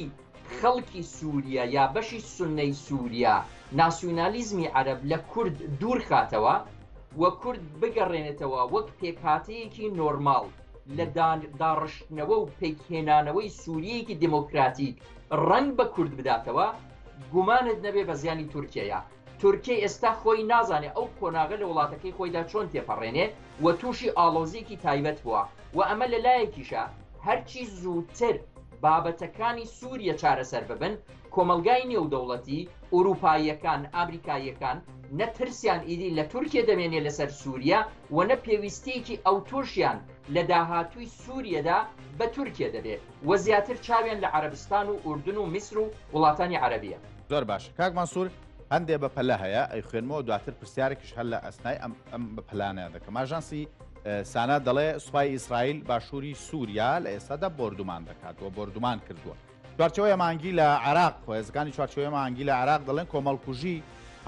خەڵکی سووریا یا بەشی سوننەی سووریا، ناسیونالیزمی عەرەب لە کورد دوور خاتەوە و کورد بگەڕێنێتەوە وەک پێکهاتەیەکی نۆرماڵ لە داڕشتنەوە و پێکهێنانەوەی سووریەیەکی دێمۆکراتیک ڕەنگ بە کورد بداتەوە، گومانت نەبێ بە زیانی تورکیەیە. تورکیە ئێستا خۆی نازانێ ئەو قۆناغە لە وڵاتەکەی خۆیدا چۆن تێپەڕێنێ و تووشی ئاڵۆزییەکی تایبەت بووە و ئەمە لە لایەکیشە هەرچی زووتر بابەتەکانی سووریە چارەسەر ببن، کۆمەڵگای نێودەوڵەتی، ئورووپاییەکان، ئامریکاییەکان نە ترسیان ئیدی لە تورکیە دەمێنێ لەسەر سووریە و نە پێویستییەکی ئەوتۆشیان لە داهاتووی سووریەدا بە تورکیە دەبێ و زیاتر چاویان لە عەرەبستان و ئوردن و میسر و وڵاتانی عەرەبیە. زۆر باشە کاک مەنسوور هەندێ بە پەلە هەیە ئەیخوێنمەوە دواتر پرسیارێکیش هەر لە ئەسنای ئەم ئەم بە پەلانە دەکەم ئاژانسی سانا دەڵێ سوپای ئیسرائیل باشووری سووریا لە ئێستادا بۆردومان دەکات و بۆردومان کردووە چوارچێوەی هەماهەنگی لە عێراق هێزەکانی چوارچێوەی هەماهەنگی لە عێراق دەڵێن کۆمەڵکوژی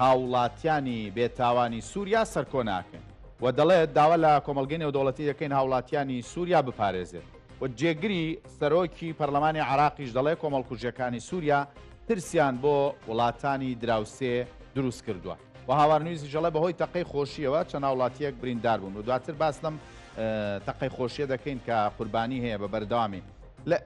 هاوڵاتیانی بێتاوانی سووریا سەرکۆ ناکەین و دەڵێت داوا لە کۆمەڵگەی نێودەوڵەتی دەکەین هاوڵاتیانی سووریا بپارێزێت و جێگری سەرۆکی پەرلەمانی عێراقیش دەڵێ کۆمەڵکوژیەکانی سووریا ترسیان بۆ وڵاتانی دراوسێ دروست کردووە و هاوار نیوزیش دەڵێ بەهۆی تەقەی خۆشیەوە چەند هاوڵاتیەک بریندار بوون و دواتر باس لەم تەقەی خۆشیە دەکەین کە قوربانی هەیە بە بەردەوامی لە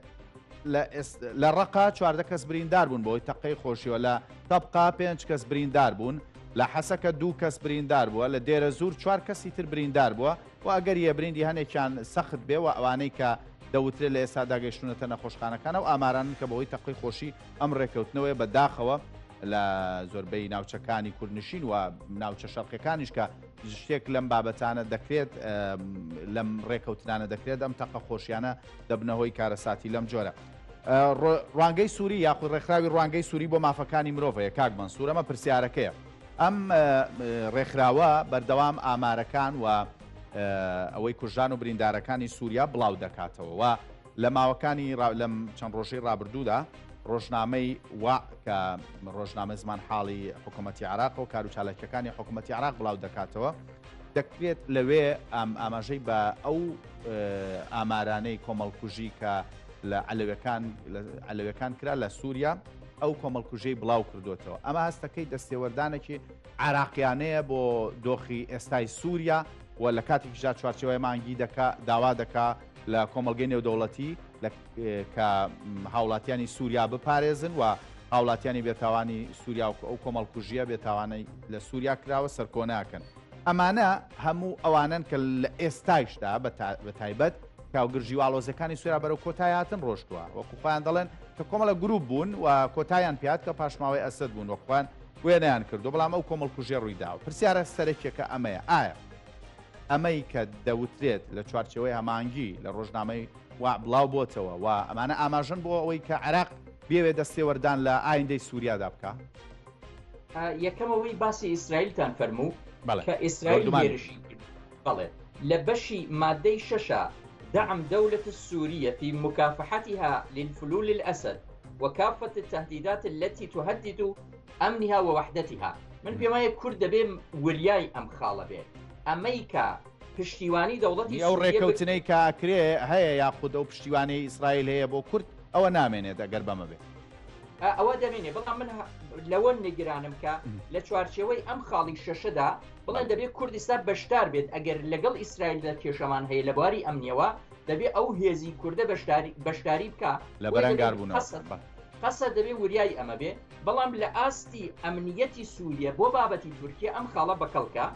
لە ڕەقە 14 کەس بریندار بوون بەهۆی تەقەی خۆشیەوە لە تەبقا پێنج کەس بریندار بوون لە حەسەکە دوو کەس بریندار بووە لە دێرەزوور چوار کەسی تر بریندار بووە و ئەگەریە بریندی هەنێکیان سەخت بێ و ئەوانەی کە دەوترێت لە ئێستادا گەیشتوونەتە نەخۆشخانەکان ئەو ئامارانەن کە بەهۆی تەقەی خۆشی ئەم ڕێکەوتنەوەیە بە داخەوە لە زۆربەی ناوچەکانی کوردنشین و ناوچە شەرقیەکانیش کە شتێک لەم بابەتانە دەکرێت لەم ڕێکەوتنانە دەکرێت ئەم تەقە خۆشیانە دەبنە هۆی کارەساتی لەم جۆرە. ڕوانگەی سووری یاخود ڕێکخراوی ڕوانگەی سووری بۆ مافەکانی مرۆڤ هەیە کاک مەنسوور ئەمە پرسیارەکەیە ئەم ڕێکخراوە بەردەوام ئامارەکان و ئەوەی کوژران و بریندارەکانی سووریا بڵاو دەکاتەوە و لە ماوەکانی لەم چەند ڕۆژەی ڕابردوودا ڕۆژنامەی وا کە ڕۆژنامە زمان حاڵی حکوومەتتی عراق و کار و چالاکیەکانی حکوومەتتی عراق بڵاو دەکاتەوە دەکرێت لەوێ ئاماژەی بە ئەو ئامارانەی کۆمەڵکوژی کە لە عەلەوەکان عەلەوەکان کرا لە سووریا ئەو کۆمەڵکوژەی بڵاو کردوێتەوە ئەمە هەستەکەی دەستێوەردانێکی عراقیانەیە بۆ دۆخی ئێستای سووریا و لە کاتێکیشدا چوارچێوەی مانگی دەکا داوا دەکا لە کۆمەڵگەی نێودەوڵەتی کە هاوڵاتیانی سووریا بپارێزن و هاوڵاتیانی بێتاوانی سووریا و ئەو کۆمەڵکوژیە بێتاوانەی لە سووریا کراوە سەرکۆناکەن. ئەمانە هەموو ئەوانەن کە لە ئێستایشدا بە تایبەت کاوگرژی و ئاڵۆزیەکانی سووریا بەرەو کۆتای هاتن ڕۆشتووە وەکو خۆیان دەڵێن کە کۆمەڵە گروپ بوون و کۆتایان پێات کە پاشماوەی ئەسەد بوون وەک خۆیان وێنەیان کردو بەڵام ئەو کۆمەڵکوژیە ڕوویداوە پرسیارە سەرەکیەکە ئەمەیە ئایا ئەمەی کە دەوترێت لە چوارچێوەی هەماهەنگی لە ڕۆژنامەی وا بڵاو بۆتەوە و ئەمانە ئاماژەن بۆ ئەوەی کە عێراق بیەوێت دەستێوەردان لە ئایندەی سووریادا بکا؟ یەکەم ئەوەی باسی ئیسرائیلتان فەرموو بەڵێ کە ئیسرائیل بۆردومان هێرشی کرد بەڵێ. لە بەشی مادەی شەشا، دعم دولة السورية في مكافحتها للفلول الأسد وكافة التهديدات التي تهدد أمنها ووحدتها. من پێم وایە کورد دەبێ وریای ئەم خاڵە بێ. ئەمەی کە پشتیوانی دەوڵەتی ئەو سوریە بک. ڕێکەوتنەی کە ئەکرێ هەیە یاخود ئەو پشتیوانەی ئیسرائیل هەیە بۆ کورد ئەوە نامێنێت ئەگەر بەمە بێ. ئەوە دەمێنێ، بەڵام من لەوە نیگەرانم کە لە چوارچێوەی ئەم خاڵی شەشەدا بڵێن دەبێت کوردستان بەشدار بێت، ئەگەر لەگەڵ ئیسرائیلدا کێشەمان هەیە لە بواری ئەمنیەوە دەبێ ئەو هێزی کوردە بەشداری بەشداری بکا، لە بۆیە دەبێ بەرەنگاربوونەوە. قەسد قەسد دەبێ وریای ئەمە بێ، بەڵام لە ئاستی ئەمنیەتی سووریە بۆ بابەتی تورکیە ئەم خاڵە بەکەڵکە.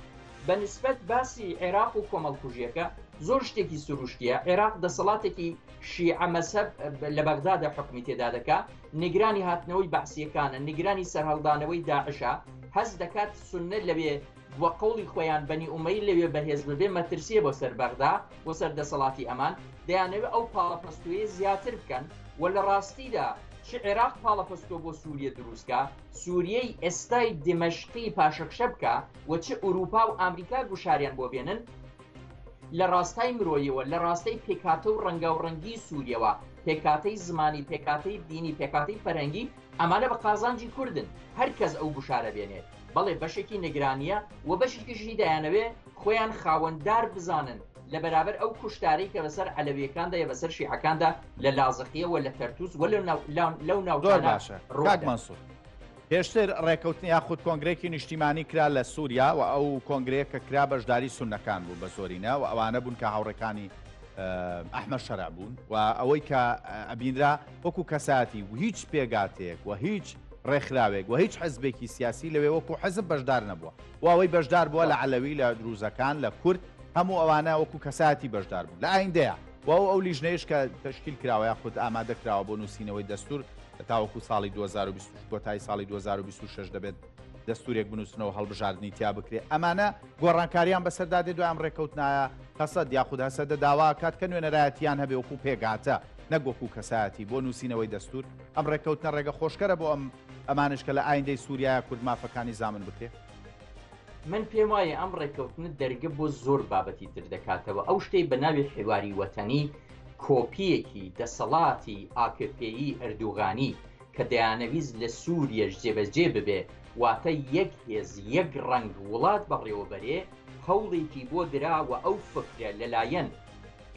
بە نسبەت باسی عێراق و کۆمەڵکوژیەکە زۆر شتێکی سروشتیە، عێراق دەسەڵاتێکی شیعە مەزهەب لە بەغدادا حوکمی تێدا دەکا، نیگرانی هاتنەوەی بەعسیەکانە، نیگرانی سەرهەڵدانەوەی داعشە، هەست دەکات سوننە لەوێ وە قەوڵی خۆیان بەنی ئومەی لەوێ بەهێز ببێ مەترسیە بۆ سەر بەغدا بۆ سەر دەسەڵاتی ئەمان، دەیانەوێ ئەو پاڵەپەستۆیە زیاتر بکەن و لە ڕاستیدا چ عێراق پاڵەپەستۆ بۆ سوریە دروست کا، سوریەی ئێستای دیمەشقی پاشەکشە بکا و چ ئوروپا و ئامریکا گوشاریان بۆ بێنن، لە ڕاستای مرۆیەوە، لە ڕاستەی پێکهاتە و ڕەنگاوڕەنگی سووریەوە، پێکهاتەی زمانی، پێکهاتەی دینی، پێکهاتەی فەرهەنگی، ئەمانە بە قازانجی کوردن، هەر کەس ئەو گوشارە بێنێ، بەڵێ بەشێکی نگرانییە و بەشێکیشی دەیانەوێ خۆیان خاوەندار بزانن لە بەرابەر ئەو کوشتارەی کە بەسەر عەلەوییەکاندا یا بەسەر شیعەکاندا لە لازقیە و لە تەرتوس و لەو زۆر ناوچانە باشە ڕوو کاک ئەدەن. مەنسوور. پێشتر ڕێکەوتن یاخود کۆنگرەیەکی نیشتیمانی کرا لە سوریا و ئەو کۆنگرەیە کە کرا بەشداری سوننەکان بوون بە زۆرینە و ئەوانە بوون کە هاوڕێکانی ئەحمەد شەرع بوون و ئەوەی کە ئەبینرا وەکو کەساتی و هیچ پێگاتەیەک و هیچ ڕێکخراوێک و هیچ حزبێکی سیاسی لەوێ وەکو حزب بەشدار نەبووە و ئەوەی بەشدار بووە لە عەلەوی لە دروزەکان لە کورد هەموو ئەوانە وەکو کەساتی بەشدار بوون لە ئایندەیە و ئەو لیژنەیەش کە تەشکیل کراوە یاخود ئامادە کراوە بۆ نووسینەوەی دەستور تاوەکو ساڵی 2020 کۆتایی ساڵی 2026 دەبێت دەستورێک بنووسنەوە هەڵبژاردنی تیا بکرێ ئەمانە گۆڕانکاریان بەسەردا دێ دوای ئەم ڕێکەوتنایە قەسەد یاخود هەسەدە داوا کات کە نوێنەرایەتیان هەبێ وەکو پێکهاتە نەک وەکو کەسایەتی بۆ نووسینەوەی دەستور ئەم ڕێکەوتنە ڕێگە خۆشکەرە بۆ ئەم ئەمانش کە لە ئایندەی سووریایە کورد مافەکانی زامن بکرێ. من پێم وایە ئەم ڕێککەوتنە دەرگە بۆ زۆر بابەتی تر دەکاتەوە، ئەو شتەی بە ناوی حیواری وەتەنی کۆپییەکی دەسەڵاتی ئاکپێیی ئەردوغانی کە دەیانەویست لە سوریەش جێبەجێ ببێ واتە یەک هێز یەک ڕەنگ وڵات بەڕێوەبەرێ هەوڵێکی بۆ درا و ئەو فکرە لەلایەن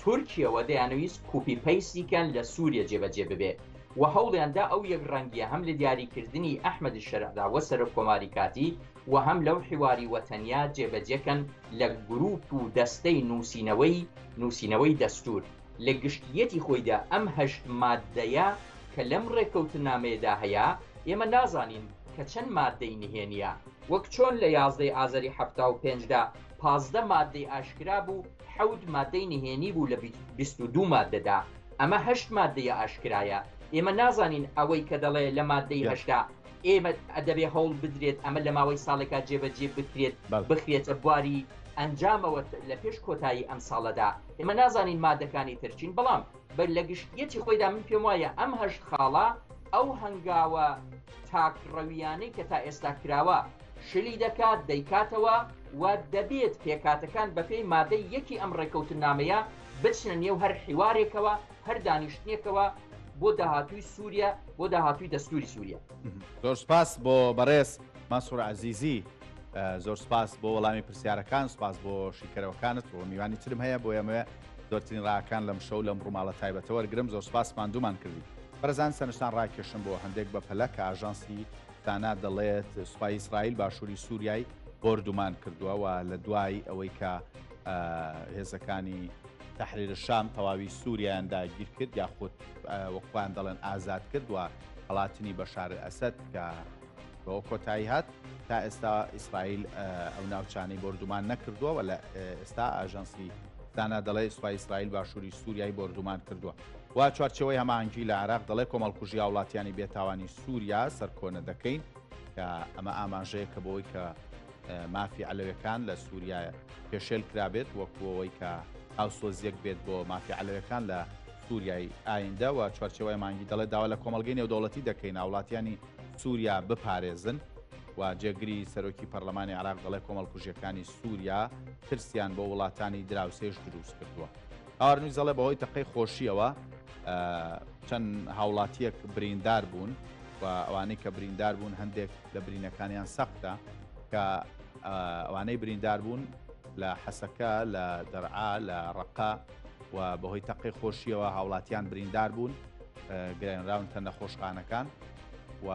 تورکیەوە دەیانەویست کوپی پەیستی کەن لە سوریە جێبەجێ ببێ و هەوڵیان دا ئەو یەک ڕەنگیە هەم لە دیاریکردنی ئەحمەد شەرعدا وە سەرۆک کۆماری کاتی و هەم لەو حیواری وەتەنیا جێبەجێ کەن لە گروپ و دەستەی نووسینەوەی نووسینەوەی دەستوور. لە گشتییەتی خۆیدا ئەم هەشت ماددەیە کە لەم ڕێککەوتننامەیەدا هەیە، ئێمە نازانین کە چەند ماددەی نهێنییە. وەک چۆن لە یازدەی ئازەری 75 دا 15 ماددەی ئاشکرا بوو، حەوت ماددەی نهێنی بوو لە 22 ماددەدا، ئەمە هەشت ماددەیە ئاشکرایە. ئێمە نازانین ئەوەی کە دەڵێ لە ماددەی هەشتا ئێمە دەبێ هەوڵ بدرێت ئەمە لە ماوەی ساڵێکا جێبەجێ بکرێت، بخرێتە بواری ئەنجامەوە لە پێش کۆتایی ئەم ساڵەدا. ئێمە نازانین مادەکانی تر چین، بەڵام بە لە گشتیەتی خۆیدا من پێم وایە ئەم هەشت خاڵە ئەو هەنگاوە تاکڕەویانەی کە تا ئێستا کراوە شلی دەکات، دەیکاتەوە و دەبێت پێکهاتەکان بەپێی مادەی یەکی ئەم ڕێککەوتننامەیە بچنە نێو هەر حیوارێکەوە، هەر دانیشتنێکەوە بۆ داهاتووی سووریە، بۆ داهاتووی دەستووری سووریە. زۆر سپاس بۆ بەڕێز مەنسوور عەزیزی، زۆر سپاس بۆ وەڵامی پرسیارەکان، سپاس بۆ شیکەرەوەکانت و میوانی ترم هەیە بۆ ئەمەوێ زۆرترین ڕاکان لەم شەو لەم ڕووماڵە تایبەتە وەرگرم. زۆر سپاس ماندوومان کردی. بەڕێزان سەرنجتان ڕاکێشم بۆ هەندێک بەپەلە کە ئاژانسی سانا دەڵێت سوپای ئیسرائیل باشووری سووریای بۆردومان کردووە و لە دوای ئەوەی کە هێزەکانی تەحریر شام تەواوی سووریایان داگیر کرد یاخود وەک خۆیان دەڵێن ئازاد کرد و هەڵاتنی بەشار ئەسەد کە بەوە کۆتایی هات تا ئێستا ئیسرائیل ئەو ناوچانەی بۆردومان نەکردووە و لە ئێستا ئاژانسی سانا دەڵێ سوپای ئیسرائیل باشووری سووریای بۆردومان کردووە و چوارچێوەی هەماهەنگی لە عێراق دەڵێ کۆمەڵکوژی هاوڵاتیانی بێتاوانی سووریا سەرکۆنە دەکەین کە ئەمە ئاماژەیەکە بۆی کە مافی عەلەوەکان لە سووریا پێشێل کرابێت وەکو ئەوەی کە هاوسۆزیەک بێت بۆ مافی عەلەوەکان لە سووریای ئایندە و چوارچێوەی مانگی دەڵێت داوا لە کۆمەڵگەی نێودەوڵەتی دەکەین هاوڵاتیانی سووریا بپارێزن و. و جێگری سەرۆکی پەرلەمانی عێراق دەڵێ کۆمەڵکوژیەکانی سووریا ترسیان بۆ وڵاتانی دراوسێش دروست کردووە. هاوارنیوز دەڵێ بەهۆی تەقەی خۆشیەوە چەند هاوڵاتیەک بریندار بوون و ئەوانەی کە بریندار بوون هەندێک لە برینەکانیان سەختە کە ئەوانەی بریندار بوون لە حەسەکە لە دەرعا لە ڕقە و بەهۆی تەقەی خۆشیەوە هاوڵاتیان بریندار بوون گەیەنراونتە نەخۆشخانەکان و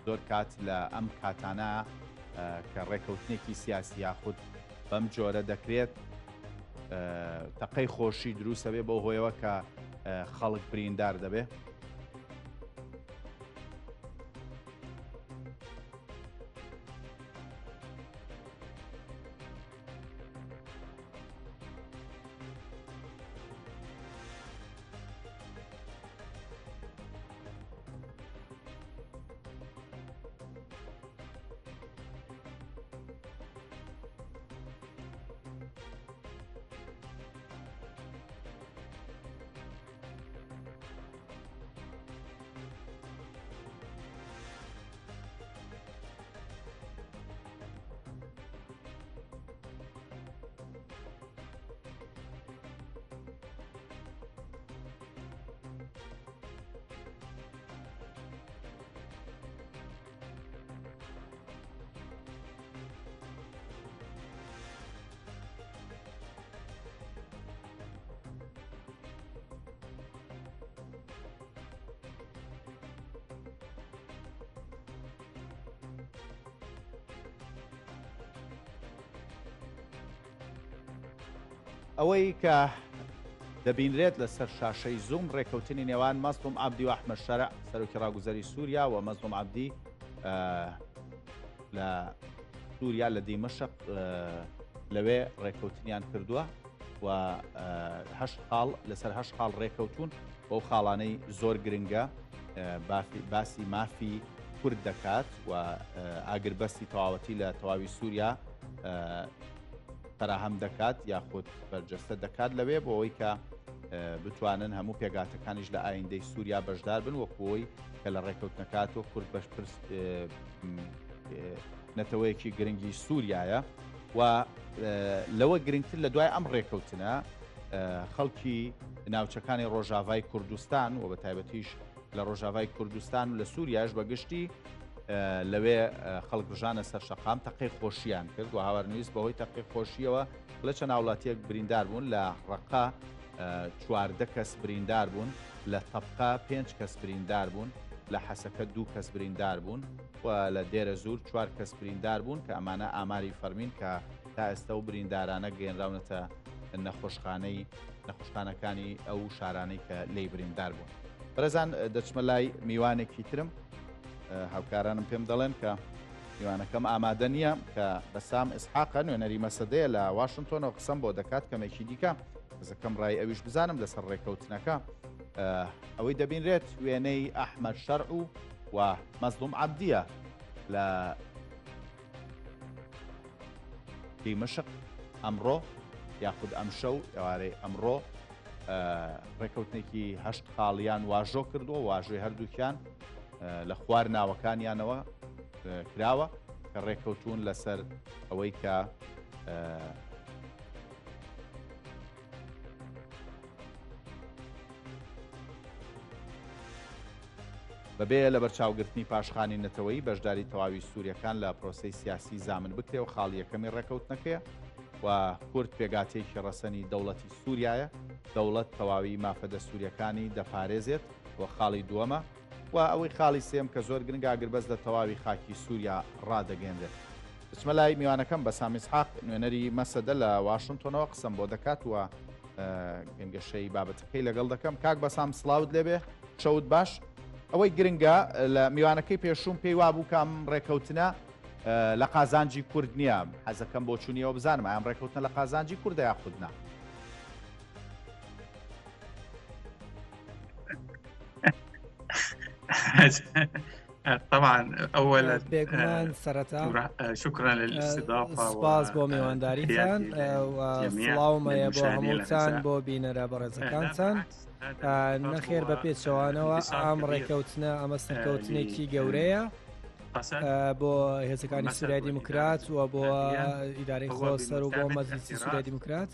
زۆر کات لە ئەم کاتانە کە ڕێکەوتنێکی سیاسی یاخود بەم جۆرە دەکرێت تەقەی خۆشی دروستە بێ بەو هۆیەوە کە خەڵک بریندار دەبێ. ئەوەی کە دەبینرێت لەسەر شاشەی زووم ڕێکەوتنی نێوان مەزڵوم عەبدی و ئەحمەد شەرع سەرۆکی ڕاگوزەری سووریا و مەزڵوم عەبدی لە سووریا لە دیمەشق لەوێ ڕێکەوتنیان کردووە و هەشت خاڵ لەسەر هەشت خاڵ ڕێکەوتون بەو خاڵانەی زۆر گرنگە باسی مافی کورد دەکات و ئاگربەستی تەواوەتی لە تەواوی سووریا فەراهەم دەکات یاخود بەرجەستە دەکات لەوێ بۆ ئەوەی کە بتوانن هەموو پێگاتەکانیش لە ئایندەی سووریا بەشدار بن وەکوی کە لە ڕێککەوتنەکات و کورد بەش پرس نەتەوەیەکی گرنگی سووریایە و لەوە گرنگتر لە دوای ئەم ڕێککەوتنە خەڵکی ناوچەکانی ڕۆژاڤای کوردستان و بە تایبەتیش لە ڕۆژاڤای کوردستان و لە سووریاش بە گشتی لەوێ خەڵک ڕژانە سەر شەقام تەقەی خۆشیان کرد و هاوار نویس بەهۆی تەقەی خۆشیەوە لە چەند هاوڵاتیەک بریندار بوون لە ڕەقە 14 کەس بریندار بوون لە تەبقە پێنج کەس بریندار بوون لە حەسەکە دوو کەس بریندار بوون و لە دێرە زور چوار کەس بریندار بوون کە ئەمانە ئاماری فەرمین کە تا ئێستا و بریندارانە گەێنراونەتە نەخۆشخانەی نەخۆشخانەکانی ئەو شارانەی کە لی بریندار بوون. بەرەزان دەچمە لای میوانێکی ترم هاوکارانم پێم دەڵێن کە میوانەکەم ئامادە نییە کە بەسام ئیسحاقە نوێنەری مەسەدەیە لە واشنگتۆنەوە قسەم بۆ دەکات کەمێکی دیکە حەزەکەم ڕای ئەویش بزانم لەسەر ڕێکەوتنەکە ئەوەی دەبینرێت وێنەی ئەحمەد شەرع و و مەزڵوم عەبدیە لە دیمەشق ئەمڕۆ یاخود ئەمشەو ئێوارەی ئەمڕۆ ڕێکەوتنێکی هەشت خاڵیان واژۆ کردووە واژۆی هەردووکیان لە خوار ناوەکانیانەوە کراوە کە ڕێکەوتون لەسەر ئەوەی کە بەبێ لەبەرچاوگرتنی پاشخانی نەتەوەیی، بەشداری تەواوی سوورییەکان لە پرۆسەی سیاسی زامن بکرێ و خاڵی یەکەمی ڕێکەوتنەکەیە و کورد پێکهاتەیەکی ڕەسەنی دەوڵەتی سووریایە، دەوڵەت تەواوی مافە دەستوورییەکانی دەپارێزێت و خاڵی دووەمە و ئەوەی خاڵی سێیەم کە زۆر گرنگە ئاگربەست لە تەواوی خاکی سووریا ڕادەگەیەنرێت. دەچمە لای میوانەکەم بەسام ئیسحاق نوێنەری مەسەدە لە واشنتۆنەوە قسەم بۆ دەکات و گەنگەشەی بابەتەکەی لەگەڵ دەکەم کاک بەسام سڵاوت لێبێ شەوت باش ئەوەی گرنگە لە میوانەکەی پێشوم پێی وابوو کام ڕێکەوتنە لە قازانجی کورد نییە حەزەکەم بۆ چوونیەوە بزانم ئەم ڕێکەوتنە لە قازانجی کوردە یاخود نا. طبعا اولا بێگومان سەرەتا شكرا للاستضافه سپاس بۆ میوانداریتان سڵاوم هەیە بۆ هەمووتان بۆ بینەرە بەڕێزەکانتان نەخێر بە پێچەوانەوە ئەم ڕێکەوتنە ئەمە سەرکەوتنێکی گەورەیە. بۆ هێزەکانی سوریای دیموکرات و بۆ ئیدارەی خۆسەر و بۆ مەجلیسی سوریای دیموکرات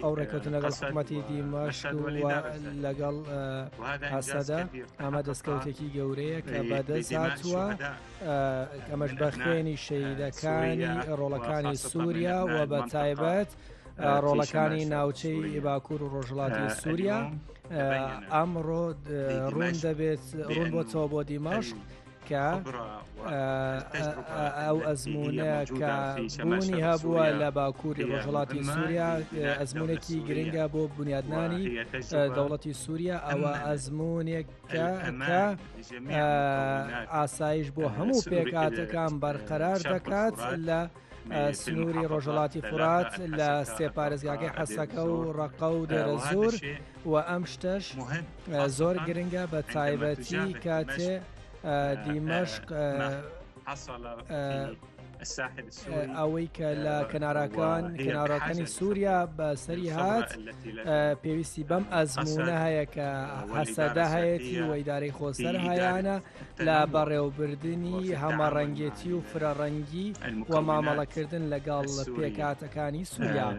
ئەو ڕێککەوتن لەگەڵ حکوومەتی دیمەشق و لەگەڵ ئاسەدە ئەمە دەستکەوتێکی گەورەیە کە بەدەست هاتووە ئەمەش بە خوێنی شەیدەکانی ڕۆڵەکانی سووریا و بە تایبەت ڕۆڵەکانی ناوچەی باکوور و ڕۆژهەڵاتی سووریا ئەمڕۆ ڕوون دەبێت ڕوون بۆتەوە بۆ دیمەشق کە ئەو ئەزمونە کە بوونی هەبووە لە باکووری ڕۆژهڵاتی سووریا ئەزمونێکی گرنگە بۆ بنیادنانی دەوڵەتی سووریا ئەوە ئەزمونێک کە ئاسایش بۆ هەموو پێکاتەکان بەرقەرار دەکات لە سنووری ڕۆژهڵاتی فورات لە سێ پارێزگاکەی حەسەکە و ڕەقە و دێرەزوور و ئەم شتەش زۆر گرنگە بە تایبەتی کاتێ دیمەشق ئەوەی کە لە کەناراکان کەناراکانی سووریا بە سەری هات پێویستی بەم ئەزمونە هەیە کە هەسەدە هەیەتی و ئیدارەی خۆسەر هەیانە لە بەڕێوەبردنی هەمەڕەنگێتی و فرەڕەنگی و مامەڵەکردن لەگەڵ پێکهاتەکانی سووریا.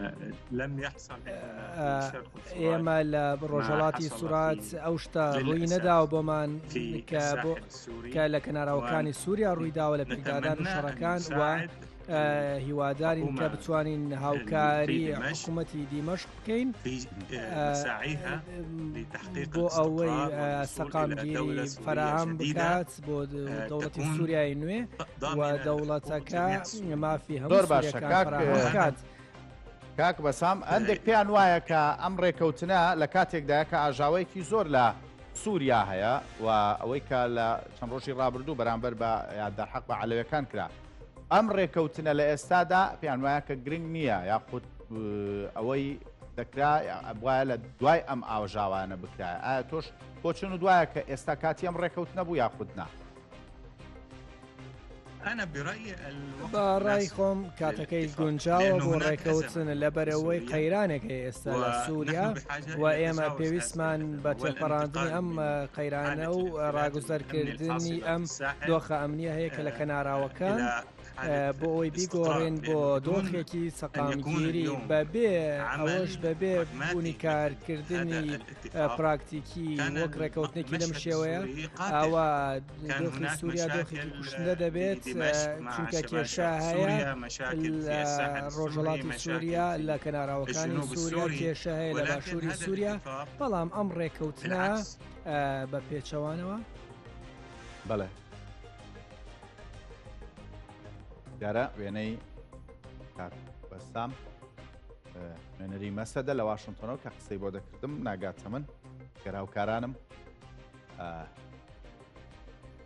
ئێمە لە ڕۆژهەڵاتی سوورات ئەو شتە ڕووی نەداوە بۆمان کە بۆ کە لە کەناراوەکانی سووریا ڕوویداوە لە پێکدادان و شەڕەکان و هیوادارین کە بتوانین هاوکاری حکوومەتی دیمەشق بکەین بۆ ئەوەی سەقامگیری فەراهەم بکات بۆ دەوڵەتی سووریای نوێ و دەوڵەتەکە مافی هەموو باشە بکات. کاک بەسام هەندێک پێیان وایە کە ئەم ڕێکەوتنە لە کاتێکدایە کە ئاژاوەیەکی زۆر لە سووریا هەیە و ئەوەی کە لە چەند ڕۆژی ڕابردوو بەرامبەر بە دەرحەق بە عەلەوەکان کرا ئەم ڕێکەوتنە لە ئێستادا پێیان وایە کە گرنگ نییە یاخود ئەوەی دەکرا ئەبواە لە دوای ئەم ئاوژاوانە بکرایە ئایا تۆش بۆچون و دوایە کە ئێستا کاتی ئەم ڕێکەوتنە بوو یاخود نا؟ بە ڕای خۆم کاتەکەی گونجاوە بۆ ڕێکەوتن لەبەرئەوەی قەیرانێک هەیە ئێستا لە سووریا و ئێمە پێویستمان بە تێپەڕاندنی ئەم قەیرانە و ڕاگوزەرکردنی ئەم دۆخە ئەمنیە هەیە کە لە کەناراوەکان بۆ ئەوەی بیگۆڕین بۆ دۆخێکی سەقامگیری بەبێ ئەوەش بەبێ بوونی کارکردنی پراکتیکی وەک ڕێکەوتنێکی لەم شێوەیە ئەوە دۆخی سووریا دۆخێکی کوشندە دەبێت چونکە کێشە هەیە لە ڕۆژهەڵاتی سووریا لە کەناراوەکانی سووریا کێشە هەیە لە باشووری سووریا بەڵام ئەم ڕێکەوتنە بە پێچەوانەوە بەڵێ دیارە وێنەی کاک بەسام نوێنەری مەسەدە لە واشنتۆنەوە کە قسەی بۆ دەکردم ناگاتە من گەراوکارانم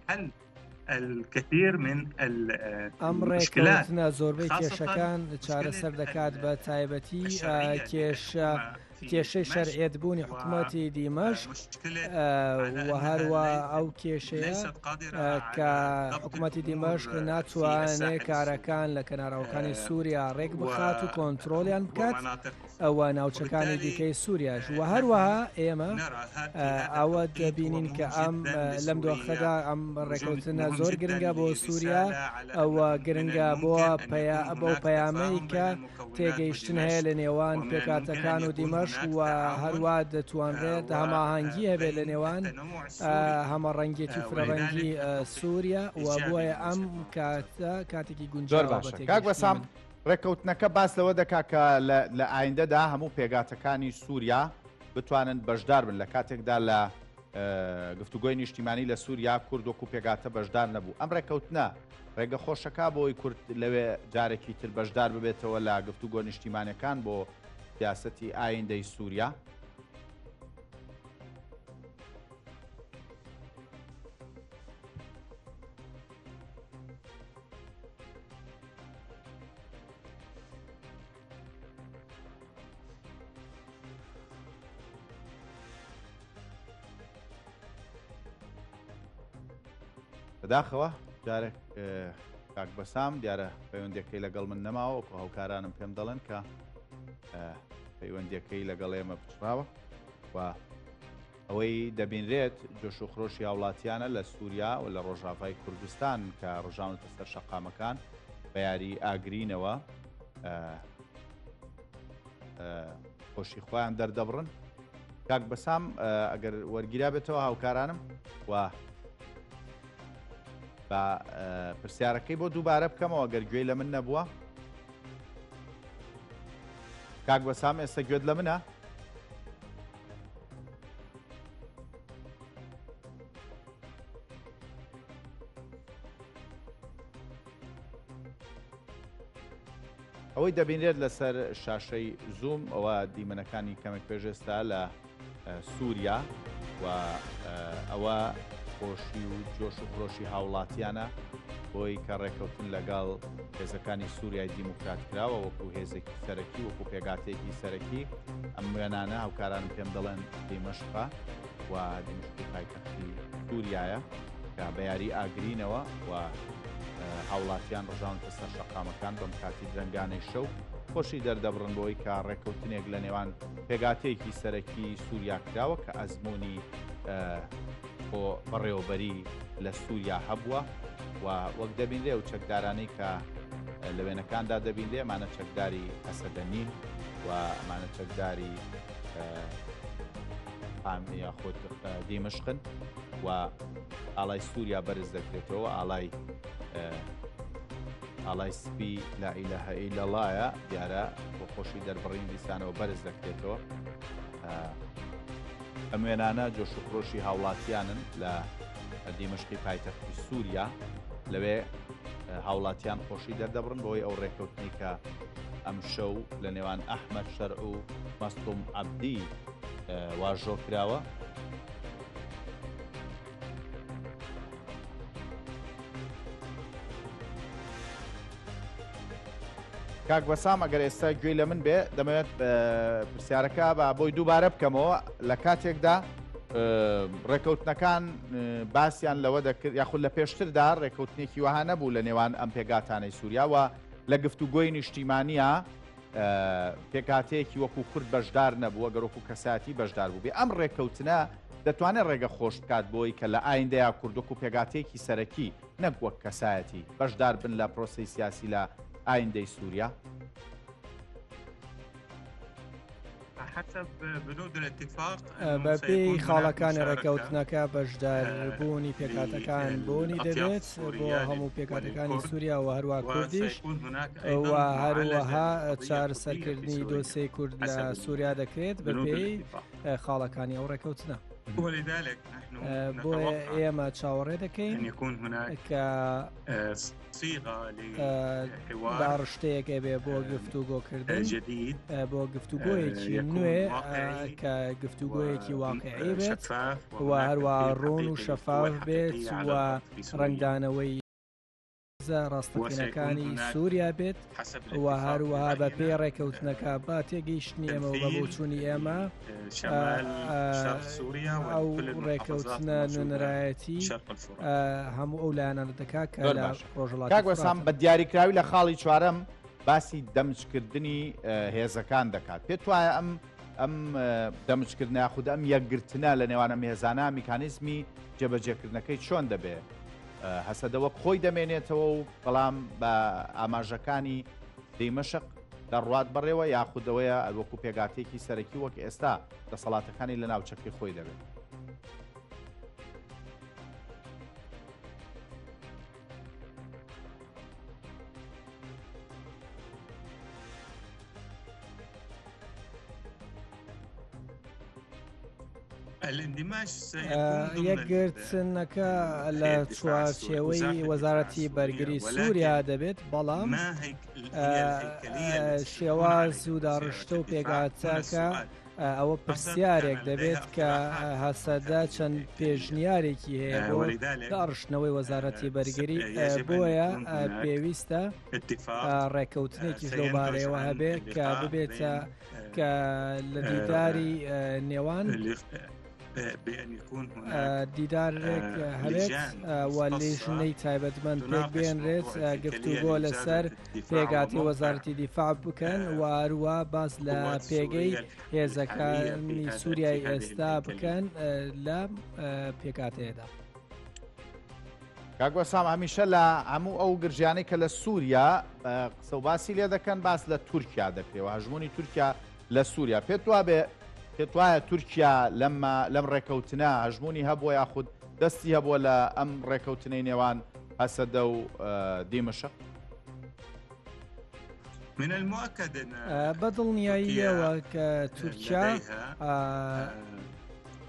حل الكثير من ئەم ڕێکەوتنە زۆربەی کێشەکان چارەسەر دەکات بە تایبەتی کێشە کێشەی شەرعیەت بوونی حکوومەتی دیمەشق و هەروە ئەو کێشەیە کە حکوومەتی دیمەشق ناتوانێت کارەکان لە کەناراوەکانی سووریا ڕێک بخات و کۆنتترۆلیان بکات ئەوە ناوچەکانی دیکەی سووریاش و هەروەها ئێمە ئەوە دەبینین کە ئەم لەم دۆخەدا ئەم ڕێکەوتنە زۆر گرنگە بۆ سووریا ئەوە گرنگە بۆ بەو پەیامەی کە تێگەیشتن هەیە لە نێوان پێکاتەکان و دیمەشق و هەروە دەتوانرێت هەماهەنگی هەبێت لە نێوان هەمەڕەنگێتی و فرەڕەنگی سووریا و بۆیە ئەم کاتە کاتێکی گونجاوە بە کاک بەسام ڕێککەوتنەکە باس لەوە دەکات کە لە ئایندەدا هەموو پێکهاتەکانی سووریا بتوانن بەشدار بن لە کاتێکدا لە گفتوگۆی نیشتیمانی لە سووریا کورد وەکو پێکهاتە بەشدار نەبوو. ئەم ڕێککەوتنە ڕێگە خۆشەکا بۆ ئەوەی کورد لەوێ جارێکی تر بەشدار ببێتەوە لە گفتوگۆ نیشتیمانەکان بۆ سیاسەتی ئایندەی سووریا؟ بەداخەوە جارێک کاک بەسام دیارە پەیوەندەکەی لەگەڵ من نەماوە وەکو هاوکارانم پێم دەڵێن کە پەیوەندیەکەی لەگەڵ ئێمە پچڕاوە و. ئەوەی دەبینرێت جۆش و خرۆشی هاوڵاتیانە لە سووریا و لە ڕۆژاڤای کوردستان کە ڕژاونەتە سەر شەقامەکان بە یاری ئاگرینەوە خۆشی خۆیان دەردەبڕن. کاک بەسام ئەگەر وەرگیرابێتەوە هاوکارانم و بە پرسیارەکەی بۆ دووبارە بکەمەوە گەر گوێی لە من نەبووە کاک بەسام ئێستا گوێت لە منە؟ ئەوەی دەبینرێت لەسەر شاشەی زووم ئەوە دیمەنەکانی کەمێک پێش ئێستا لە سووریا و ئەوە خۆشی و جۆش و خرۆشی هاوڵاتیانە بۆی کە ڕێکەوتن لەگەڵ هێزەکانی سووریای دیموکرات کراوە وەکو هێزێکی سەرەکی وەکو پێگاتێکی سەرەکی ئەم وێنانە هاوکارانم پێم دەڵێن دیمەشقە و دیمەشقی پایتەختی سووریایە کە بە یاری ئاگرینەوە و هاوڵاتیان ڕژاونەتە سەر شەقامەکان بەم کاتی درەنگانەی شەو خۆشی دەردەبڕن بۆی کە ڕێککەوتنێک لە نێوان پێگاتەیەکی سەرەکی سووریا کراوە کە ئەزمموی بۆ بەڕێوەبەری لە سووریا هەبووە و وەک دەبینرێ و چەکدارانەی کە لە وێنەکاندا دەبینرێ ئەمانە چەکداری هەسەدە نین و ئەمانە چەکداری یاخود دیمەشقن و ئاڵای سووریا بەرز دەکرێتەوە ئاڵای ئاڵای سپی لا ئیلەهە ئیلەڵایە دیارە بۆ خۆشی دەربڕین دیسانەوە بەرز دەکرێتەوە ئەم وێنانە جۆش و خرۆشی هاوڵاتیانن لە دیمەشقی پایتەختی سووریا لەوێ هاوڵاتیان خۆشی دەردەبڕن بەوەی ئەو ڕێککەوتنی کە ئەم شەو لە نێوان ئەحمەد شەرع و مەسڵوم عەبدی واژۆ کراوە. کاک بەسام ئەگەر ئێستا گوێی لە من بێ دەمەوێت پرسیارەکە بە بۆی دووبارە بکەمەوە لە کاتێکدا ڕێکەوتنەکان باسییان لەوە دەکرد یاخود لە پێشتردا ڕێکەوتنێکی وەها نەبوو لە نێوان ئەم پێگاتانەی سووریاوە لە گفتوگۆی نیشتیمانە پێکهاتەیەکی وەکو کورد بەشدار نەبووە گەر وەکو کەسایەتی بەشدار بووبێ ئەم ڕێککەوتنە دەتوانێت ڕێگە خۆش بکات بۆی کە لە ئایندەیا کورد وەکو پێکهاتەیەکی سەرەکی نەک وەک کەسایەتی بەشدار بن لە پرۆسەی سیاسی لە ئایندەی سووریا؟ بەپێی خاڵەکانی ڕێککەوتنەکە بەشداربوونی پێکهاتەکان بوونی دەبێت بۆ هەموو پێکهاتەکانی سووریا و هەروە کوردیش و هەروەها چارەسەرکردنی دۆسێی کورد لە سووریا دەکرێت بەپێی خاڵەکانی ئەو ڕێککەوتنە. بۆیە ئێمە چاوەڕێ دەکەین کە داڕشتەیەک ئەبێ بۆ گفتوگۆکردن بۆ گفتوگۆیەکی نوێ کە گفتوگۆیەکی واقعی بێت و هەروە ڕۆن و شەفاف بێت و ڕەنگدانەوەی ڕاستەقینەکانی سووریا بێت و هەروەها بە پێی ڕێکەوتنەکە با تێگەیشتنی ئێمە و بە بۆچوونی ئێمە ئەو ڕێکەوتنە نوێنەرایەتی هەموو ئەو لایەنانە دەکات کە لە ڕۆژهەڵاتی کاک وەسام بە دیاریکراوی لە خاڵی چوارەم باسی دەمجکردنی هێزەکان دەکات پێت وایە ئەم ئەم دەمجکردنە یاخود ئەم یەکگرتنە لە نێوان ئەم هێزانە میکانیزمی جێبەجێکردنەکەی چۆن دەبێ هەسەدە وەک خۆی دەمێنێتەوە و بەڵام بە ئاماژەکانی دیمەشق دەڕوات بەڕێوە یاخودەوەیە وەکو پێگاتێکی سەرەکی وەک ئێستا دەسەڵاتەکانی لە ناوچەکەی خۆی دەبێت. یەکگرتنەکە لە چوارچێوەی وەزارەتی بەرگری سووریا دەبێت بەڵام شێواز و داڕشتە و پێکهاتەکە ئەوە پرسیارێک دەبێت کە هەسەدە چەند پێشنیارێکی هەیە بۆ داڕشتنەوەی وەزارەتی بەرگری بۆیە پێویستە ڕێککەوتنێکیش لەو بارەیەوە هەبێت کە ببێتە کە لە دیداری نێوان. دیدارێک هەبێت و لیژنەی تایبەتمەند پێک بێنرێت گفتوگۆ لەسەر پێکهاتەی وەزارەتی دیفاع بکەن و هەروە باس لە پێگەی هێزەکانی سووریای ئێستا بکەن لە پێکهاتەیەدا. کاک وەسام هەمیشە لە هەموو ئەو گرژیانەی کە لە سووریا قسە و باسی لێ دەکەن باس لە تورکیا دەکرێەوە هەژمونی تورکیا لە سووریا پێت وابێ پێت وایە تورکیا لەم لەم ڕێکەوتنە هەژمونی هەبووە یاخود دەستی هەبووە لە ئەم ڕێکەوتنەی نێوان هەسەدە و دیمەشق؟ من المؤكد ان بە دڵنیاییەوە کە تورکیا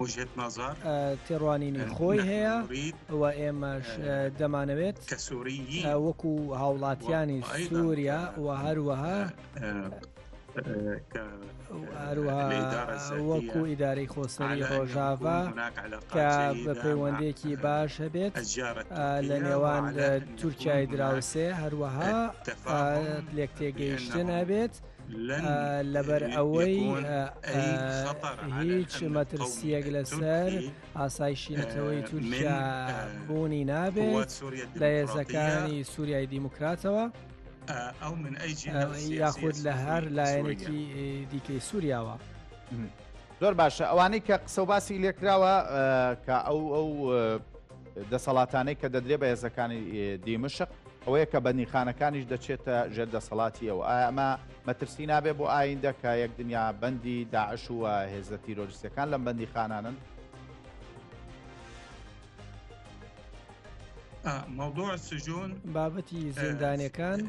وجهة نظر تێڕوانینی خۆی هەیە و ئێمەش دەمانەوێت وەکو هاوڵاتیانی سووریا و هەروەها هەروەها وەکو ئیدارەی خۆسەری ڕۆژاڤا کە بە پەیوەندێکی باش هەبێت لە نێوان تورکیای دراوسێ هەروەها لێک تێگەیشتن هەبێت لەبەر ئەوەی هیچ مەترسیەک لەسەر ئاسایشی نەتەوەی تورکیا بوونی نابێت لە هێزەکانی سووریای دیموکراتەوە. یاخود لە هەر لایەنێکی دیکەی سووریاوە. زۆر باشە ئەوانەی کە قسە و باسی لێکراوە کە ئەو ئەو دەسەڵاتانەی کە دەدرێ بە هێزەکانی دیمەشق ئەوەیە کە بەندیخانەکانیش دەچێتە ژێر دەسەڵاتی ئەو ئایا ئەمە مەترسی نابێ بۆ ئایندە کە یەک دنیا بەندی داعش و هێزە تیرۆریستەکان لەم بەندیخانانن؟ موضوع السجون بابەتی زیندانەکان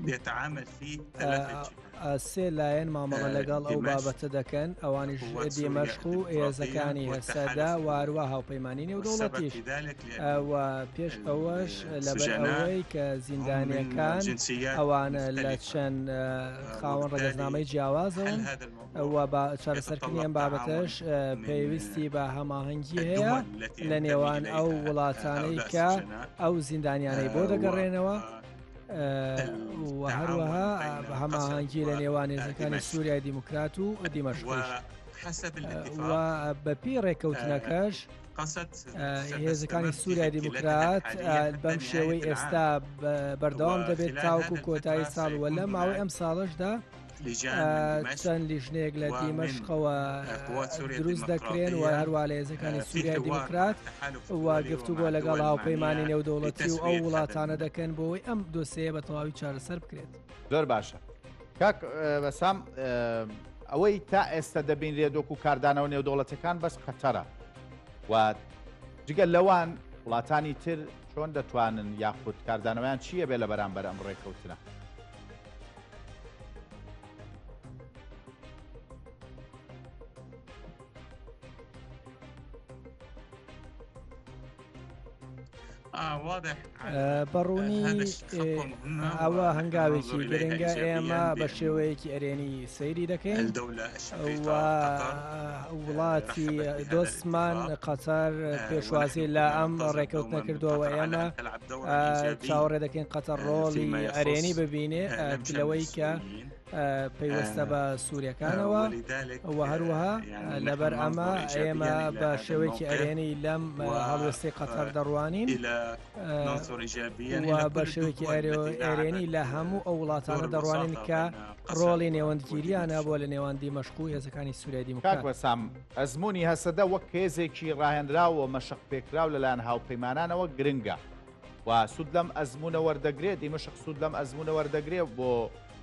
يتعامل فيه ثلاثة سێ لایەن مامەڵە لەگەڵ ئەو بابەتە دەکەن ئەوانیش دیمەشق و هێزەکانی هەسەدە و هەروە هاوپەیمانی نێودەوڵەتیش و پێش ئەوەش لەبەر ئەوەی کە زیندانیەکان ئەوانە لە چەند خاوەن ڕەگەزنامەی جیاوازن و بە چارەسەرکردنی ئەم بابەتەش پێویستی بە هەماهەنگی هەیە لە نێوان ئەو وڵاتانەی کە ئەو زیندانیانەی بۆ دەگەڕێنەوە و هەروەها هەماهەنگی لە نێوان هێزەکانی سووریای دیموکرات و دیمەشقیش و بەپێی ڕێککەوتنەکەش هێزەکانی سووریای دیموکرات بەم شێوەی ئێستا بەردەوام دەبێت تاوەکو کۆتایی ساڵ وە لە ماوەی ئەم ساڵەشدا چەند لیژنەیەک لە دیمەشقەوە دروست دەکرێن و هەروە لە هێزەکانی سووریای دیموکرات و گفتوگۆ لەگەڵ هاوپەیمانی نێودەوڵەتی و ئەو وڵاتانە دەکەن بۆ ئەوەی ئەم دۆسێیە بە تەواوی چارەسەر بکرێت. زۆر باشە کاک بەسام ئەوەی تا ئێستا دەبینرێت وەکو کاردانەوە نێودەوڵەتەکان بەس قەتەرە و جگە لەوان وڵاتانی تر چۆن دەتوانن یاخود کاردانەوەیان چییە بێ لە بەرامبەر ئەم ڕێککەوتنە؟ بەڕوونی ئەوە هەنگاوێکی گرنگە ئێمە بە شێوەیەکی ئەرێنی سەیری دەکەین وڵاتی دۆستمان قەتەر پێشوازی لە ئەم ڕێکەوتنە کردووە ئێمە چاوەڕێ دەکەین قەتەر ڕۆڵی ئەرێنی ببینێ لەوەی کە پەیوەستە بە سووریەکانەوە و هەروەها لەبەر ئەمە ئێمە بە شێوەیەکی ئەرێنی لەم هەڵوێستی قەتەر دەڕوانین و بە شێوەیەکی ئەرێنی لە هەموو ئەو وڵاتانە دەڕوانین کە ڕۆڵی نێوەندگیریان هەبووە لە نێوان دیمەشق و هێزەکانی سووریای دیموکرات. کاک وەسام، ئەزموونی هەسەدە وەک هێزێکی ڕاهێنراو و مەشقپێکراو لەلایەن هاوپەیمانانەوە گرنگە و سوود لەم ئەزموونە وەردەگرێت، دیمەشق سوود لەم ئەزموونە وەردەگرێت بۆ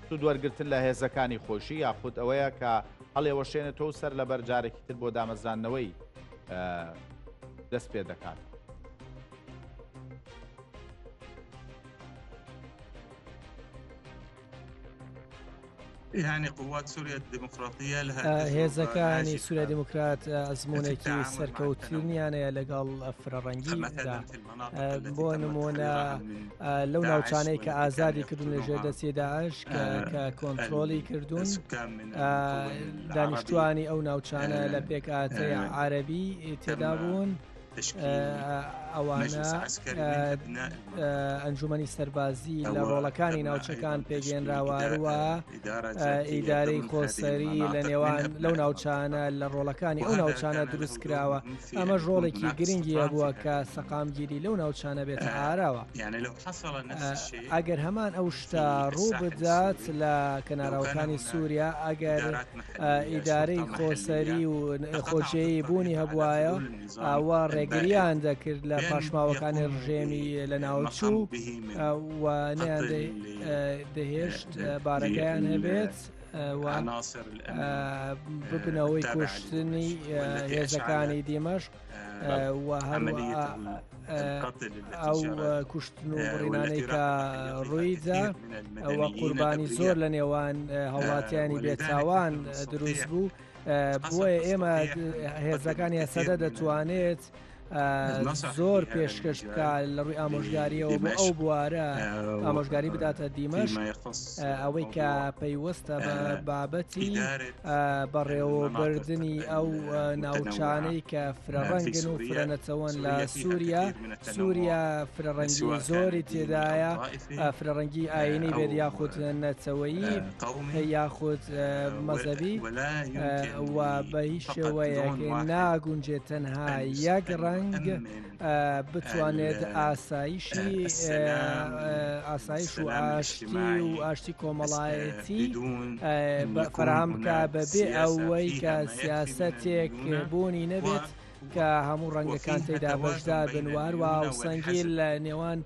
سوود وەرگرتن لە هێزەکانی خۆیشی یاخود ئەوەیە کە هەڵیەوەشێنێتەوە و سەر لەبەر جارێکی تر بۆ دامەزراندنەوەی دەست پێ دەکات. هێزەکانی سووریا دیموکرات ئەزمونێکی سەرکەوتنیانەیە لەگەڵ فرەڕەنگیدا بۆ نمونە لەو ناوچانەی کە ئازادی کردون لە ژێر دەستی داعش کە کۆنتترۆلی کردوون دانیشتوانی ئەو ناوچانە لە پێکهاتەی عربی تێدا بوون. ئەوانە ئەنجومەنی سەربازی لە ڕۆڵەکانی ناوچەکان پێگەێنراوە هەروە ئیدارەی خۆسەری لە نێوان لەو ناوچانە لە ڕۆڵەکانی ئەو ناوچانە دروست کراوە ئەمە ڕۆڵێکی گرنگی هەبووە کە سەقامگیری لەو ناوچانە بێتە ئاراوە ئەگەر هەمان ئەو شتە ڕوو بدات لە کەناراوەکانی سووریا ئەگەر ئیدارەی خۆسەری و خۆجێی بوونی هەبوایە ئەوە ڕێگریان دەکرد لە پاشماوەکانی ڕژێمی لە ناوچوو و نیان دەهێشت بارەگایان هەبێت و ببنەوەی کوشتنی هێزەکانی دیمەشق و هەروەها ئەو کوشتن و بڕینانەی کە ڕوویدا ئەوە قوربانی زۆر لە نێوان هاوڵاتیانی بێتاوان دروست بوو بۆیە ئێمە هێزەکانی هەسەدە دەتوانێت زۆر پێشکەش بکە لە ڕووی ئامۆژگاریەوە بۆ ئەو بوارە ئامۆژگاری بداتە دیمەش ئەوەی کە پەیوەستە بە بابەتی بەڕێوەبردنی ئەو ناوچانەی کە فرەڕەنگن و فرەنەتەوەن لە سووریا سووریا فرەڕەنگی زۆری تێدایە فرەڕەنگی ئاینی بێت یاخود نەتەوەیی یاخود مەزەبی و بە هیچ شێوەیەک ناگونجێت تەنها یەک ڕەنگ بتوانێت ئاسایشی ئاسایش و ئاشتی و ئاشتی کۆمەڵایەتی فەراهەم بکە بەبێ ئەوەی کە سیاسەتێک بوونی نەبێت کە هەموو ڕەنگەکان تێدا بەشدار بن و هەروە هاوسەنگی لە نێوان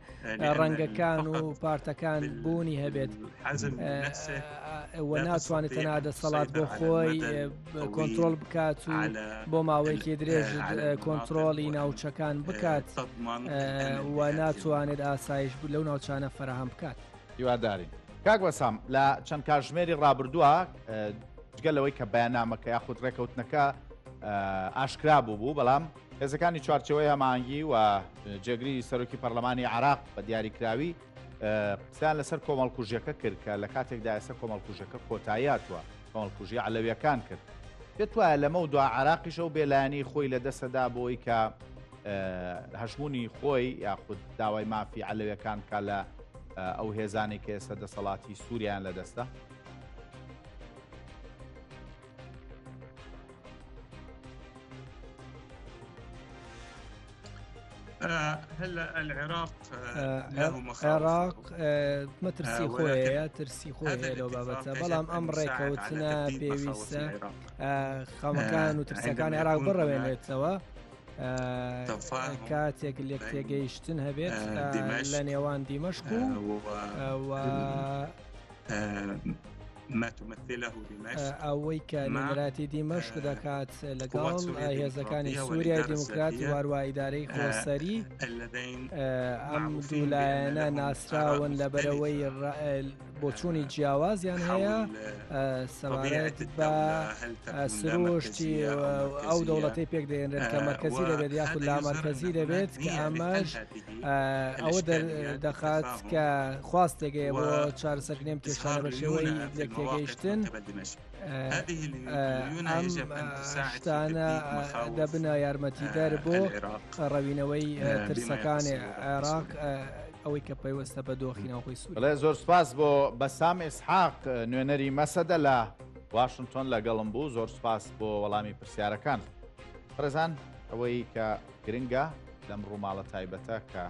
ڕەنگەکان و پارتەکان بوونی هەبێت و ناتوانێت تەنها دەسەڵات بۆ خۆی کۆنتترۆل بکات و بۆ ماوەیەکی درێژ کۆنتترۆلی ناوچەکان بکات و ناتوانێت ئاسایش لەو ناوچانە فەراهەم بکات. هیوادارین کاک بەسام لە چەند کاتژمێری ڕابردووە جگە لەوەی کە بەیاننامەکە یاخود ڕێکەوتنەکە ئاشکرا بوو بوو بەڵام هێزەکانی چوارچەوەی هەماهەنگی و جێگری سەرۆکی پەرلەمانی عراق بە دیاریکراوی قسەیان لەسەر کۆمەڵکوژیەکە کرد کە لە کاتێکدا ئێستا کۆمەڵکوژەکە کۆتاییاتوە کۆمەڵکوژی عەلەویەکان کرد پێت وایە لەمە و دوا عراقیش ئەو بێلایەنی خۆی لە دەسەدا بۆی کە هەژمونی خۆی یاخود داوای مافی عەلەویەکان بکە لە ئەو هێزانەی کە ئێستا دەسەڵاتی سووریان لەدەستە؟ عێراق مەترسی خۆی هەیە ترسی خۆی هەیە لەو بابەتە بەڵام ئەم ڕێکەوتنە پێویستە خەمەکان و ترسەکان عێراق بڕەوێنێتەوە کاتێک لێک تێگەیشتن هەبێت لە نێوان دیمەشق و ئەوەی کە نوێنەرایەتی دیمەشق دەکات لەگەڵ هێزەکانی سووریای دیموکرات واروا ئیدارەی خۆسەری ئەم دوو لایەنە ناسراون لەبەرەوەی بۆچوونی جیاوازیان هەیە سەبارەت بە سروشتی ئەو دەوڵەتەی پێک دەێنرێت کە مەرکەزی دەبێت یاخود لامەرکەزی دەبێت کە ئەمەش ئەوە دەخات کە خواستێک هەیە بۆ چارەسەرکردنی ئەم کێشانە بە شێوەی لێکتێگەیشتن ئەم شتانە دەبنە یارمەتیدەر بۆ ڕەوینەوەی ترسەکانی عێراق ئەوەی کە پەیوەستە بە دۆخی ناوخۆی سووریا. بەڵێ زۆر سپاس بۆ بەسام ئیسحاق نوێنەری مەسەدە لە واشنتۆن لەگەڵم بوو زۆر سپاس بۆ وەڵامی پرسیارەکان بەڕێزان ئەوەی کە گرنگە لەم ڕووماڵە تایبەتە کە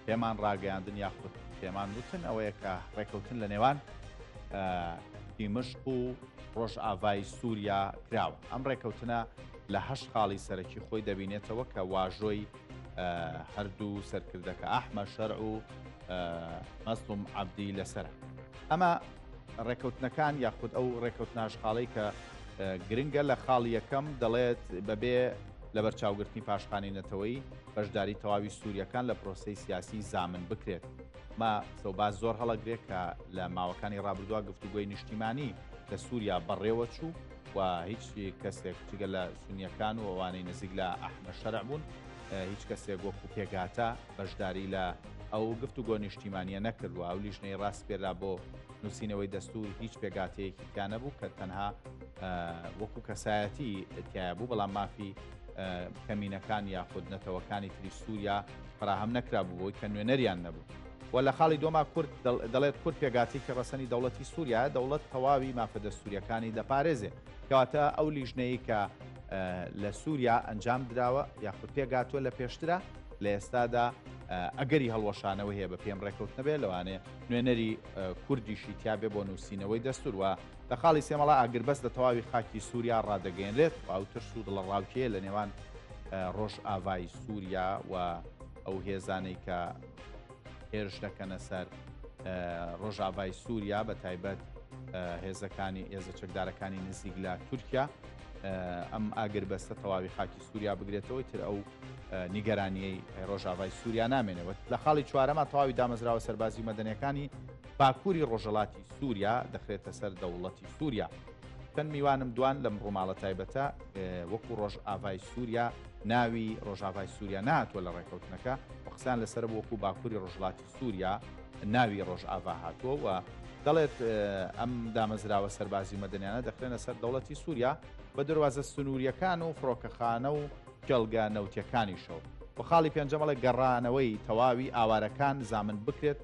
پێمان ڕاگەیاندن یاخود پێمان وتن ئەوەیە کە ڕێکەوتن لە نێوان دیمەشق و ڕۆژئاڤای سووریا کراوە ئەم ڕێکەوتنە لە هەشت خاڵی سەرەکی خۆی دەبینێتەوە کە واژۆی هەردوو سەرکردەکە ئەحمە شەرع و مەزڵوم عەبدی لەسرە ئەمە ڕێکەوتنەکان یاخود ئەو ڕێکەوتنە هەشت خاڵەی کە گرنگە لە خاڵی یەکەم دەڵێت بەبێ لەبەرچاوگرتنی پاشخانی نەتەوەیی بەشداری تەواوی سووریەکان لە پرۆسەی سیاسی زامن بکرێت. ما قسەوباس زۆر هەڵەگرێ کە لە ماوەکانی ڕابردووە گفتوگۆی نیشتیمانی لە سووریا بەڕێوە چوو و هیچ کەسێک جگە لە سونیەکان و ئەوانەی نزیک لە ئەحمە شەرع بوون هیچ کەسێک وەکو پێکهاتە بەشداری لە ئەو گفتوگۆ نیشتیمانیە نەکردووە ئەو لیژنەی ڕاسپێرا بۆ نووسینەوەی دەستور هیچ پێکهاتەیەکی تیا نەبوو کە تەنها وەکو کەسایەتی تایە بوو بەڵام مافی. کەمینەکان یاخود نەتەوەکانی تری سووریا فراهەم نەکرابوو بۆی کە نوێنەریان نەبوو. و لە خاڵی دووەما کورد دەڵێت کورد پێکهاتەیەکی ڕەسەنی دەوڵەتی سووریایە، دەوڵەت تەواوی مافە دەستوورییەکانی دەپارێزێ. کەواتە ئەو لیژنەی کە لە سووریا ئەنجام دراوە یاخود پێکهاتووە لە پێشترا لە ئێستادا ئەگەری هەڵوەشانەوە هەیە بە پێم ڕێکەوت نەبێ لەوانەیە نوێنەری کوردیشی تیاابێ بۆ نووسینەوەی دەستور وە لە خاڵی سێمەڵا ئاگربەست لە تەواوی خاکی سووریا ڕادەگەیەنرێت و ئەو ترس و دڵەڕاوکێ لە نێوان ڕۆژ ئاڤای سووریا و ئەو هێزانەی کە هێرش دەکەنە سەر ڕۆژاڤای سووریا بە تایبەت هێزەکانی هێزە چەکدارەکانی نزیک لە تورکیا ئەم ئاگربەستە تەواوی خاکی سووریا بگرێتەوەی تر ئەو نیگەرانیەی ڕۆژاڤای سووریا نامێنەوە لە خاڵی چوارەما تەواوی دامەزراوە سەربازی مەدەنیەکانی باکووری ڕۆژەڵاتی سووریا دەخرێتە سەر دەوڵەتی سووریا. چەند میوانم دوان لەم ڕووماڵە تایبەتە وەکو ڕۆژئاڤای سووریا ناوی ڕۆژاڤای سووریا نهاتووە لە ڕێکەوتنەکە و قسان لەسەر وەکو باکووری ڕۆژهەڵاتی سووریا ناوی ڕۆژئاڤا هاتووە و دەڵێت ئەم دامەزراوە سەربازی و مەدەنیانە دەخرێنە سەر دەوڵەتی سووریا بە دەروازە سنووریەکان و فڕۆکەخانە و کێڵگە نەوتیەکانیشەوە و خاڵی پێنجەم ئەڵێ گەڕانەوەی تەواوی ئاوارەکان زامن بکرێت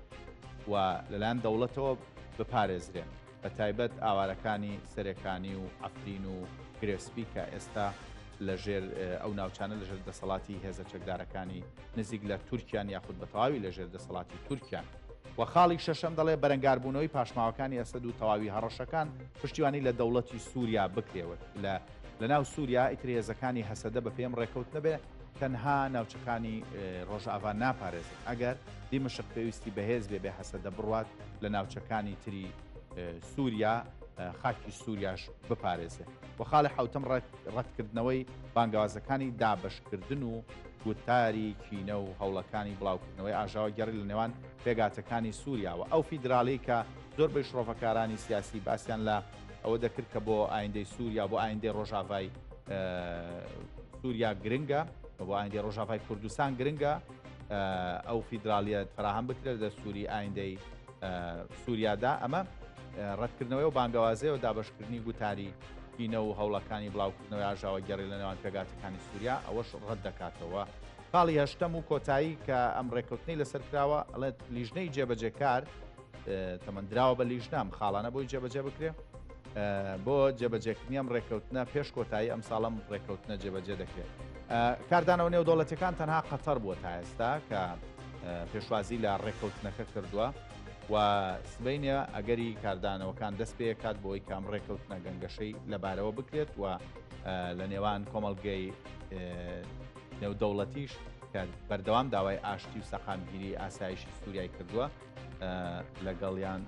و لەلایەن دەوڵەتەوە بپارێزرێن بە تایبەت ئاوارەکانی سەرێکانی و عەفرین و گرێسپی کە ئێستا لەژێر ئەو ناوچانە لەژێر دەسەڵاتی هێزە چەکدارەکانی نزیک لە تورکیان یاخود بە تەواوی لەژێر دەسەڵاتی تورکیان. و خاڵی شەشەم دەڵێ بەرەنگاربوونەوەی پاشماوەکانی ئەسەد و تەواوی هەڕەشەکان پشتیوانی لە دەوڵەتی سووریا بکرێوت لە لەناو سووریا ئیتر هێزەکانی هەسەدە بە پێم ڕێکەوت نەبێ تەنها ناوچەکانی ڕۆژاڤا ناپارێزن ئەگەر دیمەشق پێویستی بەهێز بێ بێ هەسەدە بڕوات لە ناوچەکانی تری سووریا خاکی سووریاش بپارێزێ و خاڵی حوتم ڕەتکردنەوەی بانگەوازەکانی دابشکردن و گوتاری کینە و هەوڵەکانی بڵاوکردنەوەی ئاژاوەگێڕی لە نێوان پێکهاتەکانی سووریا و ئەو فیدراڵی کە زۆربەی شڕۆڤەکارانی سیاسی باسیان لە ئەوە دەکرد کە بۆ ئایندەی سووریا بۆ ئایندەی ڕۆژاڤای سووریا گرنگە بۆ ئایندەی ڕۆژاڤای کوردستان گرنگە ئەو فیدراالیت فراهەم بکرێت لە سووری ئایندەی سووریادا ئەمە ڕەتکردنەوەی و بانگەوازەیە و دابشکردنی گوتاری کینە و هەوڵەکانی بڵاوکردنەوەی ئاژاوەگێڕی لە نێوان پێکهاتەکانی سووریا ئەوەش ڕەت دەکاتەوە. خاڵی هەشتەم و کۆتایی کە ئەم ڕێککەوتنەی لەسەر کراوە ئەڵێت لیژنەی جێبەجێکار تەمەندراوە بە لیژنە ئەم خاڵانە بۆی جێبەجێ بکرێ بۆ جێبەجێکردنی ئەم ڕێککەوتنە پێش کۆتایی ئەم ساڵم ڕێککەوتنە جێبەجێ دەکرێت. کاردانەوە نێودەوڵەتەکان تەنها قەتەر بووە تا ئێستا کە پێشوازی لە ڕێککەوتنەکە کردووە و سبینە ئەگەری کاردانەوەکان دەست پێکات بۆی کام ڕێککەوتنە گەنگەشەی لەبارەوە بکرێت و لە نێوان کۆمەڵگەی نێودەوڵەتیش کە بەردەوام داوای ئاشتی و سەقامگیری ئاسایشی سووریای کردووە لەگەڵیان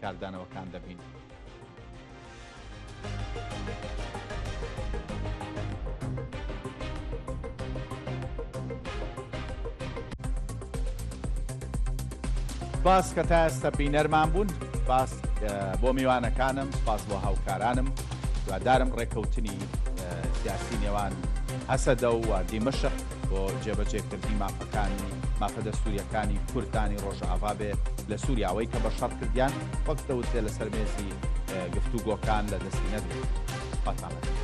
کاردانەوەکان دەبین. سپاس کە تا ئێستا بینەرمان بوون سپاس بۆ میوانەکانم سپاس بۆ هاوکارانم هیوادارم ڕێککەوتنی سیاسی نێوان هەسەدە و دیمەشق بۆ جێبەجێکردنی مافەکانی مافە دەستوریەکانی کوردانی ڕۆژئاڤا بێ لە سووریا ئەوەی کە بە شەڕ کردیان وەک دەوترێ لەسەر مێزی گفتوگۆکان لە دەستی نەدرێت. خواتان لەگەڵ.